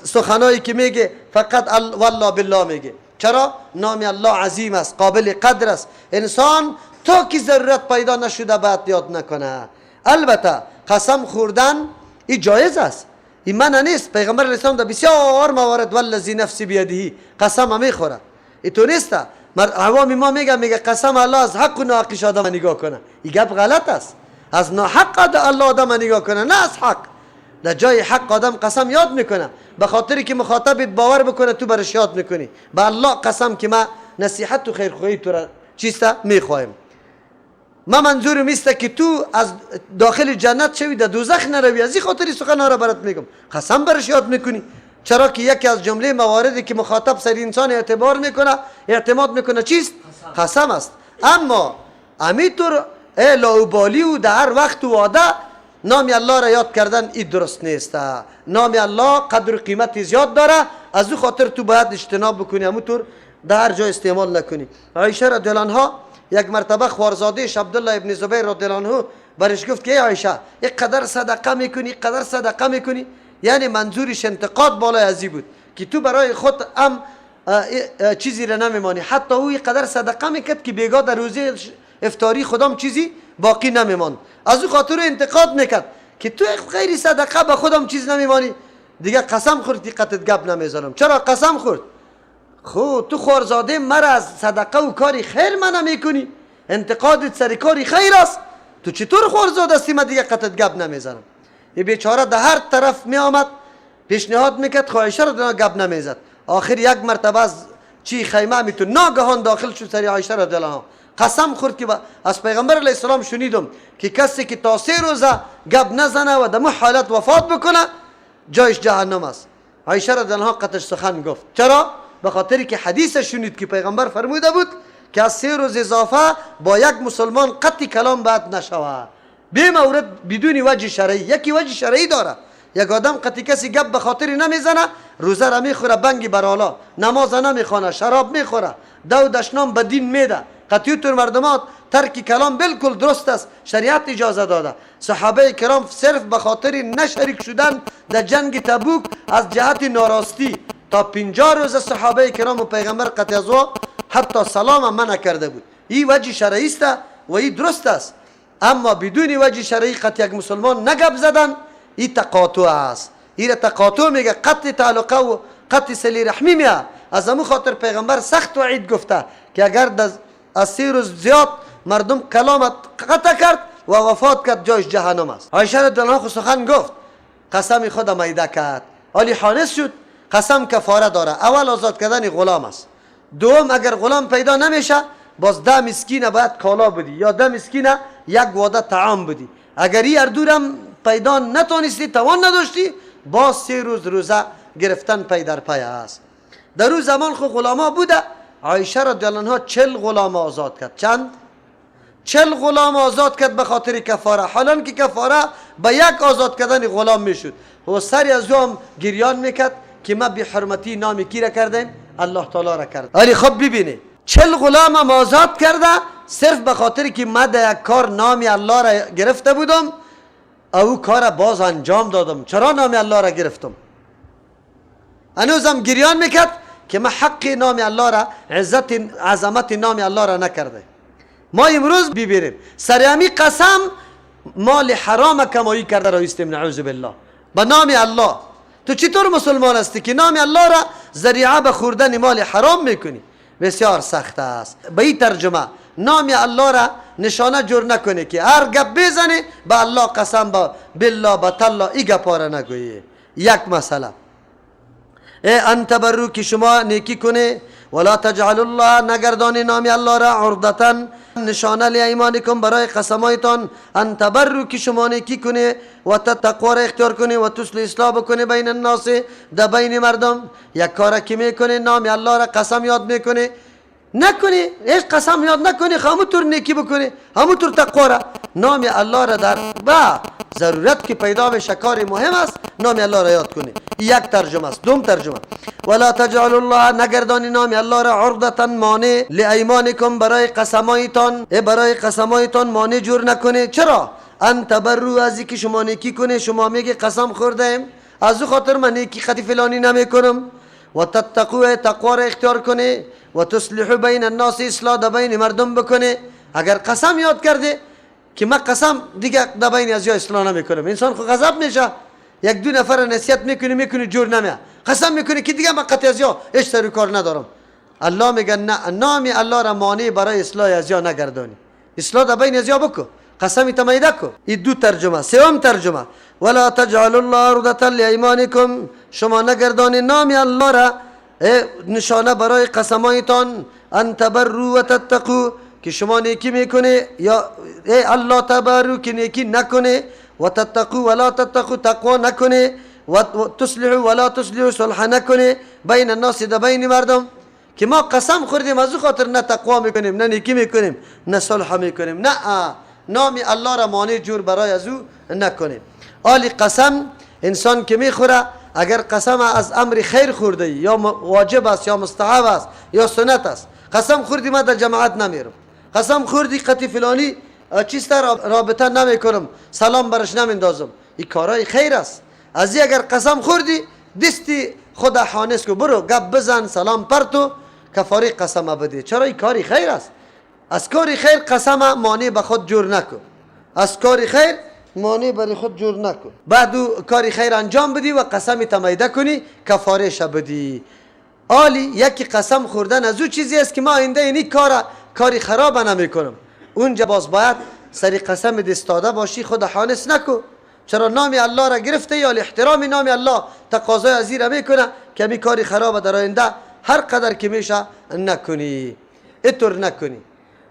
سخنایی که میگه فقط والله بالله میگه. چرا؟ نام الله عظیم است، قابل قدر است. انسان تا که ضرورت پیدا نشده باید یاد نکنه. البته قسم خوردن این جایز است، این منع نیست. پیغمبر اسلام در بسیار موارد والذی نفسی بیده قسم میخوره. این تو نیست. عوام ما میگه قسم الله از حق و ناحقش آدم نگاه کنه. این گپ غلط است. از ناحق الله آدم نگاه کنه، نه از حق. در جای حق آدم قسم یاد میکنه، به خاطری که مخاطبت باور بکنه تو برش یاد میکنی. به الله قسم که ما نصیحت و خیرخواهی تو را چیسته میخوایم. ما منظورم است که تو از داخل جنت شوی در دوزخ نروی، از این خاطری سخن را برات میگم. قسم برش یاد میکنی. چرا که یکی از جمله مواردی که مخاطب سر انسان اعتبار میکنه، اعتماد میکنه چیست؟ قسم است. اما امیطور لاوبالی و در هر وقت و وعده نام الله را یاد کردن این درست نیست. نام الله قدر و قیمت زیاد داره، از او خاطر تو باید اجتناب بکنی، همونطور در هر جای استعمال نکنی. عایشه رضی الله عنها یک مرتبه خوارزادهش عبدالله ابن زبیر رضی الله عنه برش گفت که ای عایشه اینقدر صدقه میکنی، اینقدر صدقه میکنی، یعنی منظورش انتقاد بالای ازی بود که تو برای خود هم چیزی را نمیمانی. حتی او اینقدر صدقه میکرد که بیگاه در روزه افطاری خودم چیزی باقی نمیماند. از او خاطر انتقاد میکرد که تو غیر صدقه به خودم چیز نمیمانی. دیگه قسم خورد دقتت گپ نمیزنم. چرا قسم خورد؟ خو تو خوارزاده مرا از صدقه و کاری خیر منع میکنی، انتقادت سر کاری خیر است، تو چطور خوارزاده هستی؟ من دیگه قطعت گپ نمیزنم. یه بیچاره در هر طرف می آمد پیشنهاد میکرد، خواهشه رو گپ نمیزد. آخر یک مرتبه از چی خیمه میتون ناگهان داخل شد سر عایشه رضی الله عنها. قسم خورد که از پیغمبر علیه السلام شنیدم که کسی که تا 3 روزه گپ نزنه و در حالت وفات بکنه جایش جهنم است. عایشه رضی الله عنها قطعش سخن گفت. چرا؟ به خاطری که حدیث شنید که پیغمبر فرموده بود که از 3 روز اضافه با یک مسلمان قطعی کلام باید نشود، به مورد بدون وجه شرعی. یکی وجه شرعی داره یک آدم قطعی کسی گپ به خاطری نمیزنه، روزه را میخوره بنگی برالا، نماز نمیخوانه، شراب میخوره، دو دشنام به دین میده. قطعی تر مردمات ترک کلام بالکل درست است، شریعت اجازه داده. صحابه کرام صرف به خاطر نشریک شدن در جنگ تبوک از جهت ناراستی تا 50 روز صحابه کرام و پیغمبر قطعی از حتی سلام منع کرده بود. این وجه شرعی است و این درست است، اما بدون وجه شرعی قطع یک مسلمان نگپ زدن این تقاطع است. این تقاطع میگه قطع تعلقه و قطع صله رحمی میه. از امو خاطر پیغمبر سخت وعید گفته که اگر از 3 روز زیاد مردم کلامت قطع کرد و وفات کرد جایش جهنم است. عایشه رضی الله عنها سخن گفت، قسم خود میده کرد، حالی حانث شد. قسم کفاره داره. اول آزاد کردن غلام است، دوم اگر غلام پیدا نمیشه باز 10 مسکینه باید کالا بدی یا 10 مسکینه یک واده طعام بدی. اگر این اردورم پیدا نتونستی، توان نداشتی، باز 3 روز روزه گرفتن پی در پی است. در روز زمان خو غلاما بوده. عایشه رضی الله عنها 40 غلام آزاد کرد. چند؟ 40 غلام آزاد کرد به خاطر کفاره. حالا که کفاره به یک آزاد کردن غلام میشد و سری از او هم گریان میکرد که ما بی حرمتی نام کی را کردیم؟ الله تعالی را کرد. ولی خب ببینید 40 غلام هم آزاد کرده صرف به خاطر که ما در یک کار نام الله را گرفته بودم، او کار باز انجام دادم. چرا نام الله را گرفتم؟ هنوزم گریان میکرد که ما حق نام الله را، عزت عظمت نام الله را نکرده. ما امروز ببینیم سریامی قسم مال حرام کمایی کرده را استیم، نعوذ بالله، به نام الله. تو چطور مسلمان هستی که نام الله را ذریعه به خوردن مال حرام میکنی؟ بسیار سخت است. به این ترجمه نام الله را نشانه جور نکنی که هر گپ بزنی به الله قسم، با بالله، با تالله، ای گپا را نگویی. یک مسئله ای ان تبرو که شما نیکی کنی، ولا تجعل الله نگردانی نام الله را عرضتا نشانه لایمانکم برای قسمایتان. ان تبرو که شما نیکی کنی و تقوا را اختیار کنی و تصلح اصلاح بکنی بین الناس در بین مردم. یک کار که میکنی نام الله را قسم یاد میکنی، نکنی هیچ قسم یاد نکنی، همونطور نیکی بکنی، همونطور تقوا را، نام الله را در با ضرورت که پیدا بشه کار مهم است نام الله را یاد کنی. یک ترجمه است. دوم ترجمه ولا تجعل الله نگردانی نام الله را عرضتا مانع لایمانکم برای قسمایتان، برای قسمایتان مانع جور نکنی. چرا؟ ان تبرو از اینکه شما نیکی کنی، شما میگی قسم خوردیم از او خاطر من نیکی خطی فلانی نمیکنم. و تتقوا تقوا را اختیار کنی و تصلح بین الناس اصلاح در بین مردم بکنی. اگر قسم یاد کرده که من قسم دیگه در بین از یا اصلاح نمیکنم، انسان خو غضب میشه، یک دو نفر نصیحت میکنی جور نمیه، قسم میکنی که دیگه من قطع از یا هیچ سر کار ندارم. الله میگه نه، نام الله را مانع برای اصلاح از یا نگردانی، اصلاح در بین از یا بکو، قسم تمیده کو. این دو ترجمه. سوم ترجمه ولا تجعلوا الله عرضة لایمانکم شما نگردانی نام الله را نشانه برای قسمایتان. ان تبروا و تتقوا که شما نیکی میکنه، یا ای الله تبرو که نیکی نکنه، و تتقوا ولا تتقوا تقوا نکنه، و تصلحوا ولا تصلحوا صلح نکنه بین الناس در بین مردم. که ما قسم خوردیم از او خاطر نه تقوا میکنیم، نه نیکی میکنیم، نه صلح میکنیم، نه نام الله را مانع جور برای از او نکنیم. آلی قسم انسان که میخوره اگر قسم از امر خیر خورده یا واجب است یا مستحب است یا سنت است، قسم خوردی من در جماعت نمیرم، قسم خوردی قطی فلانی چیست رابطه نمیکنم، سلام برش نمیندازم، این کارای خیر است. از اگر قسم خوردی دستی خود حانس کو، برو گپ بزن، سلام پرتو، کفاره قسم بده. چرا؟ این کاری خیر است. از کاری خیر قسم مانع به خود جور نکن، از کاری خیر مانع برای خود جور نکن. بعد کاری خیر انجام بدی و قسم تمیده کنی، کفاره بدی. آلی یکی قسم خوردن از او چیزی است که ما آینده اینی کاری خراب نمیکنم، اونجا باز باید سری قسم دستاده باشی، خود حانس نکن. چرا؟ نام الله را گرفته یا احترام نام الله تقاضای از را میکنه که می کاری خراب در آینده هر قدر که میشه نکنی، اینطور نکنی.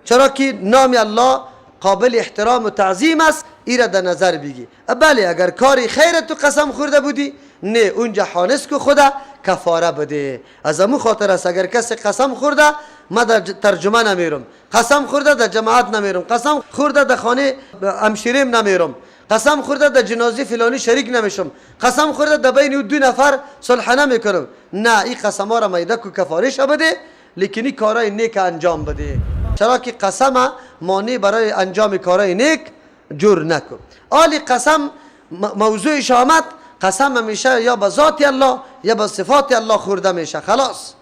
چرا که نام الله قابل احترام و تعظیم است، ای را در نظر بگی. بله اگر کاری خیر تو قسم خورده بودی، نه اونجا حانس کو خدا کفاره بده. از امو خاطر است اگر کسی قسم خورده ما در ترجمه نمیرم، قسم خورده در جماعت نمیرم، قسم خورده در خانه امشیریم نمیرم، قسم خورده در جنازه فلانی شریک نمیشم، قسم خورده در بین دو نفر صلح نمیکنم. نه، این قسم ها را میده کو کفارش بده، لیکن این کارهای نیک انجام بده. چرا که قسم مانع برای انجام کارهای نیک جور نکن. آلی قسم موضوعش آمد، قسم میشه یا به ذات الله یا به صفات الله خورده میشه، خلاص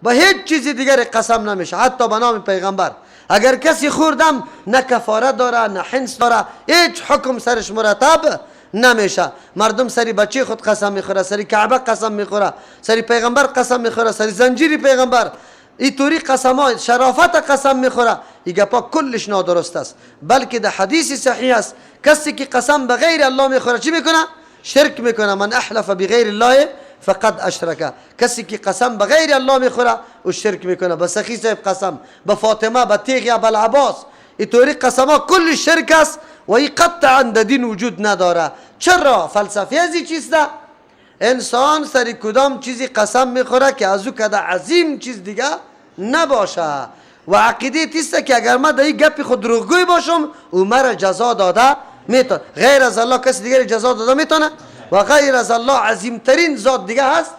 به هیچ چیز دیگر قسم نمیشه، حتی به نام پیغمبر. اگر کسی خوردم نه کفاره داره نه حنس داره، هیچ حکم سرش مرتب نمیشه. مردم سری بچه خود قسم میخوره، سری کعبه قسم میخوره، سری پیغمبر قسم میخوره، سری زنجیری پیغمبر، این طوری قسم ها، شرافت قسم میخوره. این گپا کلش نادرست است، بلکه در حدیث صحیح است کسی که قسم به غیر الله میخوره چی میکنه؟ شرک میکنه. من احلف بغیر الله فقد اشرک. کسی که قسم به غیر الله میخوره او شرک میکنه. به سخی صاحب قسم، به فاطمه، به تیغ، به العباس، این طوری قسم ها کل شرک است و این قطعا در دین وجود نداره. چرا؟ فلسفه از این چیست؟ انسان سری کدام چیزی قسم میخوره که از او کده عظیم چیز دیگه نباشه و عقیده تیسته که اگر من در این گپ خود دروغگوی باشم او مرا جزا داده میتونه. غیر از الله کسی دیگر جزا داده میتونه؟ و غیر از الله عظیمترین ذات دیگه هست.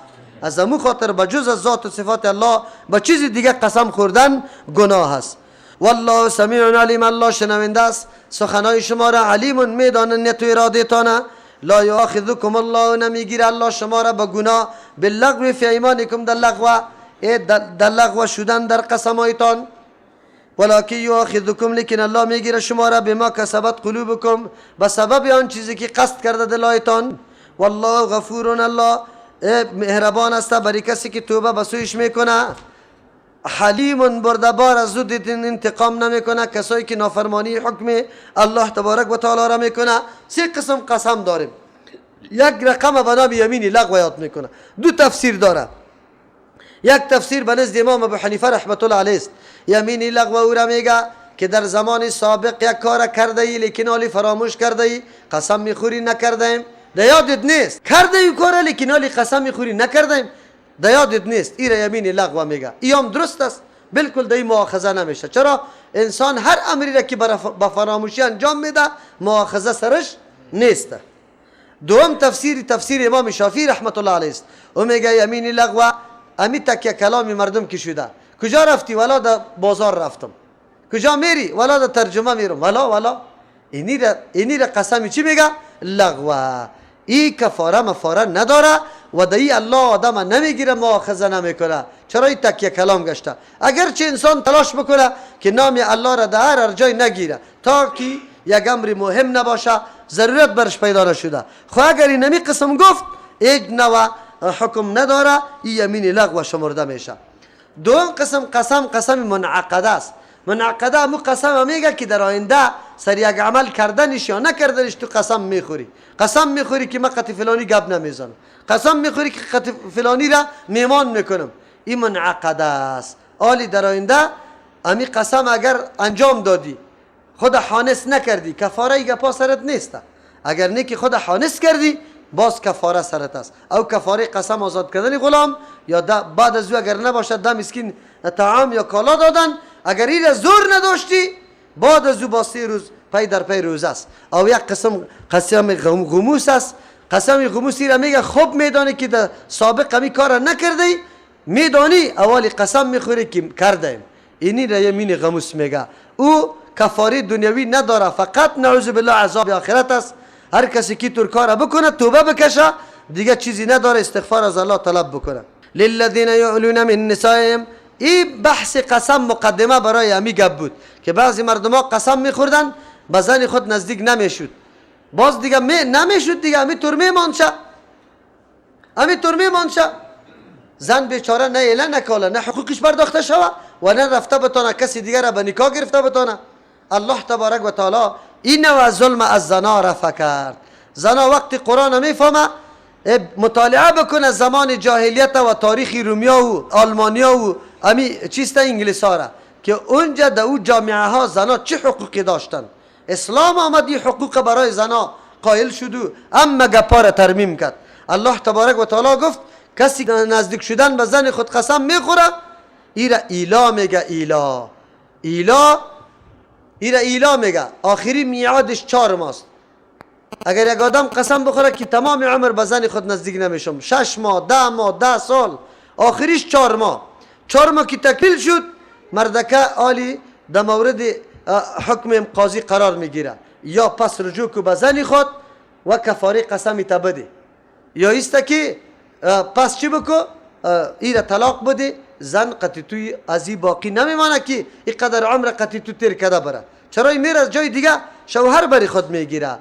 از امو خاطر بجز از ذات و صفات الله با چیز دیگه قسم خوردن گناه است. والله سمیع علیم، الله شنونده است سخنای شما را، علیم میدانه نیت و اراده تانه. لا یؤاخذکم الله، نمیگیره الله شما را به گناه، باللغو فی ایمانکم، در لغو، در لغو شدن در قسمایتان. ولکن یؤاخذکم، لیکن الله میگیره شما را بما کسبت قلوبکم، به سبب آن چیزی که قصد کرده دلایتان. والله غفور، الله مهربان است برای کسی که توبه به سویش میکنه. حلیم، بردبار، از زود انتقام نمیکنه کسایی که نافرمانی حکم الله تبارک و تعالی را میکنه. سه قسم قسم داریم. یک رقم به نام یمین لغو یاد میکنه، دو تفسیر داره. یک تفسیر به نزد امام ابو حنیفه رحمت الله علیه است، یمین لغو او را میگه که در زمان سابق یک کار کرده ای لیکن حالی فراموش کرده ای، قسم میخوری نکرده ایم، در یادت نیست کرده ای کار لیکن حالی قسم میخوری نکرده ایم، در یادت نیست، ای را یمین لغو میگه. ای هم درست است، بالکل در این مؤاخذه نمیشه. چرا؟ انسان هر امری را که با فراموشی انجام میده مؤاخذه سرش نیست. دوم تفسیر، تفسیر امام شافعی رحمت الله علیه است، او میگه یمین لغو امی تکیه کلام مردم که شده، کجا رفتی؟ ولا در بازار رفتم. کجا میری؟ ولا در ترجمه میرم. ولا ولا اینی را قسمی چی میگه؟ لغو. ای کفاره مفاره نداره و دایی الله آدم نمیگیره، مؤاخذه نمیکنه. چرا؟ این تکیه کلام گشته. اگرچه انسان تلاش بکنه که نام الله را در هر جای نگیره تا که یک امر مهم نباشه، ضرورت برش پیدا نشده. خو اگر این نمی قسم گفت هیچ نوع حکم نداره، این یمین لغو شمرده میشه. دوم قسم قسم، قسم منعقده است. منعقده مو قسم میگه که در آینده سر یک عمل کردنش یا نکردنش تو قسم میخوری. قسم میخوری که من قطع فلانی گپ نمیزنم، قسم میخوری که قطع فلانی را میمان میکنم. این منعقده است. آلی در آینده امی قسم اگر انجام دادی خود حانس نکردی، کفاره ای گپا سرت نیست. اگر نه که خود حانس کردی باز کفاره سرت است. او کفاره قسم آزاد کردن غلام یا بعد از او اگر نباشد ده مسکین طعام یا کالا دادن. اگر این زور نداشتی بعد از او با 3 روز پی در پی روز است. او یک قسم قسم غموس است. قسم غموسی را میگه خوب میدانی که در سابق همی کار نکردی، میدانی اولی قسم میخوری که کردیم. اینی را یمین غموس میگه. او کفاره دنیوی نداره، فقط نعوذ بالله عذاب آخرت است. هر کسی که تور کار بکنه توبه بکشه، دیگه چیزی نداره، استغفار از الله طلب بکنه. للذین یؤلون من نسائهم، این بحث قسم مقدمه برای همی گپ بود که بعضی مردم ها قسم میخوردن به زن خود نزدیک نمیشد، باز دیگه نمیشد دیگه، همی طور میمانشه، همی طور میمانشه. زن بیچاره نه اله نکاله، نه حقوقش پرداخته شوه و نه رفته بتانه کسی دیگه را به نکاح گرفته بتانه. الله تبارک و تعالی این نوع ظلم از زنا رفع کرد. زنا وقتی قرآن میفهمه مطالعه بکنه زمان جاهلیت و تاریخ رومیا و آلمانیا و امی چیست انگلیس ها را که اونجا در او جامعه ها زنا چه حقوقی داشتن. اسلام آمد این حقوق برای زنا قائل شد و اما گپا را ترمیم کرد. الله تبارک و تعالی گفت کسی نزدیک شدن به زن خود قسم میخوره ایرا ایلا میگه، ایلا ایلا، ایرا ایلا میگه. آخری میعادش 4 ماست. اگر یک آدم قسم بخوره که تمام عمر به زن خود نزدیک نمیشم، 6 ماه، 10 ماه، 10 سال، آخریش 4 ماه، 4 ماه که تکمیل شد، مردکه عالی در مورد حکم قاضی قرار میگیره، یا پس رجوع کو به زن خود و کفاره قسمی تا بده، یا ایسته که پس چی بکو ایره طلاق بده، زن قطی توی ازی باقی نمیمانه که اینقدر عمر قطی تو تیر کده بره. چرا میره از جای دیگه شوهر بری خود میگیره.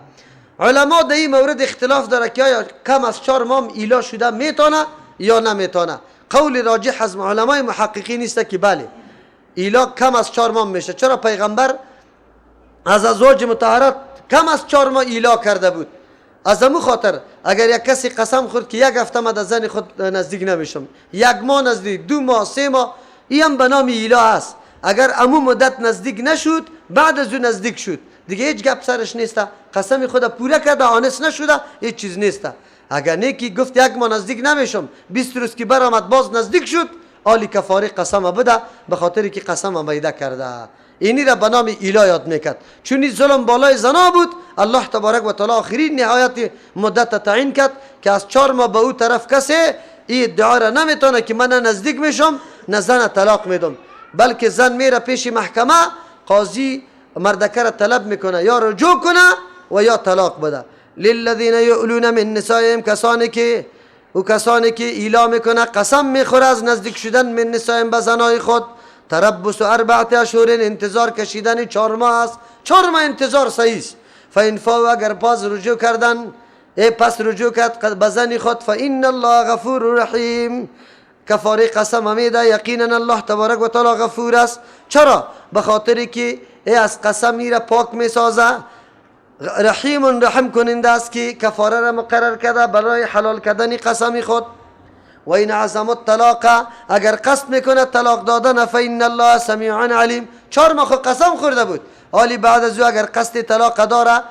علما در این مورد اختلاف داره که آیا کم از 4 ماه ایلا شده میتونه یا نمیتونه. قول راجح از علمای محققین است که بله ایلا کم از 4 ماه میشه. چرا پیغمبر از ازواج مطهرات کم از 4 ماه ایلا کرده بود. از امو خاطر اگر یک کسی قسم خورد که یک هفته من از زن خود نزدیک نمیشم، 1 ماه نزدیک، 2 ماه، 3 ماه، این هم به نام ایلا است. اگر امو مدت نزدیک نشد، بعد از او نزدیک شد، دیگه هیچ گپ سرش نیست، قسم خود پوره کرده، آنس نشده، هیچ چیز نیست. اگر نیکی گفت 1 ماه نزدیک نمیشم، 20 روز که برآمد باز نزدیک شد، آلی کفاره قسم بده، به خاطر که قسم میده کرده. اینی را به نام ایلا یاد میکرد. چون این ظلم بالای زنا بود، الله تبارک و تعالی آخرین نهایت مدت تعیین کرد که از 4 ماه به او طرف کسی این ادعا را نمیتونه که من نزدیک میشم نه زن طلاق میدم، بلکه زن میره پیش محکمه، قاضی مردکه را طلب میکنه یا رجوع کنه و یا طلاق بده. للذین یؤلون من نسائهم، کسانی که او کسانی که ایلا میکنه، قسم میخوره از نزدیک شدن من نسائهم به زنای خود، تربص 4 اشهر، انتظار کشیدن 4 ماه است. 4 ماه انتظار صحیح است. فإن فاءوا، اگر باز رجوع کردن، ای پس رجوع کرد به زن خود، فإن الله غفور رحیم، کفاره قسم میده، یقینا الله تبارک و تعالی غفور است. چرا؟ به خاطر که ای از قسم میره پاک میسازه، رحیم رحم کننده است که کفاره را مقرر کرده برای حلال کردن قسم خود. و این عزم الطلاق، اگر قصد میکنه طلاق دادن، فإن الله سمیع علیم. 4 ماه قسم خورده بود، حالی بعد از او اگر قصد طلاق داره،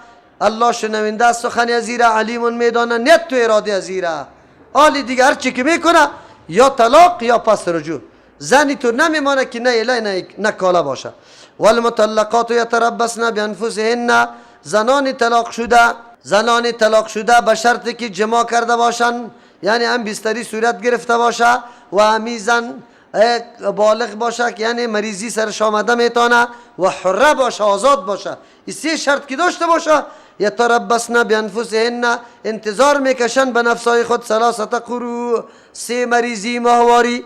الله شنونده است سخن ازیره، علیم میدانه نیت تو اراده ازیره. حالی دیگه هر چی که میکنه یا طلاق یا پس رجوع، زنی تو نمیمانه که نه اله نه کالا باشه. والمطلقات یتربصن بانفسهن، زنان طلاق شده، زنان طلاق شده به شرطی که جماع کرده باشن، یعنی هم بستری صورت گرفته باشه و همی زن بالغ باشه، یعنی مریضی سرش آمده میتونه، و حره باشه، آزاد باشه. این 3 شرط که داشته باشه، یتربصن بانفسهن، انتظار میکشن به نفسای خود، 3 قروء، 3 مریضی ماهواری.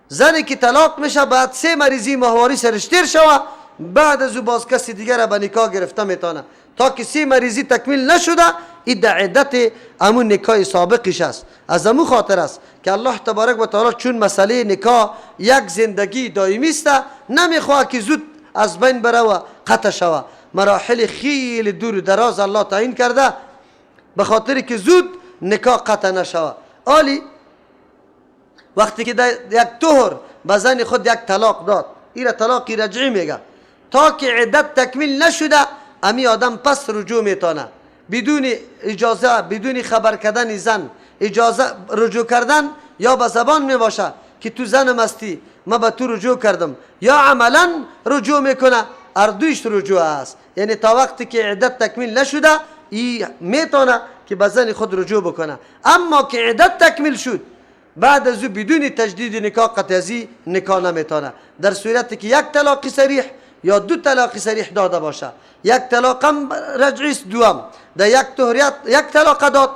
زنی که طلاق میشه بعد 3 مریضی ماهواری سرش تیر شوه، بعد از او باز کسی دیگر را به نکاح گرفته میتونه. تا که 3 مریضی تکمیل نشده، این در عدت امون نکاح سابقش است. از امو خاطر است که الله تبارک و تعالی چون مسئله نکاح یک زندگی دائمی است، نمیخواه که زود از بین بره و قطع شوه. مراحل خیلی دور و دراز الله تعیین کرده به خاطر که زود نکاح قطع نشوه. آلی وقتی که یک طهر به زن خود یک طلاق داد، این طلاق رجعی میگه، تا که عدت تکمیل نشده امی آدم پس رجوع میتونه، بدون اجازه، بدون خبر کردن زن. اجازه رجوع کردن یا به زبان میباشه که تو زنم هستی، ما به تو رجوع کردم، یا عملا رجوع میکنه، اردویش رجوع است. یعنی تا وقتی که عدت تکمیل نشده ای میتونه که به زن خود رجوع بکنه. اما که عدت تکمیل شد، بعد از او بدون تجدید نکاح قطعی نکاح نمیتونه، در صورتی که 1 طلاق صریح یا 2 طلاق صریح داده باشه. 1 طلاق هم رجعی است، دوم در یک طهریت 1 طلاق داد،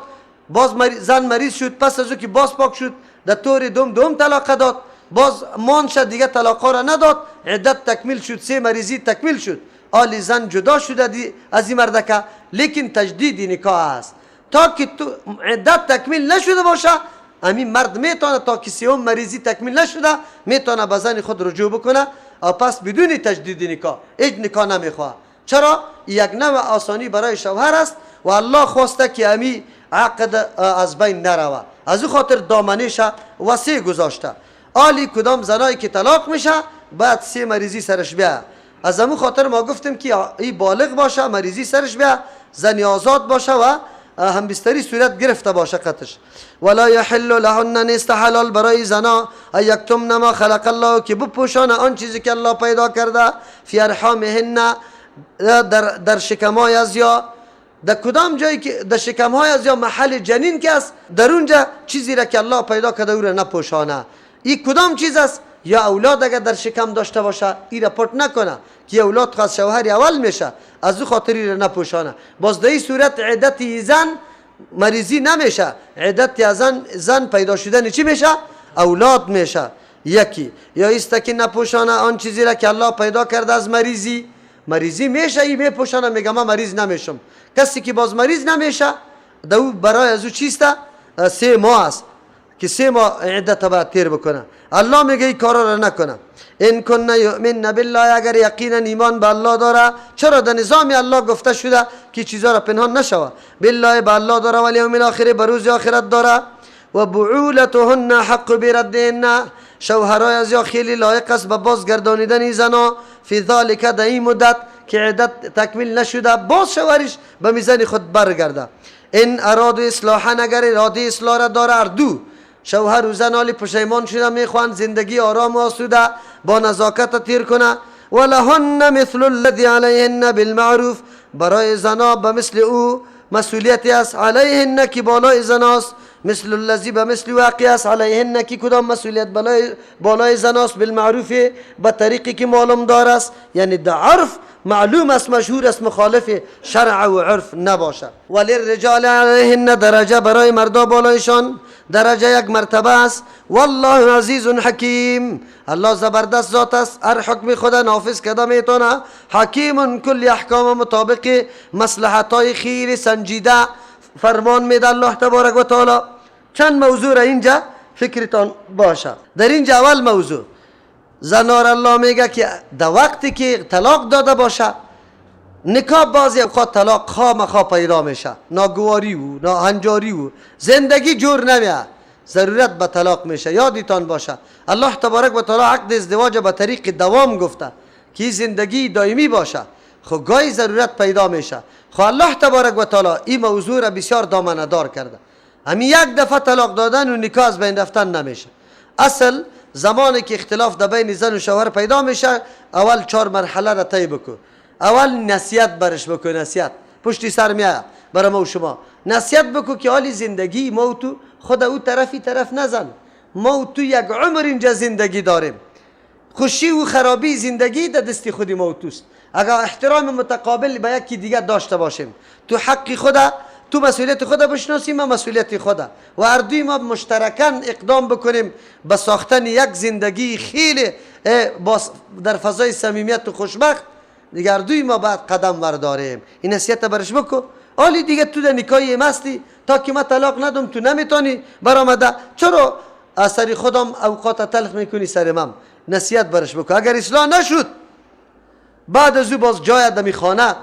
باز زن مریض شد، پس از او که باز پاک شد در طور دوم طلاق داد، باز مان شد دیگه طلاق را نداد، عدت تکمیل شد، 3 مریضی تکمیل شد، آلی زن جدا شده از این مردکه، لیکن تجدید نکاح است. تا که تو عدت تکمیل نشده باشه، همین مرد میتونه تا که 3 مریضی تکمیل نشده میتونه به زن خود رجوع بکنه، و پس بدون تجدید نکاح هیچ نکاح نمیخواه. چرا؟ یک نوع آسانی برای شوهر است و الله خواسته که امی عقد از بین نروه، از او خاطر دامنش وسیع گذاشته. آلی کدام زنایی که طلاق میشه بعد 3 مریضی سرش بیا، از امو خاطر ما گفتیم که ای بالغ باشه، مریضی سرش بیا، زنی آزاد باشه و هم بستری صورت گرفته باشه قطش. ولا یحل لهن، نیست حلال برای زنا، یکتمن ما خلق الله، که بپوشانه آن چیزی که الله پیدا کرده، فی ارحامهن، در شکمای از یا در کدام جایی که در شکم های از یا محل جنین که است، در اونجا چیزی را که الله پیدا کرده او را نپوشانه. این کدام چیز است؟ یا اولاد اگر در شکم داشته باشه ای را پټ نکنه که اولاد خاص شوهر اول میشه، از او خاطر ای را نپوشانه. باز در این صورت عدت زن مریضی نمیشه، عدت از زن پیدا شدن چی میشه؟ اولاد میشه. یکی یا ایست که نپوشانه آن چیزی را که الله پیدا کرده از مریضی، مریضی میشه ای میپوشانه، میگه من مریض نمیشم. کسی که باز مریض نمیشه دو برای از او چیست؟ 3 ماه است که 3 ماه عدت باید تیر بکنه. الله میگه این کارا را نکنه. ان کن یؤمن بالله، اگر یقینا ایمان به الله داره. چرا در نظام الله گفته شده که چیزا را پنهان نشوه؟ بالله به الله داره، ولی یوم الاخر به روز آخرت داره. و بعولتهن حق بردهن، شوهرای از یا خیلی لایق است به بازگردانیدن زنا فی ذالک، در این مدت که عدت تکمیل نشده باز شوهرش به میزان خود برگرده. ان اراد اصلاحا، اگر اراده اصلاح را داره، اردو شوهر و زن حالی پشیمان شده میخوان زندگی آرام و آسوده با نزاکت تیر کنه. ولهن مثل الذی علیهن بالمعروف، برای زنا به مثل او مسئولیتی است، علیهن که بالای زناست، مثل الذی به مثل واقع است، علیهن که کدام مسئولیت بالای زناست، بالمعروف به طریقی که معلوم دار است، یعنی در عرف معلوم است، مشهور است، مخالف شرع و عرف نباشد. وللرجال علیهن درجه، برای مردا بالایشان درجه یک مرتبه است. والله عزیز حکیم، الله زبردست ذات است، هر حکم خدا نافذ کرده میتونه. حکیم کل احکام مطابق مصلحت های خیلی سنجیده فرمان میده الله تبارک و تعالی. چند موضوع را اینجا فکرتان باشه. در اینجا اول موضوع زنار الله میگه که در وقتی که طلاق داده باشه، نکاح بعضی اوقات طلاق خامخا پیدا میشه، ناگواری و ناهنجاری و زندگی جور نمیه، ضرورت به طلاق میشه. یادتان باشه الله تبارک و تعالی عقد ازدواج به طریق دوام گفته که زندگی دائمی باشه، خب گاهی ضرورت پیدا میشه. خب الله تبارک و تعالی این موضوع را بسیار دامنه دار کرده. همین یک دفعه طلاق دادن و نکاح از بین رفتن نمیشه. اصل زمانی که اختلاف در بین زن و شوهر پیدا میشه، اول 4 مرحله را طی بکن. اول نصیحت برش بکن، نصیحت پشتی سر میاد برای ما و شما. نصیحت بکن که حالی زندگی ما و تو خود او طرفی طرف نزن، ما و تو یک عمر اینجا زندگی داریم، خوشی و خرابی زندگی در دست خودی ما و توست. اگر احترام متقابل به یکی دیگه داشته باشیم، تو حق خدا، تو مسئولیت خدا بشناسیم، ما مسئولیت خدا، و هر دوی ما مشترکاً اقدام بکنیم به ساختن یک زندگی خیلی در فضای صمیمیت و خوشبخت، دیگه هر دوی ما باید قدم برداریم. این نصیحت برش بکن. حالی دیگه تو در نکاحی مستی، تا که ما طلاق ندم تو نمیتونی برآمده، چرا سر خودم اوقات تلخ میکنی سر من؟ نصیحت برش بکن. اگر اصلاح نشد، بعد از او باز جای دمی خانه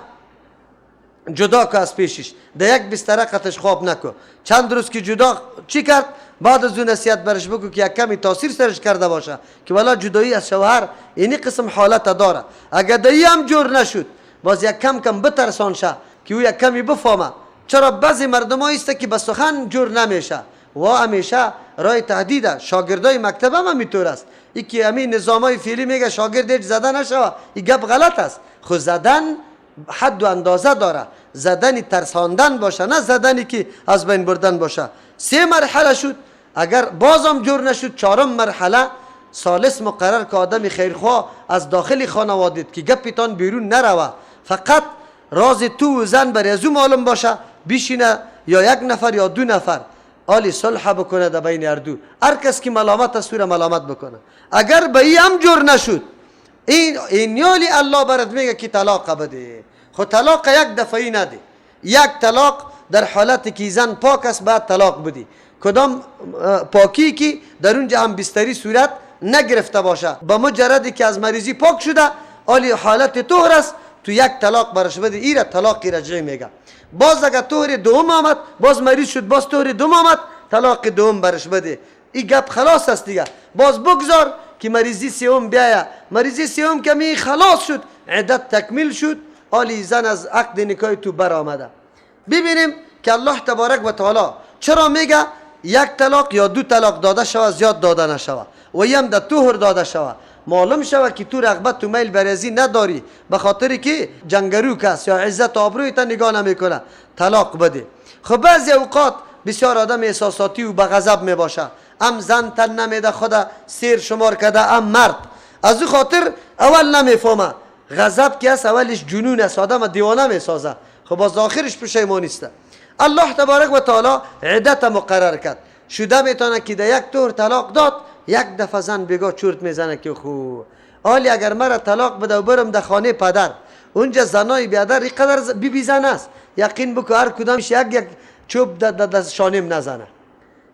جدا که از پیشش در یک بستره قطش خواب نکن. چند روز که جدا چی کرد، بعد از اون نصیحت برش بگو که یک کمی تاثیر سرش کرده باشه که والا جدایی از شوهر اینی قسم حالت داره. اگر دایی هم جور نشد، باز یک کم کم بترسان شه که او یک کمی بفهمه. چرا بعضی مردم است که به سخن جور نمیشه و همیشه رای تهدیده. شاگردای مکتب هم همینطور است. یکی همین نظامای فعلی میگه شاگرد هیچ زده نشوه، این گپ غلط است. خو زدن حد و اندازه داره، زدنی ترساندن باشه، نه زدنی که از بین بردن باشه. 3 مرحله شد، اگر بازم جور نشد، 4 مرحله ثالث مقرر که آدم خیرخواه از داخل خانواده که گپتان بیرون نروه، فقط راز تو و زن بر از او معلوم باشه، بیشینه یا یک نفر یا 2 نفر آلی صلح بکنه در بین هر دو، هر کس که ملامت است او را ملامت بکنه. اگر به این هم جور نشد، این یالی الله برات میگه که طلاق بده. خب طلاق یک دفعه نده، یک طلاق در حالتی که زن پاک است بعد طلاق بدی، کدام پاکی که در اونجا هم بستری صورت نگرفته باشه، با مجردی که از مریضی پاک شده آلی حالت طهر است، تو یک طلاق برش بده، ایره طلاق رجعی میگه. باز اگر طهر دوم آمد، باز مریض شد، باز طهر دوم آمد، طلاق دوم برش بده. این گپ خلاص است دیگه. باز بگذار که مریضی سوم بیاید، مریضی سوم که می خلاص شد، عدت تکمیل شد، آلی زن از عقد نکاح تو برآمده. ببینیم که الله تبارک و تعالی چرا میگه یک طلاق یا 2 طلاق داده شوه، زیاد داده نشوه، و یم در طهر داده شوه. معلوم شوه که تو رغبت و میل برزی نداری، به خاطر که جنگروک است یا عزت آبروی تا نگاه نمیکنه، طلاق بده. خب بعضی اوقات بسیار آدم احساساتی و به غضب میباشه، ام زن تن نمیده خدا سیر شمار کرده، ام مرد، از او خاطر اول نمیفهمه. غضب که است اولش جنون است، آدم دیوانه میسازه، خب باز آخرش پشیمانی است. الله تبارک و تعالی عدت مقرر کرد، شده میتونه که در یک طور طلاق داد، یک دفعه زن بگاه چرت میزنه که خو آلی اگر مرا طلاق بده و برم در خانه پدر، اونجا زنای بیادر اینقدر بی بی زن است، یقین بکو هر کدامش یک یک چوب در شانیم نزنه،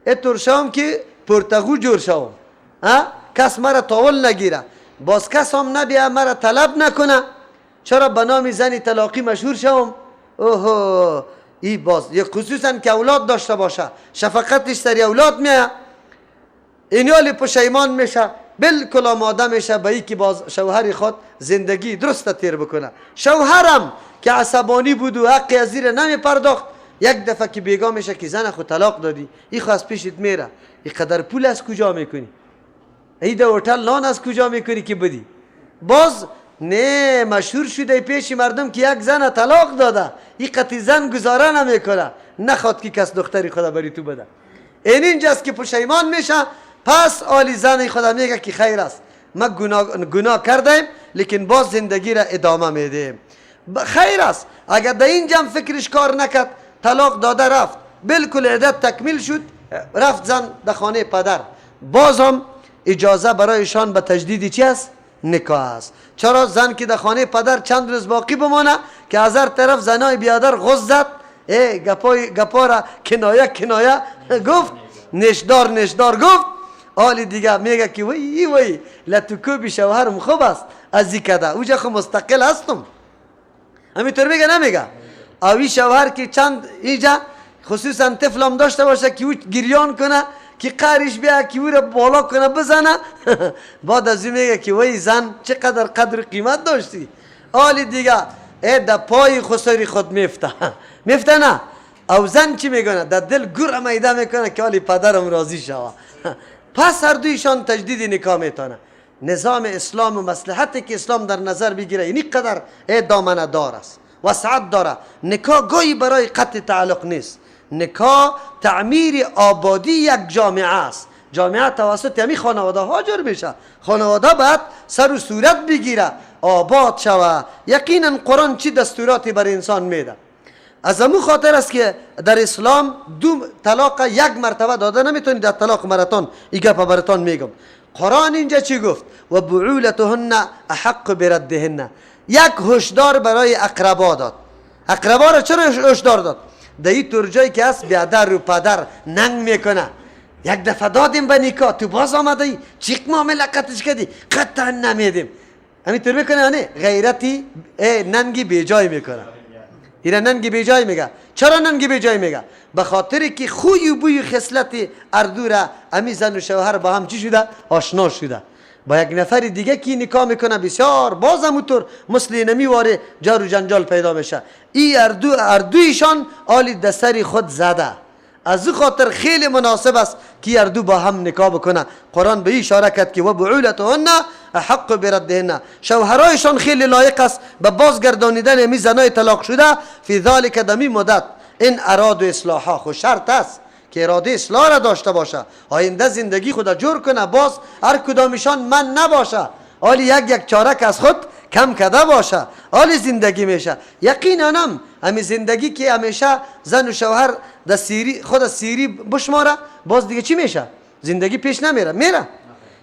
اینطور شوم که پرتغو جور شوم، کس مرا تاول نگیره، باز کس هم نبیه مرا طلب نکنه، چرا به نام زن طلاقی مشهور شوم؟ اوه ای باز یک خصوصا که اولاد داشته باشه، شفقتش سر اولاد میایه، اینیال پشیمان میشه، بالکل آماده میشه به ای که باز شوهر خود زندگی درست تیر بکنه. شوهرم که عصبانی بود و حق از زیر نمی پرداخت، یک دفعه که بیگاه میشه که زن خود طلاق دادی، ای خو از پیشت میره، ای قدر پول از کجا میکنی؟ ای در هتل نان از کجا میکنی که بدی؟ باز نه مشهور شده پیش مردم که یک زن طلاق داده، ای قطعی زن گزاره نمیکنه، نخواد که کس دختری خدا بری تو بده. این اینجاست که پشیمان میشه. پس آلی زن خدا میگه که خیر است، ما گناه کردیم لیکن باز زندگی را ادامه میدیم، خیر است. اگر در این جمع فکرش کار نکرد، طلاق داده رفت، بالکل عدت تکمیل شد، رفت زن در خانه پدر، باز هم اجازه برایشان به تجدید چی است؟ نکاح است. چرا زن که در خانه پدر چند روز باقی بمانه که از هر طرف زنای بیادر غز زد، ای گپا را کنایه کنایه گفت، نشدار نشدار گفت، آلی دیگه میگه که وی وی لتکوبی شوهرم خوب است از این کده، اوجا خو مستقل هستم، همینطور میگه نمیگه؟ اوی شوهر که چند اینجا خصوصا طفلم داشته باشه که او گریان کنه، که قهرش بیا، که او را بالا کنه بزنه، بعد از این میگه که وی زن چقدر قدر قیمت داشتی. آلی دیگه ای در پای خسری خود میفته میفته نه، او زن چی میکنه؟ در دل گور میده میکنه که آلی پدرم راضی شوه. پس هر دویشان تجدید نکاح میتونه. نظام اسلام و مصلحتی که اسلام در نظر بگیره اینی قدر دامنه دار است، وسعت داره. نکاح گاهی برای قطع تعلق نیست، نکاح تعمیر آبادی یک جامعه است. جامعه توسط همی خانواده ها جور میشه، خانواده باید سر و صورت بگیره، آباد شوه. یقینا قرآن چی دستوراتی بر انسان میده. از امو خاطر است که در اسلام دو طلاق یک مرتبه داده نمیتونی، در طلاق مرتان ای گپ براتان میگم. قرآن اینجا چی گفت؟ و بعولتهن احق بردهن. یک هشدار برای اقربا داد. اقربا را چرا هشدار داد؟ در این طور جایی که هست بیادر و پدر ننگ میکنه، یک دفعه دادیم به نکاح، تو باز آمده ای چیک معامله قطعش کردی، قطعا نمیدیم. همینطور میکنه، یعنی غیرتی ننگی بیجای میکنه. ایره ننگی بیجای میگه. چرا ننگی بیجای میگه؟ به خاطر که خوی و بوی خصلت اردو را امی زن و شوهر با هم چی شده؟ آشنا شده. با یک نفر دیگه کی نکاح میکنه بسیار باز همونطور مثل نمی واره جار و جنجال پیدا میشه. ای اردویشان آلی دستر خود زده. از او خاطر خیلی مناسب است که اردو با هم نکاح بکنه. قرآن به اشاره کرد که و بعولتهن احق بردهن. شوهرایشان خیلی لایق است به بازگردانیدن می زنای طلاق شده فی ذلک دمی مدت این اراد و اصلاحا. خو شرط است که اراده اصلاح را داشته باشه، آینده زندگی خود جور کنه، باز هر کدامشان من نباشه، آلی یک یک چارک از خود کم کده باشه، آلی زندگی میشه. یقینا هم همی زندگی که همیشه زن و شوهر در سیری خود سیری بشماره، باز دیگه چی میشه؟ زندگی پیش نمیره، میره.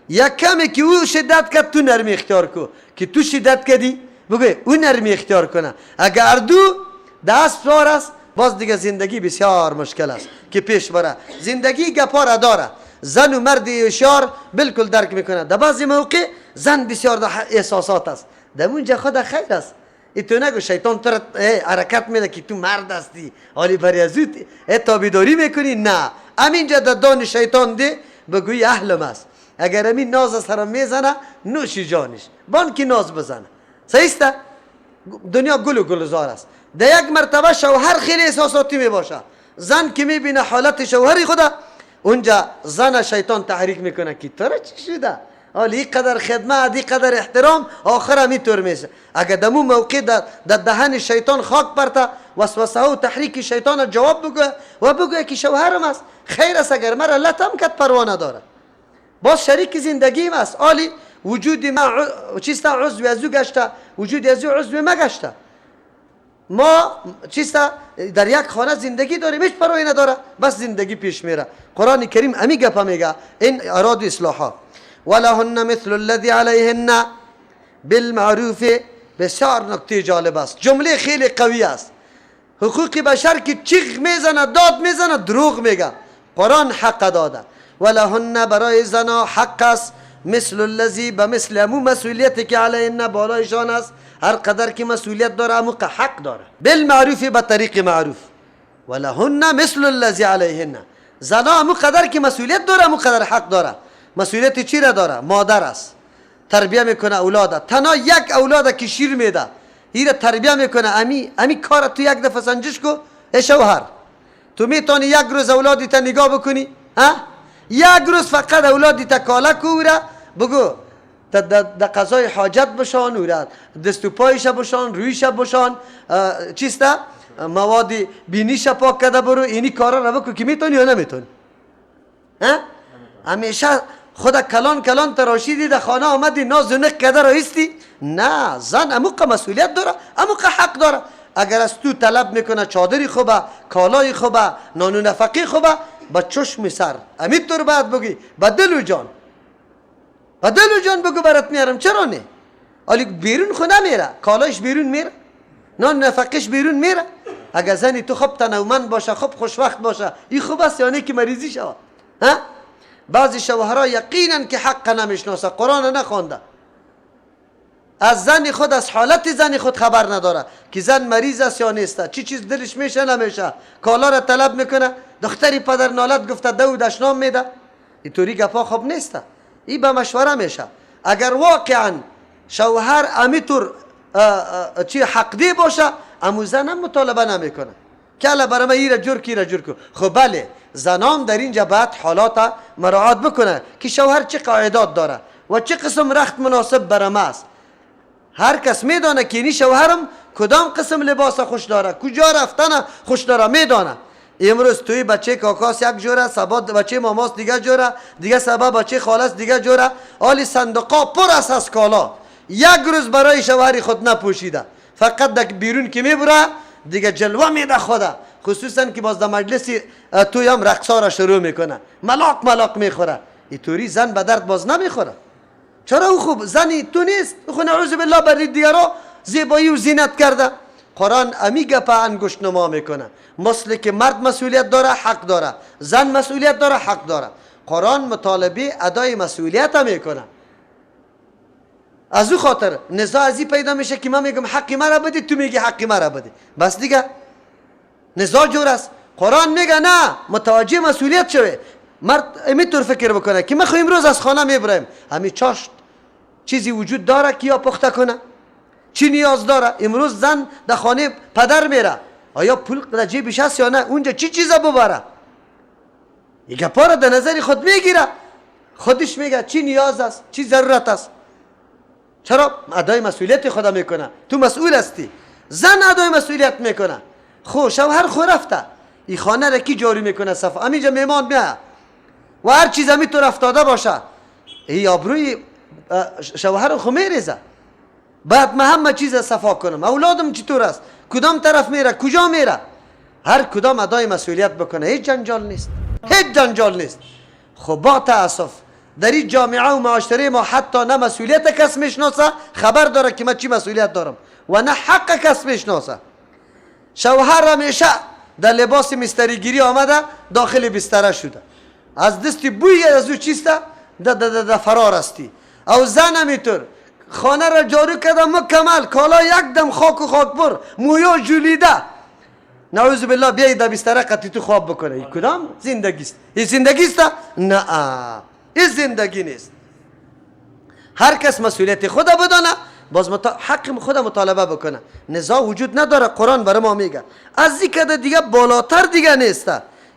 یک کمی که او شدت کرد تو نرمی اختیار کو، که تو شدت کردی بگو او نرمی اختیار کنه. اگر دو دست سوار است باز دیگه زندگی بسیار مشکل است که پیش بره. زندگی گپا را داره، زن و مرد هوشیار بالکل درک میکنه. در بعضی موقع زن بسیار در احساسات است، در اونجا خود خیر است. ای تو نگو شیطان تو را حرکت میده که تو مرد هستی حالی برای از تابعداری میکنی، نه، همینجا در دان شیطان ده بگویی اهلم است. اگر همین ناز سرم میزنه نوشی جانش بان که ناز بزنه. صحیح است؟ دنیا گل و گلزار است. در یک مرتبه شوهر خیلی احساساتی می باشه، زن که میبینه حالت شوهری خدا، اونجا زن شیطان تحریک میکنه که تو را چی شده؟ حالا قدر خدمت، این قدر احترام، آخر هم اینطور میشه. اگر دمو موقع در دهن شیطان خاک پرته، وسوسه ها و تحریک شیطان جواب بگوه و بگوه که شوهرم است، خیر است اگر مرا لطم کد پروا نداره، باز شریک زندگیم است. آلی وجود ما چیست عضو از او گشته، وجود از او عضو ما گشته. ما چیست در یک خانه زندگی داریم، هیچ پروایی نداره، بس زندگی پیش میره. قرآن کریم امی گپا میگه این اراد اصلاحات. ولهن مثل الذی علیهن بالمعروف. بسیار نکته جالب است، جمله خیلی قوی است. حقوق بشر که چیغ میزنه، داد میزنه، دروغ میگه. قرآن حق داده. ولهن برای زنا حق است، مثل الذی به مثل امو مسئولیتی که علیهن بالایشان است، هر قدر که مسئولیت داره امو حق داره. بالمعروف به طریق معروف. ولهن مثل الذی علیهن، زنا امو قدر که مسئولیت داره امو قدر حق داره. مسئولیت چی را داره؟ مادر است، تربیه میکنه اولاده، تنها یک اولاده که شیر میده ایره تربیه میکنه. امی کار تو یک دفعه سنجش کو ای شوهر، تو میتونی یک روز اولادی تا نگاه بکنی؟ ها؟ یک روز فقط اولادی تا کاله کوره بگو در قضای حاجت بشان، اوره دست و پایش بشان، رویش بشان، چیسته مواد بینیش پاک کرده برو، اینی کارا را بکن که میتونی یا نمیتونی؟ ها؟ همیشه خدا کلان کلان تراشیدی در خانه آمدی ناز و نق کرده رایستی؟ نه، زن اموقه مسئولیت داره، اموقه حق داره. اگر از تو طلب میکنه چادری خوبه، کالای خوبه، نان و نفقه خوبه، با چشم سر امیطور باید بگی، با دل و جان، با دل و جان بگو برات میارم. چرا نه؟ آلی بیرون خو نمیره، کالایش بیرون میره، نان نفقهش بیرون میره. اگر زنی تو خوب تنومند باشه، خوب خوشوقت باشه، این خوب است یا نه که مریضی شود؟ ها؟ بعضی شوهرها یقینا که حق نمیشناسه، قرآن نخوانده، از زن خود، از حالت زن خود خبر نداره که زن مریض است یا نیست، چی چیز دلش میشه نمیشه، کالا را طلب میکنه، دختری پدر نالت گفته دو دشنام میده. اینطوری گپا خوب نیست، این به مشوره میشه. اگر واقعا شوهر امیطور چی حق دی باشه، امو زنم مطالبه نمیکنه که الا برای من ایره جور کی ایره جور کو. خب بله، زنام در اینجا باید حالات مراعات بکنه که شوهر چه قاعدات داره و چه قسم رخت مناسب برای ما است. هر کس میدانه که اینی شوهرم کدام قسم لباس خوش داره، کجا رفتن خوش داره، میدانه. امروز توی بچه کاکاس یک جوره، سبا بچه ماماس دیگه جوره، دیگه سبا بچه خالص دیگه جوره. آلی صندوقا پر است از کالا، یک روز برای شوهر خود نپوشیده، فقط در بیرون که میبره دیگه جلوه میده خوده، خصوصا که باز در مجلس توی هم رقصا را شروع میکنه، ملاق ملاق میخوره. اینطوری زن به درد باز نمیخوره. چرا؟ او خوب زنی تو نیست، او خو نعوذ بالله برای دیگرا زیبایی و زینت کرده. قرآن امی گپه انگشت نما میکنه، مثل که مرد مسئولیت داره حق داره، زن مسئولیت داره حق داره. قرآن مطالبه ادای مسئولیت میکنه. از او خاطر نزاع از این پیدا میشه که من میگم حق مرا بده، تو میگی حق مرا بده، بس دیگه نزاع جور است. قرآن میگه نه، متوجه مسئولیت شوه. مرد اینطور فکر بکنه که من خو امروز از خانه میبرم، همین چاشت چیزی وجود داره که یا پخته کنه، چی نیاز داره؟ امروز زن در خانه پدر میره، آیا پول در جیبش هست یا نه؟ اونجا چی چیزا ببره؟ این گپا را در نظر خود میگیره، خودش میگه چی نیاز است، چی ضرورت است. چرا؟ ادای مسئولیت خدا میکنه. تو مسئول هستی، زن ادای مسئولیت میکنه. خو شوهر خو رفته، این خانه را کی جاری میکنه؟ صفا همینجا میمان میاد و هر چیز همی تو افتاده باشه، ای آبروی شوهر خو میریزه. بعد من همه چیز صفا کنم، اولادم چطور است، کدام طرف میره، کجا میره، هر کدام ادای مسئولیت بکنه. هیچ جنجال نیست، هیچ جنجال نیست. خب با تاسف در این جامعه و معاشره ما حتی نه مسئولیت کس میشناسه، خبر داره که من چی مسئولیت دارم، و نه حق کس میشناسه. شوهر همیشه در لباس مستریگیری آمده داخل بستره شده، از دست بوی از او چیسته ده فرار هستی. او زن همیطور خانه را جارو کرده مکمل، کالا یک دم خاک و خاک بر، مویا جولیده، نعوذ بالله بیای در بستره قطعی تو خواب بکنه. این کدام زندگی است؟ این زندگی است؟ نه، این زندگی نیست. هر کس مسئولیت خود بدانه، باز حق خود مطالبه بکنه. نزاع وجود نداره. قرآن برای ما میگه از این دیگه بالاتر دیگه نیست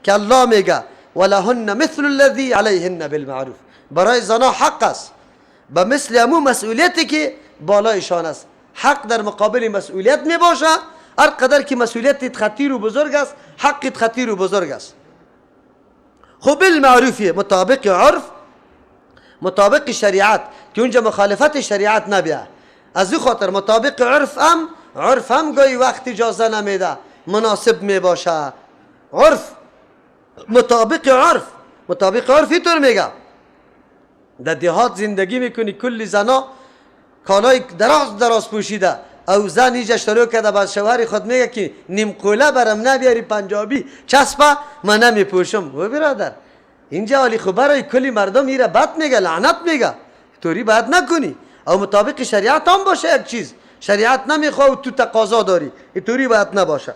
که الله میگه ولهن مثل الذی علیهن بالمعروف. برای زنا حق است. به مثل امو مسئولیتی که بالایشان است. حق در مقابل مسئولیت می باشه. هر قدر که مسئولیت خطیر و بزرگ است، حقت خطیر و بزرگ است. خب بالمعروفی، مطابق عرف، مطابق شریعت، که اونجا مخالفت شریعت نبیه. از این خاطر مطابق عرف هم، عرف هم گاهی وقت اجازه نمیده، مناسب می باشه. عرف مطابق عرف، مطابق عرف اینطور میگه. در دیهات زندگی میکنی، کلی زنا کالای دراز دراز پوشیده، او زن ایجا شروع کرده با شوهر خود میگه که نیم قوله برم نبیاری پنجابی چسبه من نمیپوشم. و برادر اینجا ولی خب برای کلی مردم ایره بد میگه، لعنت میگه، توری بد نکنی. او مطابق شریعت هم باشه یک چیز، شریعت نمیخواه و تو تقاضا داری، اینطوری باید نباشه.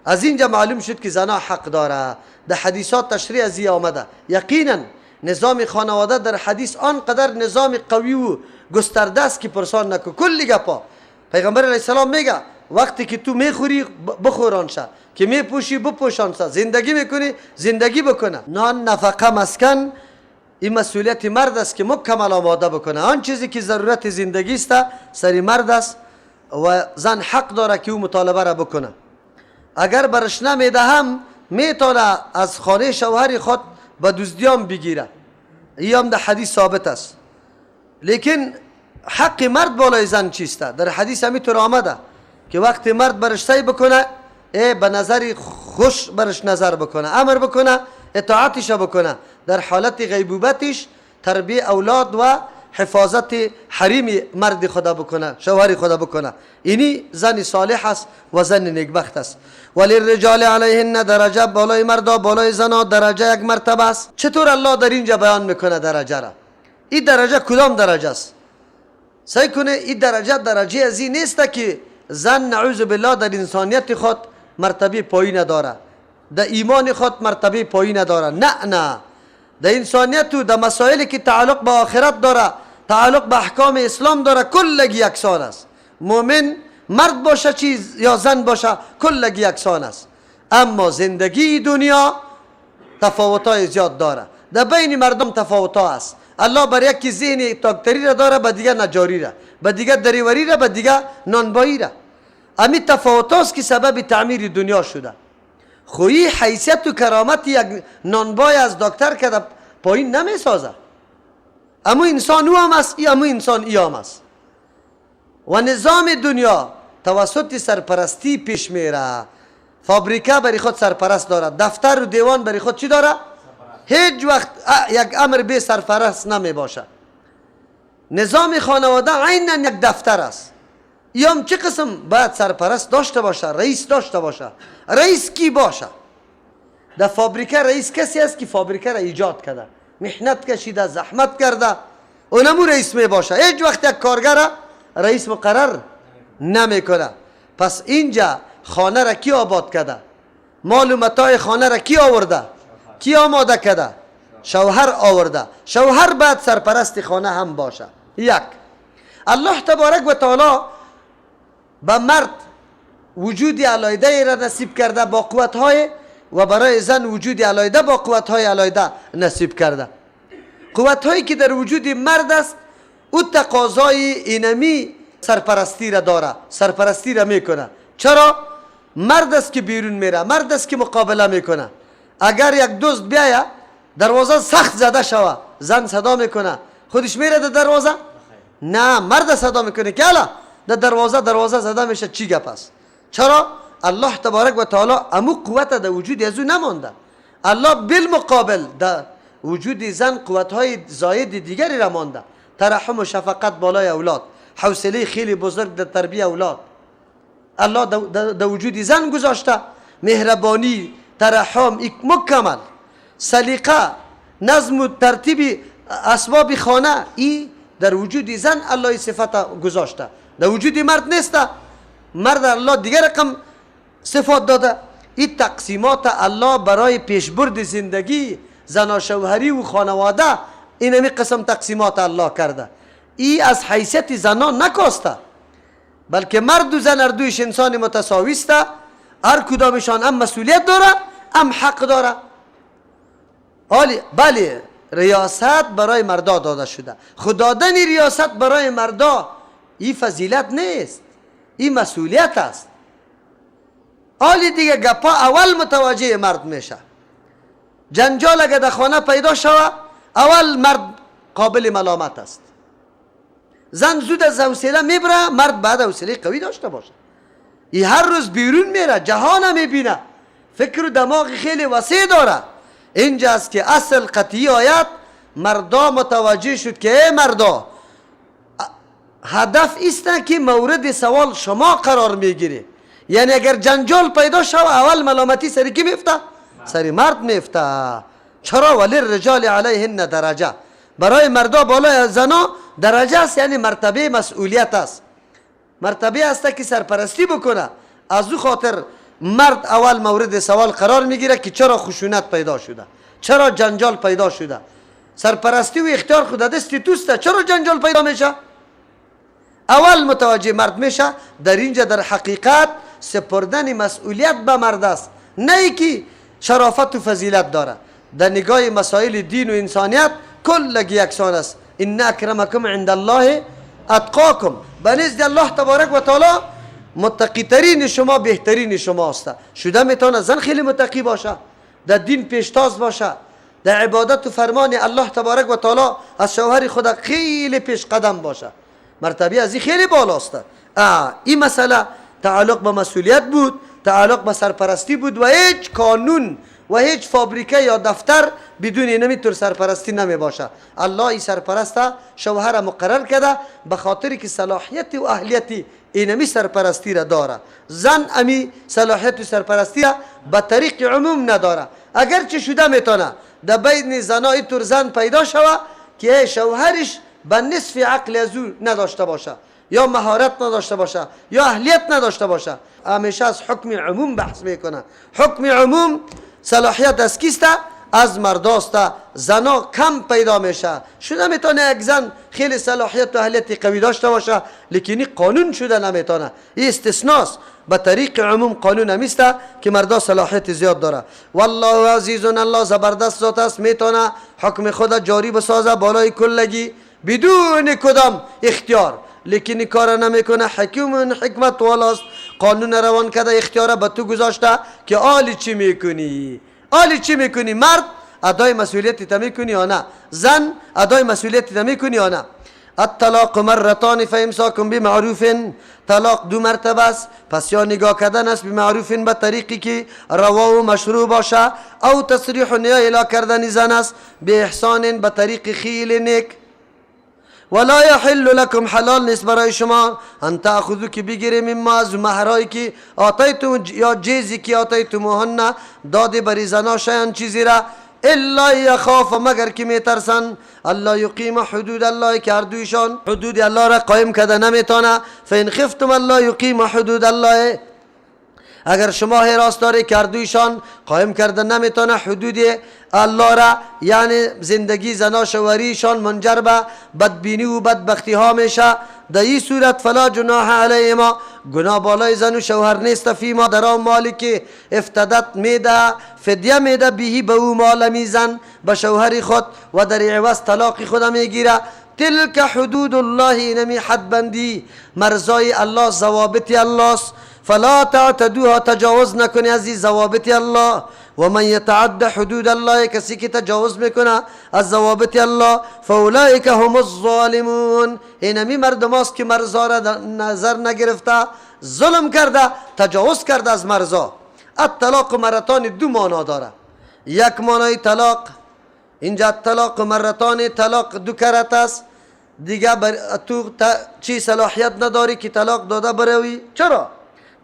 از اینجا معلوم شد که زنا حق داره. در حدیثات تشریح از آمده. یقینا نظام خانواده در حدیث آنقدر نظام قوی و گسترده است که پرسان نکو. کلی گپا پیغمبر علیه السلام میگه وقتی که تو میخوری بخوران شه، که میپوشی بپوشان شه، زندگی میکنی زندگی بکنه. نان، نفقه، مسکن، این مسئولیت مرد است که مکمل آماده بکنه. آن چیزی که ضرورت زندگی است سری مرد است و زن حق داره که او مطالبه را بکنه. اگر برش نمیده هم میتونه از خانه شوهر خود به دزدیام بگیره، این هم در حدیث ثابت است. لیکن حق مرد بالای زن چیست؟ در حدیث همینطور آمده که وقتی مرد برش سعی بکنه، ای به نظر خوش برش نظر بکنه، امر بکنه، اطاعتش بکنه، در حالت غیبوبتش تربیه اولاد و حفاظت حریم مرد خدا بکنه، شوهر خدا بکنه. اینی زن صالح است و زن نیکبخت است. ولی الرجال علیهن درجه، بالای مردا بالای زنا درجه یک مرتبه است. چطور الله در اینجا بیان میکنه درجه را؟ این درجه کدام درجه است؟ سعی کنه این درجه درجه از این نیست که زن نعوذ بالله در انسانیت خود مرتبه پایین نداره، در ایمان خود مرتبه پایین نداره. نه نه، در انسانیت و در مسائلی که تعلق به آخرت داره، تعلق به احکام اسلام داره، کلگی یکسان است. مؤمن مرد باشه چیز یا زن باشه کلگی یکسان است. اما زندگی دنیا تفاوت‌های زیاد داره، در بین مردم تفاوت‌ها است. الله بر یکی ذهن دکتری را داره، به دیگه نجاری را، به دیگه دریوری را، به دیگه نانبایی را. امی تفاوت است که سبب تعمیر دنیا شده. خویی حیثیت و کرامت یک نانبای از دکتر که پایین نمی سازه. اما انسان او هم است، اما انسان ای هم است. و نظام دنیا توسط سرپرستی پیش میره. فابریکه برای خود سرپرست داره، دفتر و دیوان برای خود چی داره؟ هیچ وقت یک امر بی سرپرست نمی باشه. نظام خانواده عینا یک دفتر است. یام چه قسم باید سرپرست داشته باشه، رئیس داشته باشه. رئیس کی باشه؟ در فابریکه رئیس کسی است که فابریکه را ایجاد کرده، محنت کشیده، زحمت کرده، اونمو رئیس می باشه. هیچ وقت یک کارگر رئیس مقرر نمیکنه. پس اینجا خانه را کی آباد کرده؟ مال و متاع خانه را کی آورده؟ کی آماده کرده؟ شوهر آورده. شوهر باید سرپرست خانه هم باشه. یک، الله تبارک و تعالی به مرد وجود علایده را نصیب کرده با قوتهای و برای زن وجود علایده با قوتهای علایده نصیب کرده. قوتهایی که در وجود مرد است او تقاضای اینمی سرپرستی را داره، سرپرستی را میکنه. چرا؟ مرد است که بیرون میره، مرد است که مقابله میکنه. اگر یک دزد بیایه دروازه سخت زده شوه، زن صدا میکنه، خودش میره در دروازه؟ نه، مرد صدا میکنه که الا در دروازه دروازه زده میشه، چی گپ است؟ چرا؟ الله تبارک و تعالی امو قوت در وجود از او نمانده. الله بالمقابل در وجود زن قوت های زاید دیگری را مانده. ترحم و شفقت بالای اولاد، حوصله خیلی بزرگ در تربیه اولاد الله در وجود زن گذاشته. مهربانی، ترحم مکمل، سلیقه، نظم و ترتیب اسباب خانه، ای در وجود زن الله صفت گذاشته، در وجود مرد نیست. مرد الله دیگر رقم صفات داده. این تقسیمات الله برای پیشبرد زندگی زن و شوهری و خانواده این همی قسم تقسیمات الله کرده. ای از حیثیت زنان نکاسته، بلکه مرد و زن هر دویش انسان متساوی است، هر کدامشان هم مسئولیت داره هم حق داره. بله، ریاست برای مردا داده شده. خود دادن ریاست برای مردا این فضیلت نیست، این مسئولیت است. آلی دیگه گپا اول متوجه مرد میشه. جنجال اگه در خانه پیدا شوه اول مرد قابل ملامت است. زن زود از حوصله میبره، مرد بعد حوصله قوی داشته باشه. ای هر روز بیرون میره، جهان میبینه، فکر و دماغ خیلی وسیع داره. اینجاست که اصل قطعی آیت مردا متوجه شد که ای مردا، هدف است که مورد سوال شما قرار میگیره. یعنی اگر جنجال پیدا شود اول ملامتی سری کی میفته؟ سری مرد میفته. چرا؟ وللرجال علیهن درجه. برای مردا بالای زنا درجه است، یعنی مرتبه مسئولیت است، مرتبه است که سرپرستی بکنه. از او خاطر مرد اول مورد سوال قرار میگیره که چرا خشونت پیدا شده، چرا جنجال پیدا شده. سرپرستی و اختیار خود دست توست، چرا جنجال پیدا میشه؟ اول متوجه مرد میشه. در اینجا در حقیقت سپردن مسئولیت به مرد است، نه ای که شرافت و فضیلت داره. در نگاه مسائل دین و انسانیت کلگی یکسان است. ان اکرمکم عند الله اتقاکم. به نزد الله تبارک و تعالی متقی ترین شما بهترین شما است. شده میتونه زن خیلی متقی باشه، در دین پیشتاز باشه، در عبادت و فرمان الله تبارک و تعالی از شوهر خود خیلی پیش قدم باشه، مرتبه از این خیلی بالاست. این مسئله تعلق به مسئولیت بود، تعلق به سرپرستی بود و هیچ قانون و هیچ فابریکه یا دفتر بدون نمیتور سرپرستی نمی باشه. الله این سرپرست شوهر مقرر کرده به خاطر که صلاحیت و اهلیت اینمی سرپرستی را داره. زن امی صلاحیت و سرپرستی را به طریق عموم نداره. اگرچه شده میتونه در بین زنا اینطور زن پیدا شوه که شوهرش به نصف عقل از او نداشته باشه، یا مهارت نداشته باشه، یا اهلیت نداشته باشه. همیشه از حکم عموم بحث میکنه. حکم عموم صلاحیت از کیسته؟ از مرداست. زنا کم پیدا میشه. شده میتونه یک زن خیلی صلاحیت و اهلیت قوی داشته باشه، لیکن قانون شده نمیتونه. این استثناست. به طریق عموم قانون همیسته که مردا صلاحیت زیاد داره. والله عزیز، الله زبردست ذات است، میتونه حکم خود جاری بسازه بالای کلگی بدون کدام اختیار، لیکن کار نمیکنه. حکیم حکمت والاست، قانون روان کرده، اختیار به تو گذاشته که آلی چی میکنی، آلی چی میکنی. مرد ادای مسئولیت تا میکنی یا نه، زن ادای مسئولیت تا میکنی یا نه. الطلاق مرتان فامساک بمعروف. طلاق دو مرتبه است، پس یا نگاه کردن است بمعروف به طریقی که روا و مشروع باشه، او تصریح یا اعلا کردن زن است به احسان به طریق خیلی نیک. ولا یحل لکم، حلال نیست برای شما ان تأخذوا که بگیری مما از مهرایی که آتیتم یا جیزی که آتیتموهن داده بری زنا شیئا چیزی را، الا یخاف مگر که میترسن الله یقیم حدود الله که هر دویشان حدود الله را قایم کرده نمیتونه. فان خفتم الله یقیم حدود الله، اگر شما حراس داری که هر دویشان قایم کرده نمیتونه حدود الله را، یعنی زندگی زنا شوهریشان منجر به بدبینی و بدبختی ها میشه، در این صورت فلا جناح علیهما، گناه بالای زن و شوهر نیست، فیما در آن مالی که افتدت میده فدیه میده بهی به او مال میزن به شوهر خود و در عوض طلاق خود میگیره. تلک حدود الله، اینمی حد بندی مرزای الله، ضوابط الله است. فلا تعتدوها، تجاوز نکنی از این ضوابط الله. و من یتعد حدود الله، کسی که تجاوز میکنه از ضوابط الله، فاولئک هم الظالمون، اینمی مردم است که مرزا را نظر نگرفته، ظلم کرده، تجاوز کرده از مرزا. الطلاق مرتان دو معنا داره. یک معنای طلاق اینجا طلاق مرتان، طلاق دو کرت است دیگه، تو چی صلاحیت نداری که طلاق داده بروی. چرا؟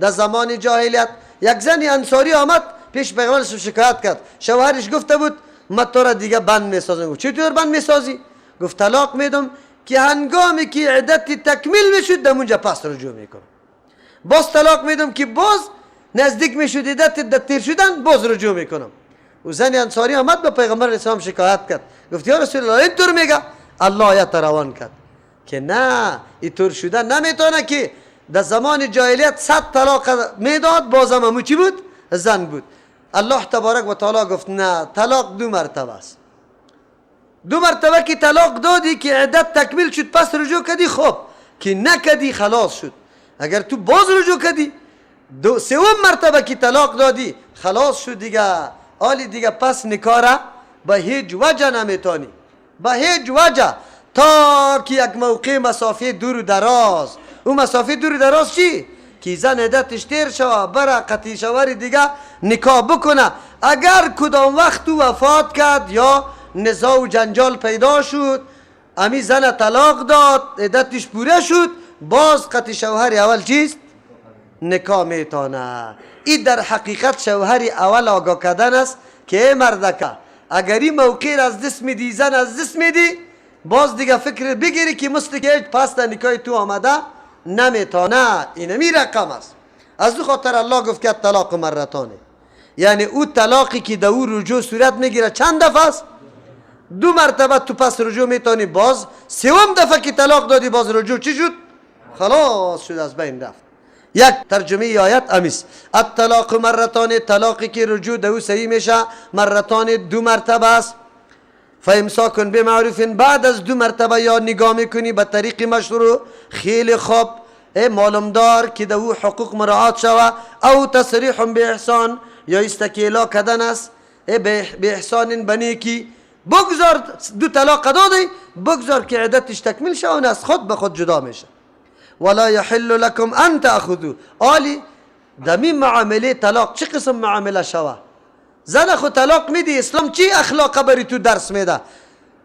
در زمان جاهلیت یک زنی انصاری آمد پیش پیغمبر شکایت کرد، شوهرش گفته بود من تو را دیگه بند میسازم. گفت چطور بند میسازی؟ گفت طلاق میدم که هنگامی که عدت تکمیل میشد در اونجا پس رجوع میکنم، باز طلاق میدم که باز نزدیک میشد عدت تیر شدن باز رجوع میکنم. و زن انصاری آمد به پیغمبر اسلام شکایت کرد، گفت یا رسول الله اینطور میگه. الله آیت روان کرد که نه، اینطور شده نمیتونه که در زمان جاهلیت 100 طلاق میداد بازم همو چی بود؟ زن بود. الله تبارک و تعالی گفت نه، طلاق دو مرتبه است. دو مرتبه که طلاق دادی که عدت تکمیل شد پس رجوع کردی، خب که نکدی خلاص شد. اگر تو باز رجوع کردی سوم مرتبه که طلاق دادی خلاص شد دیگه. آلی دیگه پس نکاح را به هیچ وجه نمیتانی، به هیچ وجه، تا که یک موقع مسافه دور و دراز. او مسافه دور و دراز چی؟ که زن عدتش تیر شوه بره قطعی شوهر دیگه نکاح بکنه. اگر کدام وقت او وفات کرد یا نزاع و جنجال پیدا شد، امی زن طلاق داد، عدتش پوره شد، باز قطعی شوهر اول چیست؟ نکاح میتانه. این در حقیقت شوهر اول آگاه کردن است که ای مردکه اگر این موقع را از دست میدی، زن از دست میدی، باز دیگه فکر بگیری که مثل که پس در نکاح تو آمده نمیتانه. اینمی رقم است. از دو خاطر الله گفت که طلاق مرتانه، یعنی او طلاقی که در او رجوع صورت میگیره چند دفعه است؟ دو مرتبه تو پس رجوع میتونی، باز سوم دفعه که طلاق دادی باز رجوع چی شد؟ خلاص شد، از بین رفت. یک ترجمه آیت امیس الطلاق مرتان، طلاقی که رجوع دو صحیح میشه مرتان دو مرتبه است. فامساک بمعروف، بعد از دو مرتبه یا نگاه میکنی به طریق مشروع خیلی خوب معلومدار که دو حقوق مراعات شوه، او تصریح به احسان یا استکیلا کردن است به احسان بنیکی. بگذار دو طلاق دادی، بگذار که عدتش تکمیل شوه و از خود به خود جدا میشه. ولا يحل لكم ان تاخذوا. آلی دمی معامله طلاق چه قسم معامله شوه؟ زن خود طلاق میدی، اسلام چی اخلاق بری تو درس میده؟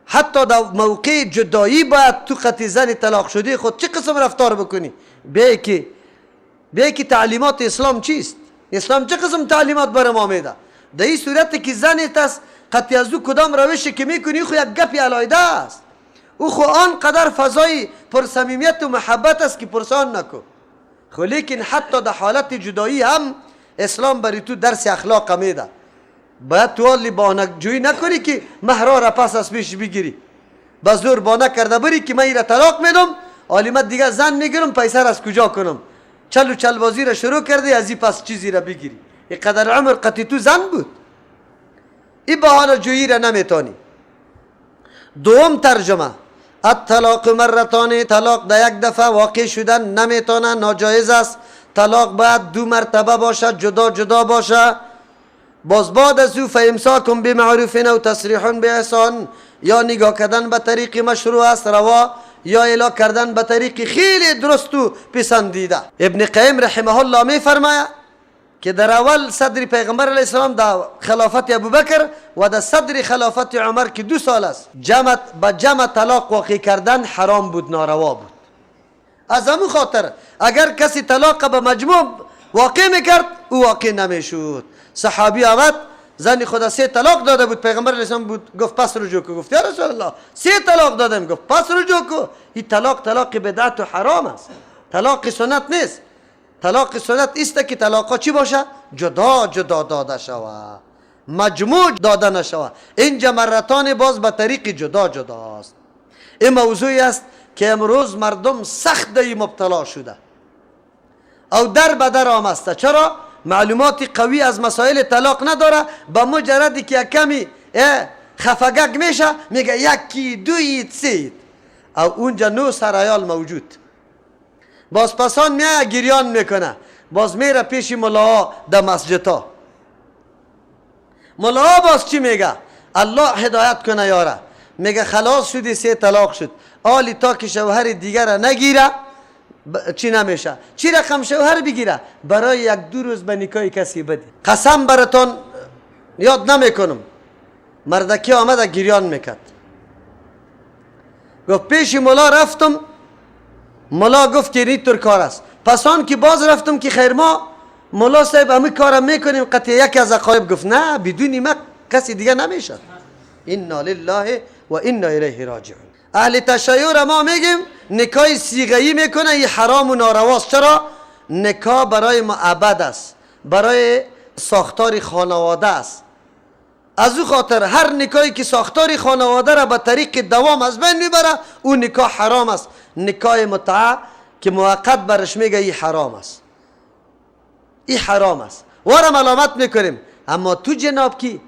حتی در موقع جدایی باید تو قطعی زن طلاق شده خود چه قسم رفتار بکنی؟ بیای که تعلیمات اسلام چیست؟ اسلام چه قسم تعلیمات بر ما میده؟ در این صورت که زن است قطعی از او کدام روشی که میکنی خو یک گپی علایده است، او خو آنقدر فضای پر صمیمیت و محبت است که پرسان نکو. خو لیکن حتی در حالت جدایی هم اسلام بری تو درس اخلاق میده. باید تو آلی بانک جویی نکنی که مهرا را پس از پیش بگیری، به زور بانک کرده بری که من ایره طلاق میدم، آلی من دیگه زن میگیرم، پیسه را از کجا کنم؟ چل و چل بازی را شروع کردی، از این پس چیزی را بگیری. اینقدر عمر قطعی تو زن بود، این بهانه جویی را نمیتونی. دوم ترجمه الطلاق مرتان، طلاق در یک دفعه واقع شدن نمیتونه، ناجایز است. طلاق باید دو مرتبه باشه، جدا جدا باشه. باز بعد از او فامساک بمعروف او تصریح باحسان، یا نگاه کردن به طریق مشروع است روا، یا اعلا کردن به طریق خیلی درست و پسندیده. ابن قیم رحمه الله می فرماید که در اول صدر پیغمبر علیه السلام در خلافت ابوبکر و در صدر خلافت عمر که 2 سال است، جمع به جمع طلاق واقع کردن حرام بود، ناروا بود. از همون خاطر اگر کسی طلاق به مجموع واقع میکرد او واقع نمیشد. صحابی آمد زن خود 3 طلاق داده بود، پیغمبر علیه السلام بود، گفت پس رجوع کو. گفت یا رسول الله 3 طلاق دادم. گفت پس رجوع کو. این طلاق طلاق بدعت و حرام است، طلاق سنت نیست. طلاق سنت است که طلاقا چی باشه؟ جدا جدا داده شوه، مجموع داده نشوه. اینجا مرتان باز به طریق جدا جدا است. این موضوعی است که امروز مردم سخت در مبتلا شده او در به در آمسته. چرا؟ معلومات قوی از مسائل طلاق نداره. به مجردی که کمی خفگک میشه میگه یکی دویت سید، او اونجا 9 سرایال موجود. باز پسان میایه گریان میکنه، باز میره پیش ملاها در مسجدها. ملاها باز چی میگه؟ الله هدایت کنه یاره. میگه خلاص شدی، 3 طلاق شد، آلی تا که شوهر دیگر را نگیره چی نمیشه. چی رقم شوهر بگیره؟ برای 1-2 روز به نکاح کسی بدی. قسم براتون یاد نمیکنم، مردکی آمد گریان میکرد، گفت پیش ملا رفتم، ملا گفت که این کار است. پس آن که باز رفتم که خیر ما ملا صاحب همین کارم میکنیم قطعی، یکی از اقارب گفت نه بدون ما کسی دیگه نمیشه. انا لله و انا الیه راجعون. اهل تشیع ما میگیم نکاح صیغه‌ای میکنه، این حرام و نارواست. چرا؟ نکاح برای معبد است، برای ساختار خانواده است. از او خاطر هر نکاحی که ساختار خانواده را به طریق دوام از بین میبره او نکاح حرام است. نکاح متعه که موقت برش میگه این حرام است، این حرام است، وارا ملامت میکنیم. اما تو جناب کی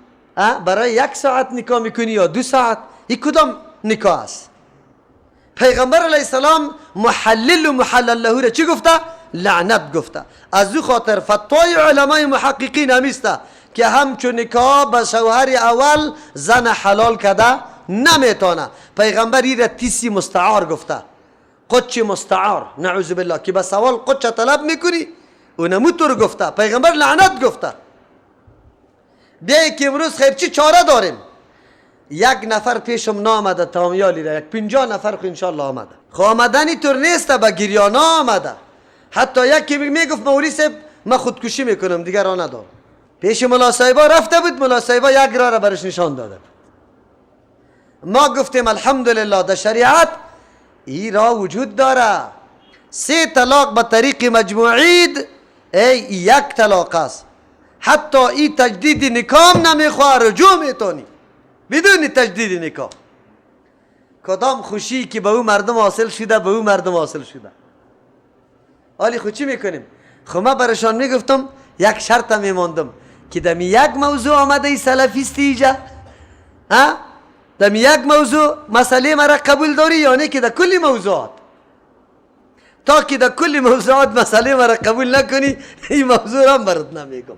برای 1 ساعت نکاح میکنی یا 2 ساعت، این کدام نکاح است؟ پیغمبر علیه السلام محلل و محلل له را چی گفته؟ لعنت گفته. از او خاطر فتوای علمای محققین همیسته که همچون نکاح به شوهر اول زن حلال کده نمیتونه. پیغمبر ای را تیسی مستعار گفته، قچ مستعار، نعوذ بالله، که به سوال قچ طلب میکنی اونمو گفته. پیغمبر لعنت گفته. بیایی که امروز خیر چی چاره داریم؟ یک نفر پیشم نامده تامیالی را، یک 50 نفر خو انشالله آمده. خو آمدنی طور نیست، به گریانا آمده. حتی یکی میگفت مولی صاحب من خودکشی میکنم دیگر را ندارم. پیش ملا صاحبا رفته بود، ملا صاحبا یک راه را برش نشان داده بود. ما گفتیم الحمدلله در شریعت این راه وجود داره. 3 طلاق به طریق مجموعید ای یک طلاق است. حتی این تجدید نکاح نمیخواه، رجوع میتونی بدون تجدید نکاح. کدام خوشی که به او مردم حاصل شده، به او مردم حاصل شده. حالی خود چی میکنیم؟ خب من برشان میگفتم یک شرط میماندم که دمی یک موضوع آمده ای سلفیستی ایجا، ها؟ دمی یک موضوع مسئله مرا قبول داری یا نه که در کل موضوعات، تا که در کل موضوعات مسئله مرا قبول نکنی این موضوع را برات نمیگم.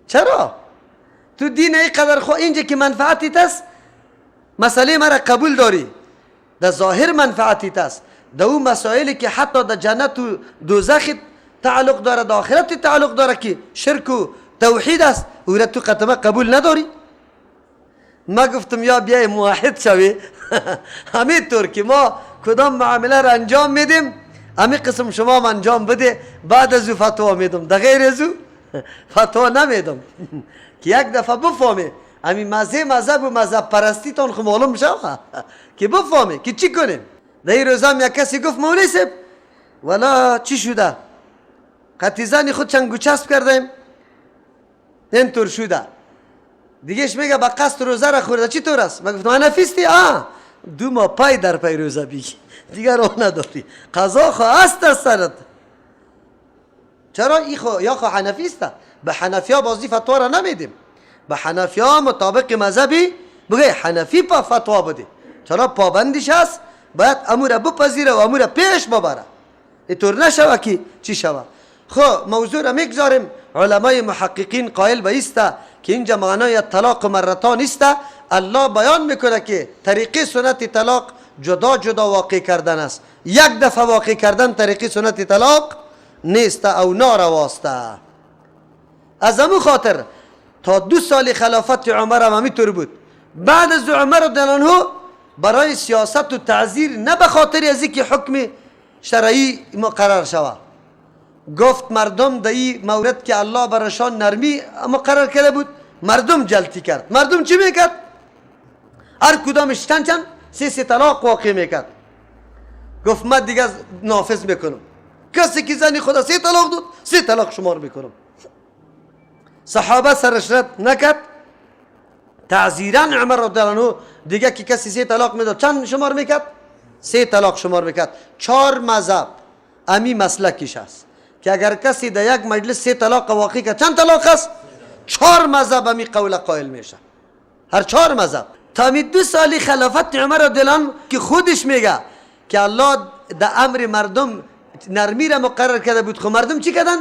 چرا؟ تو دین اینقدر خو اینجا که منفعتی است مسئله مرا قبول داری، در ظاهر منفعتی است، در اون مسائلی که حتی در جنت و دوزخ تعلق داره، در آخرت تعلق داره که شرک و توحید است، او را تو قطمه قبول نداری. ما گفتم یا بیای موحد شوی همین طور که ما کدام معامله را انجام میدیم همین قسم شما هم انجام بده، بعد از او فتوا میدم، در غیر از او فتوا نمیدم که یک دفعه بفهمی همین مزه مذهب و مذهب پرستی تان خو معلوم شوه که بفهمی که چی کنیم. در این روزا هم یک کسی گفت مولوی صاحب والا چی شده، قطعی زن خود چنگو چسب کردیم اینطور شده. دیگهش میگه با قصد روزه را خورده چی طور است؟ من گفتم حنفیستی؟ آه 2 ماه پای در پای روزه بیگی دیگر راه نداری، قضا خو است از سرت. چرا؟ ای خو یا خو حنفیسته، به حنفیا بازی فتوا را نمیدیم، به حنفیا مطابق مذهبی بگه حنفی پا فتوا بده. چرا؟ پابندیش هست، باید امور بپذیره و امور پیش ببره، اینطور نشوه که چی شوه. خب موضوع را میگذاریم. علمای محققین قائل به ایسته که اینجا معنای طلاق مرتان نیست. الله بیان میکنه که طریقه سنت طلاق جدا جدا واقع کردن است. یک دفعه واقع کردن طریقه سنت طلاق نیست او نارواست. از امو خاطر تا 2 سال خلافت عمر هم همینطور بود. بعد از عمر رضی الله عنه برای سیاست و تعزیر، نه به خاطر از اینکه حکم شرعی مقرر شود، گفت مردم در این مورد که الله برشان نرمی مقرر کرده بود مردم جلتی کرد. مردم چی میکرد؟ هر کدامش چند چند 3 طلاق واقع میکرد. گفت من دیگه نافذ میکنم، کسی که زنی خدا 3 طلاق داد 3 طلاق شمار میکنم. صحابه سرش رد نکرد. تعزیرا عمر رضی الله عنه دیگه که کسی 3 طلاق میداد چند شمار میکرد؟ 3 طلاق شمار میکرد. 4 مذهب امی مسلکش است که اگر کسی در یک مجلس 3 طلاق واقع کرد چند طلاق است؟ 4 مذهب امی قول قائل میشه، هر 4 مذهب. تا می 2 سالی خلافت عمر رضی الله عنه که خودش میگه که الله در امر مردم نرمی را مقرر کرده بود، خب مردم چی کردن؟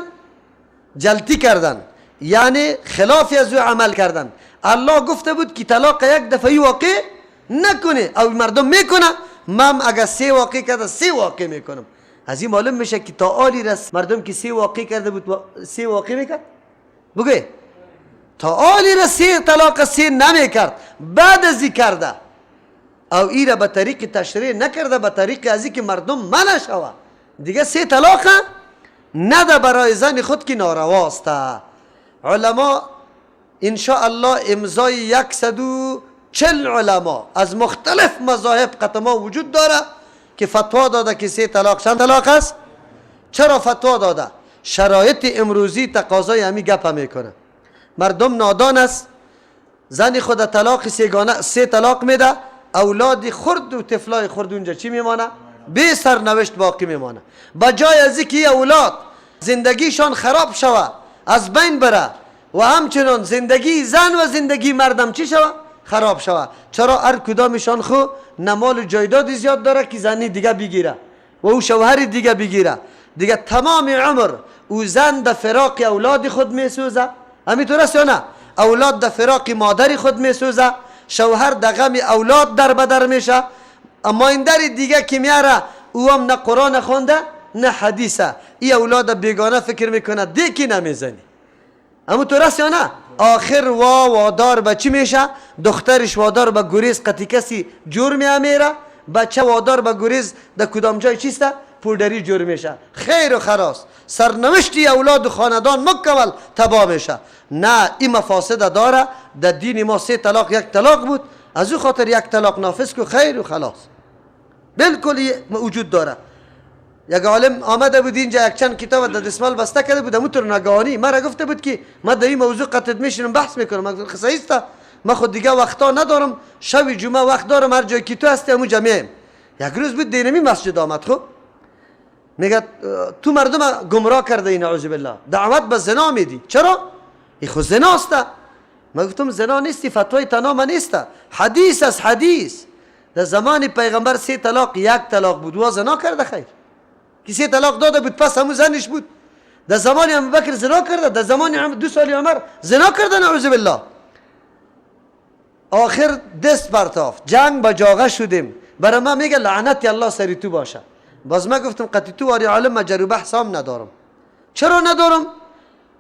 جلتی کردن، یعنی خلاف از او عمل کردن. الله گفته بود که طلاق یک دفعه واقع نکنه، او مردم میکنه، من اگر 3 واقع کرده 3 واقع میکنم. از این معلوم میشه که تا آلی رس مردم که 3 واقع کرده بود 3 واقع میکرد، بگه تا آلی رس 3 طلاق 3 نمیکرد، بعد از این کرده. او ای را به طریق تشریع نکرده، به طریق از این که مردم منع شوه دیگه 3 طلاق نده برای زن خود که نارواست. علما انشاءالله امضای 140 علما از مختلف مذاهب قطما وجود داره که فتوا داده که 3 طلاق چند طلاق است. چرا فتوا داده؟ شرایط امروزی تقاضای همی گپ میکنه. مردم نادان است، زن خود طلاق 3 طلاق میده، اولاد خرد و طفلای خرد اونجا چی میمانه؟ بی سرنوشت باقی میمانه. بجای از اینکه اولاد زندگیشان خراب شوه، از بین بره، و همچنان زندگی زن و زندگی مردم چی شوه؟ خراب شوه. چرا؟ هر کدامشان خو نمال و جایداد زیاد داره که زنی دیگه بگیره و او شوهر دیگه بگیره. دیگه تمام عمر او زن در فراق اولاد خود میسوزه، همینطور است یا نه؟ اولاد در فراق مادر خود میسوزه، شوهر در غم اولاد در بدر میشه. اما این در دیگه که میاره او هم نه قرآن خونده نه حدیثه، ای اولاد بیگانه فکر میکنه دیکی نمیزنی، همونطور است یا نه؟ آخر وادار به چی میشه؟ دخترش وادار به گریز قطی کسی جور میمیره، بچه وادار به گریز در کدام جای چیسته؟ پودری جور میشه. خیر و خراس سرنوشتی اولاد و خاندان مکمل تباه میشه. نه، این مفاسد داره. در دین ما 3 طلاق 1 طلاق بود، از او خاطر 1 طلاق نافذ کو خیر و خلاص، بالکل وجود داره. یک عالم آمده بود اینجا یک چند کتاب در دستمال بسته کرده بود، همونطور نگاهانی مرا گفته بود که من در این موضوع قطعت میشینم بحث میکنم. من گفتم صحیح است، من خود دیگه وقتا ندارم، شب جمعه وقت دارم، هر جای که تو هستی همونجا میایم. یک روز بود دینمی مسجد آمد، خب میگه تو مردم گمراه کرده ای، نعوذ بالله، دعوت به زنا میدی. چرا؟ ای خو زنا است. من گفتم زنا نیستی، فتوای تنام نیست، حدیث است، حدیث. در زمان پیغمبر 3 طلاق 1 طلاق بود، و زنا کرده خیر که 3 طلاق داده بود پس همون زنش بود. در زمان ابوبکر زنا کرده، در زمان 2 سال عمر زنا کرده، نعوذ بالله. آخر دست برتافت، جنگ با جاغه شدیم. برای ما میگه لعنت الله سری تو باشه. باز ما گفتم قطعی تو واری عالم ما جرو بحث هم ندارم. چرا ندارم؟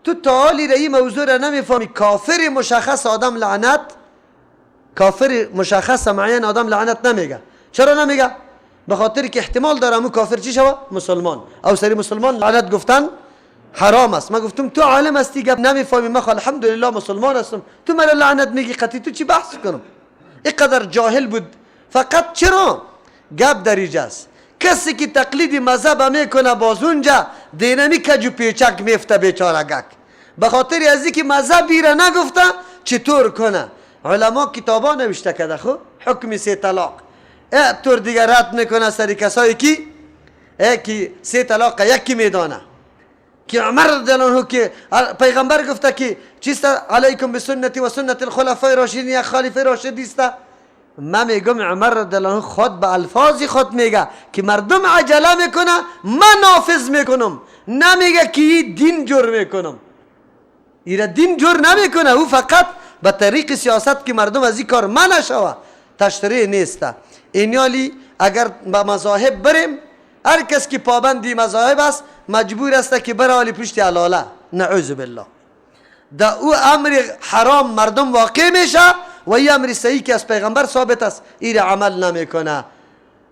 تو تعالی را این موضوع را نمیفهمی. کافر مشخص آدم لعنت، کافر مشخص معین آدم لعنت نمیگه. چرا نمیگه؟ به خاطر که احتمال داره امو کافر چی شوه؟ مسلمان. او سری مسلمان لعنت گفتن حرام است. ما گفتم تو عالم هستی گپ نمیفهمی، ما الحمدلله مسلمان هستم، تو مرا لعنت میگی، قطعی تو چی بحث کنم؟ اینقدر جاهل بود. فقط چرا گپ دریجه است؟ کسی که تقلید مذهب میکنه باز اونجا دینمی کج و پیچک میفته بیچاره گک، به خاطر از اینکه مذهبی را نگفته چطور کنه. علما کتابا نوشته کرده خو حکم 3 طلاق، طور دیگه رد میکنه سری کسایی که 3 طلاق یکی میدانه. که عمر رضی الله عنه که پیغمبر گفته که چیست؟ علیکم بسنتی و سنت الخلفای راشدین، یک خلیفه راشدی است. من میگم عمر رضی الله عنه خود به الفاظ خود میگه که مردم عجله میکنه، من نافذ میکنم، نمیگه که دین جور میکنم. ایره دین جور نمیکنه، او فقط به طریق سیاست که مردم از این کار منع شوه تشریع نیست. اینیالی اگر به مذاهب بریم، هر کس که پابندی مذاهب است مجبور است که بره علی پشت علاله، نعوذ بالله. دا او امر حرام مردم واقع میشه و این امر صحیح که از پیغمبر ثابت است این عمل نمیکنه.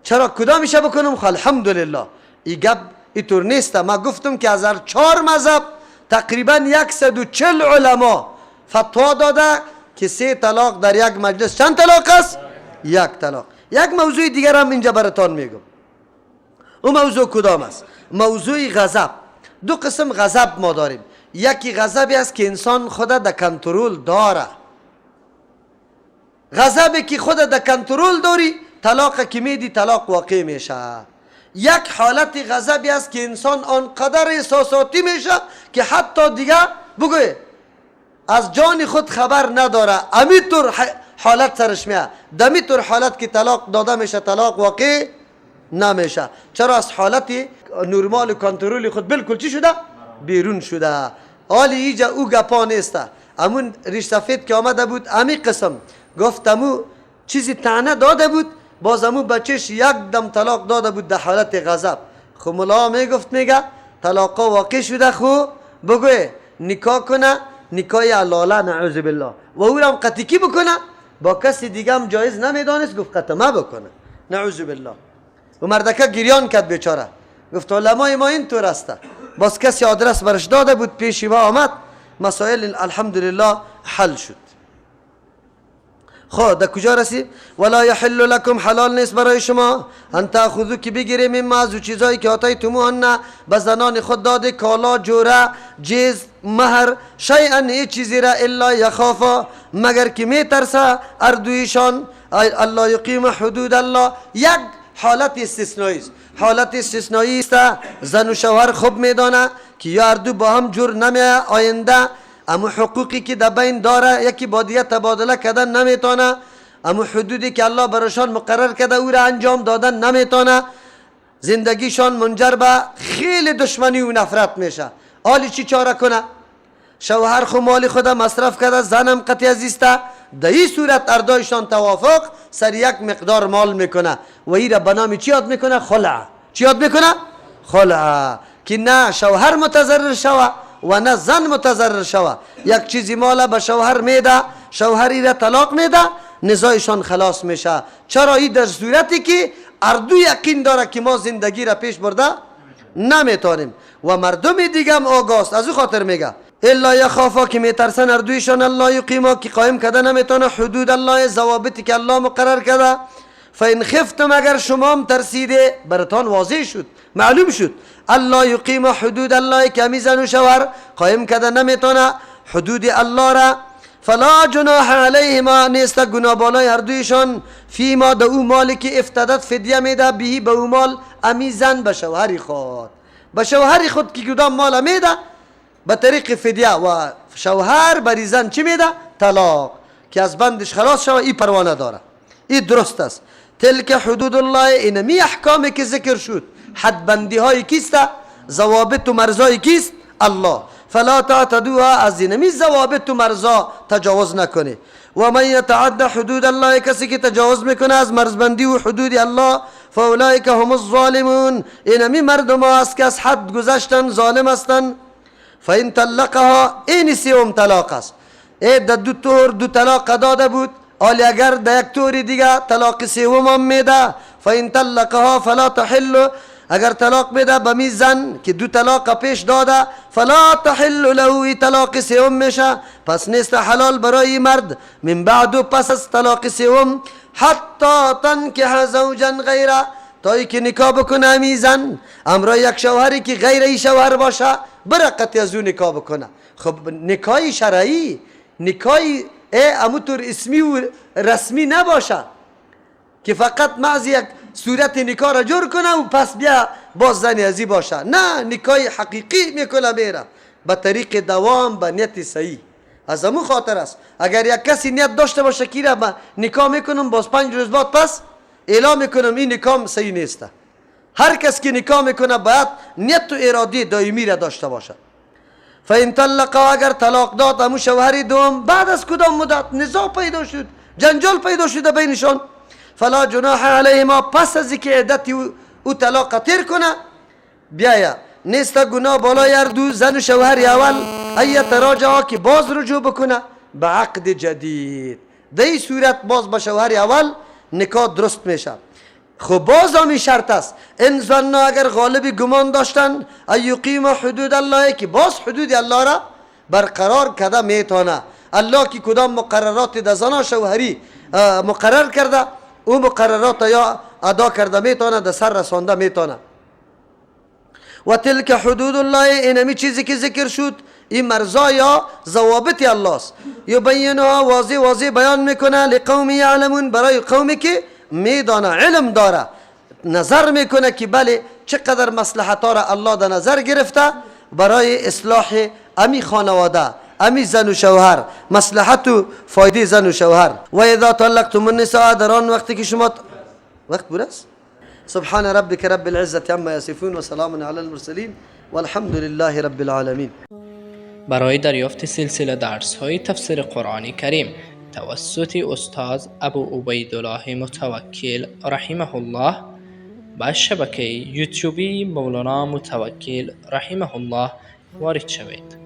چرا کدامش بکنم؟ خب الحمدلله این گپ اینطور نیست. ما گفتم که از هر 4 مذهب تقریبا 140 علما فتوا داده که 3 طلاق در یک مجلس چند طلاق است؟ 1 طلاق. یک موضوع دیگر هم اینجا براتان میگم. او موضوع کدام است؟ موضوع غضب. 2 قسم غضب ما داریم. یکی غضبی است که انسان خود در کنترل داره. غضبی که خود در کنترل داری، طلاق که میدی طلاق واقع میشه. یک حالت غضبی است که انسان آنقدر احساساتی میشه که حتی دیگه بگوی از جان خود خبر نداره، امیطور حالت سرش میاد. دمیطور حالت که طلاق داده میشه طلاق واقع نمیشه. چرا؟ از حالت نرمال و کنترل خود بالکل چی شده؟ بیرون شده. حالی ایجا او گپا نیسته. امون ریش سفید که آمده بود امی قسم گفت، امو چیزی طعنه داده بود، باز امو بچهش یک دم طلاق داده بود در حالت غضب. خو ملا میگفت میگه طلاقا واقع شده، خو بگوی نکاح کنه، نکاح علاله نعوذ بالله، و او را هم قطعی بکنه با کسی دیگه هم جایز نمیدانست، گفت قطعه بکنه نعوذ بالله. و مردکه گریان کرد بیچاره، گفت علمای ما اینطور است. باز کسی آدرس برش داده بود، پیشی ما آمد، مسائل الحمدلله حل شد. خب در کجا رسید؟ ولا یحل لکم، حلال نیست برای شما ان تاخذوا که بگیریم مما، از چیزایی که آتیتموهن به زنان خود داده، کالا، جوره، جیز، مهر، شیئا، هیچ چیزی را، الا یخافا، مگر که میترسه اردویشان، الله یقیم حدود الله. یک حالت استثنایی است. حالت استثنایی است زن و شوهر خوب میدانه که یا اردو با هم جور نمیه آینده امو حقوقی که در بین داره یکی با دیگه تبادله کردن نمیتونه، امو حدودی که الله برایشان مقرر کرده او را انجام دادن نمیتونه، زندگیشان منجر به خیلی دشمنی و نفرت میشه. حالی چی چاره کنه؟ شوهر خو مال خود مصرف کرده، زنم قطعی زیسته، در این صورت اردایشان توافق سر یک مقدار مال میکنه و این را به نام چی یاد میکنه؟ خلع. چی یاد میکنه؟ خلع. که نه شوهر متضرر شوه و نه زن متضرر شوه. یک چیزی مال به شوهر میده، شوهری را طلاق میده، نزاعشان خلاص میشه. چرا؟ این در صورتی که اردو یقین داره که ما زندگی را پیش برده نمیتونیم و مردم دیگه هم آگاست، از او خاطر میگه الا یخافا که میترسن اردویشان الله یقیما که قایم کرده نمیتونه حدود الله، ضوابطی که الله مقرر کرده. فان خفتم اگر شما هم ترسیده، براتان واضح شد، معلوم شد، الله یقیم حدود الله که همی زن و شوهر قایم کرده نمیتونه حدود الله را، فلا جناح علیهما نیست گناه بالای هر دویشان، فیما ده او مالی که افتدت فدیه میده، بهی به او مال امی زن به شوهری خود، به شوهری خود که کدام مال میده به طریق فدیه، و شوهر بری زن چی میده؟ طلاق، که از بندش خلاص شوه، ای پروا نداره، ای درست است. تلک حدود الله، اینمی احکامی که ذکر شد حدبندی های کیست؟ ضوابط و مرزای کیست؟ الله. فلا تعتدوها، از اینمی ضوابط و مرزا تجاوز نکنه. و من یتعد حدود الله، کسی که تجاوز میکنه از مرزبندی و حدود الله، فاولئک هم الظالمون، اینمی مردم است که از حد گذشتن، ظالم هستن. فإن طلقها، این سیوم طلاق است. ای در دو طور دو طلاق داده بود، آلی اگر در یک طور دیگه طلاق سیوم هم میده، فإن طلقها فلا تحل، اگر طلاق میده به می زن که دو طلاق پیش داده، فلا تحل له، طلاق سیوم میشه، پس نیست حلال برای مرد من بعد، پس از طلاق سیوم، حتی تنکح زوجا غیره، تا که نکاح بکنه می زن امرای یک شوهری که غیر ای شوهر باشه، برقت از او نکاح بکنه. خب نکاح شرعی، نکاح اموتور اسمی و رسمی نباشه که فقط محض یک صورت نکاح را جور کنه و پس بیا باز زنی ازی باشه. نه، نکاح حقیقی میکنه میره به طریق دوام، به نیت صحیح. از امو خاطر است اگر یک کسی نیت داشته باشه که را نکاح میکنم، باز 5 روز بعد پس اعلام میکنم، این نکاح صحیح نیست. هر کس که نکاح میکنه باید نیت و اراده دائمی را داشته باشه. فإن طلقا، اگر طلاق داد امو شوهری دوم، بعد از کدام مدت نزاع پیدا شد، جنجال پیدا شده بینشان، فلا جناح علیهما، پس از اینکه عدت او طلاق تیر کنه، بیایا نیست گناه بالای هر دو زن و شوهر اول، ای تراجعا که باز رجوع بکنه به عقد جدید. در این صورت باز به شوهر اول نکاح درست میشه. خب باز هم شرط است، ان ظنا، اگر غالب گمان داشتن، ای یقیم حدود الله، که باز حدود الله را برقرار کرده میتونه. الله که کدام مقررات در زنا شوهری مقرر کرده، او مقررات یا ادا کرده میتونه، در سر رسانده میتونه. و تلک حدود الله، اینمی چیزی که ذکر شد این مرزا یا ضوابط الله است. یبینها، واضح واضح بیان میکنه، لقوم یعلمون، برای قومی که میدانه، علم داره، نظر میکنه که بله چقدر مصلحت ها را الله در نظر گرفته برای اصلاح امی خانواده، امی زن و شوهر، مصلحت و فایده زن و شوهر. و اذا طلقتم النساء، در آن وقتی که شما وقت بود است. سبحان ربك رب العزة عما يصفون وسلام على المرسلين والحمد لله رب العالمين. برای دریافت سلسله درس های تفسیر قرآن کریم توسط استاد ابو عبیدالله متوکل رحمه الله به شبکه یوتیوبی مولانا متوکل رحمه الله وارد شوید.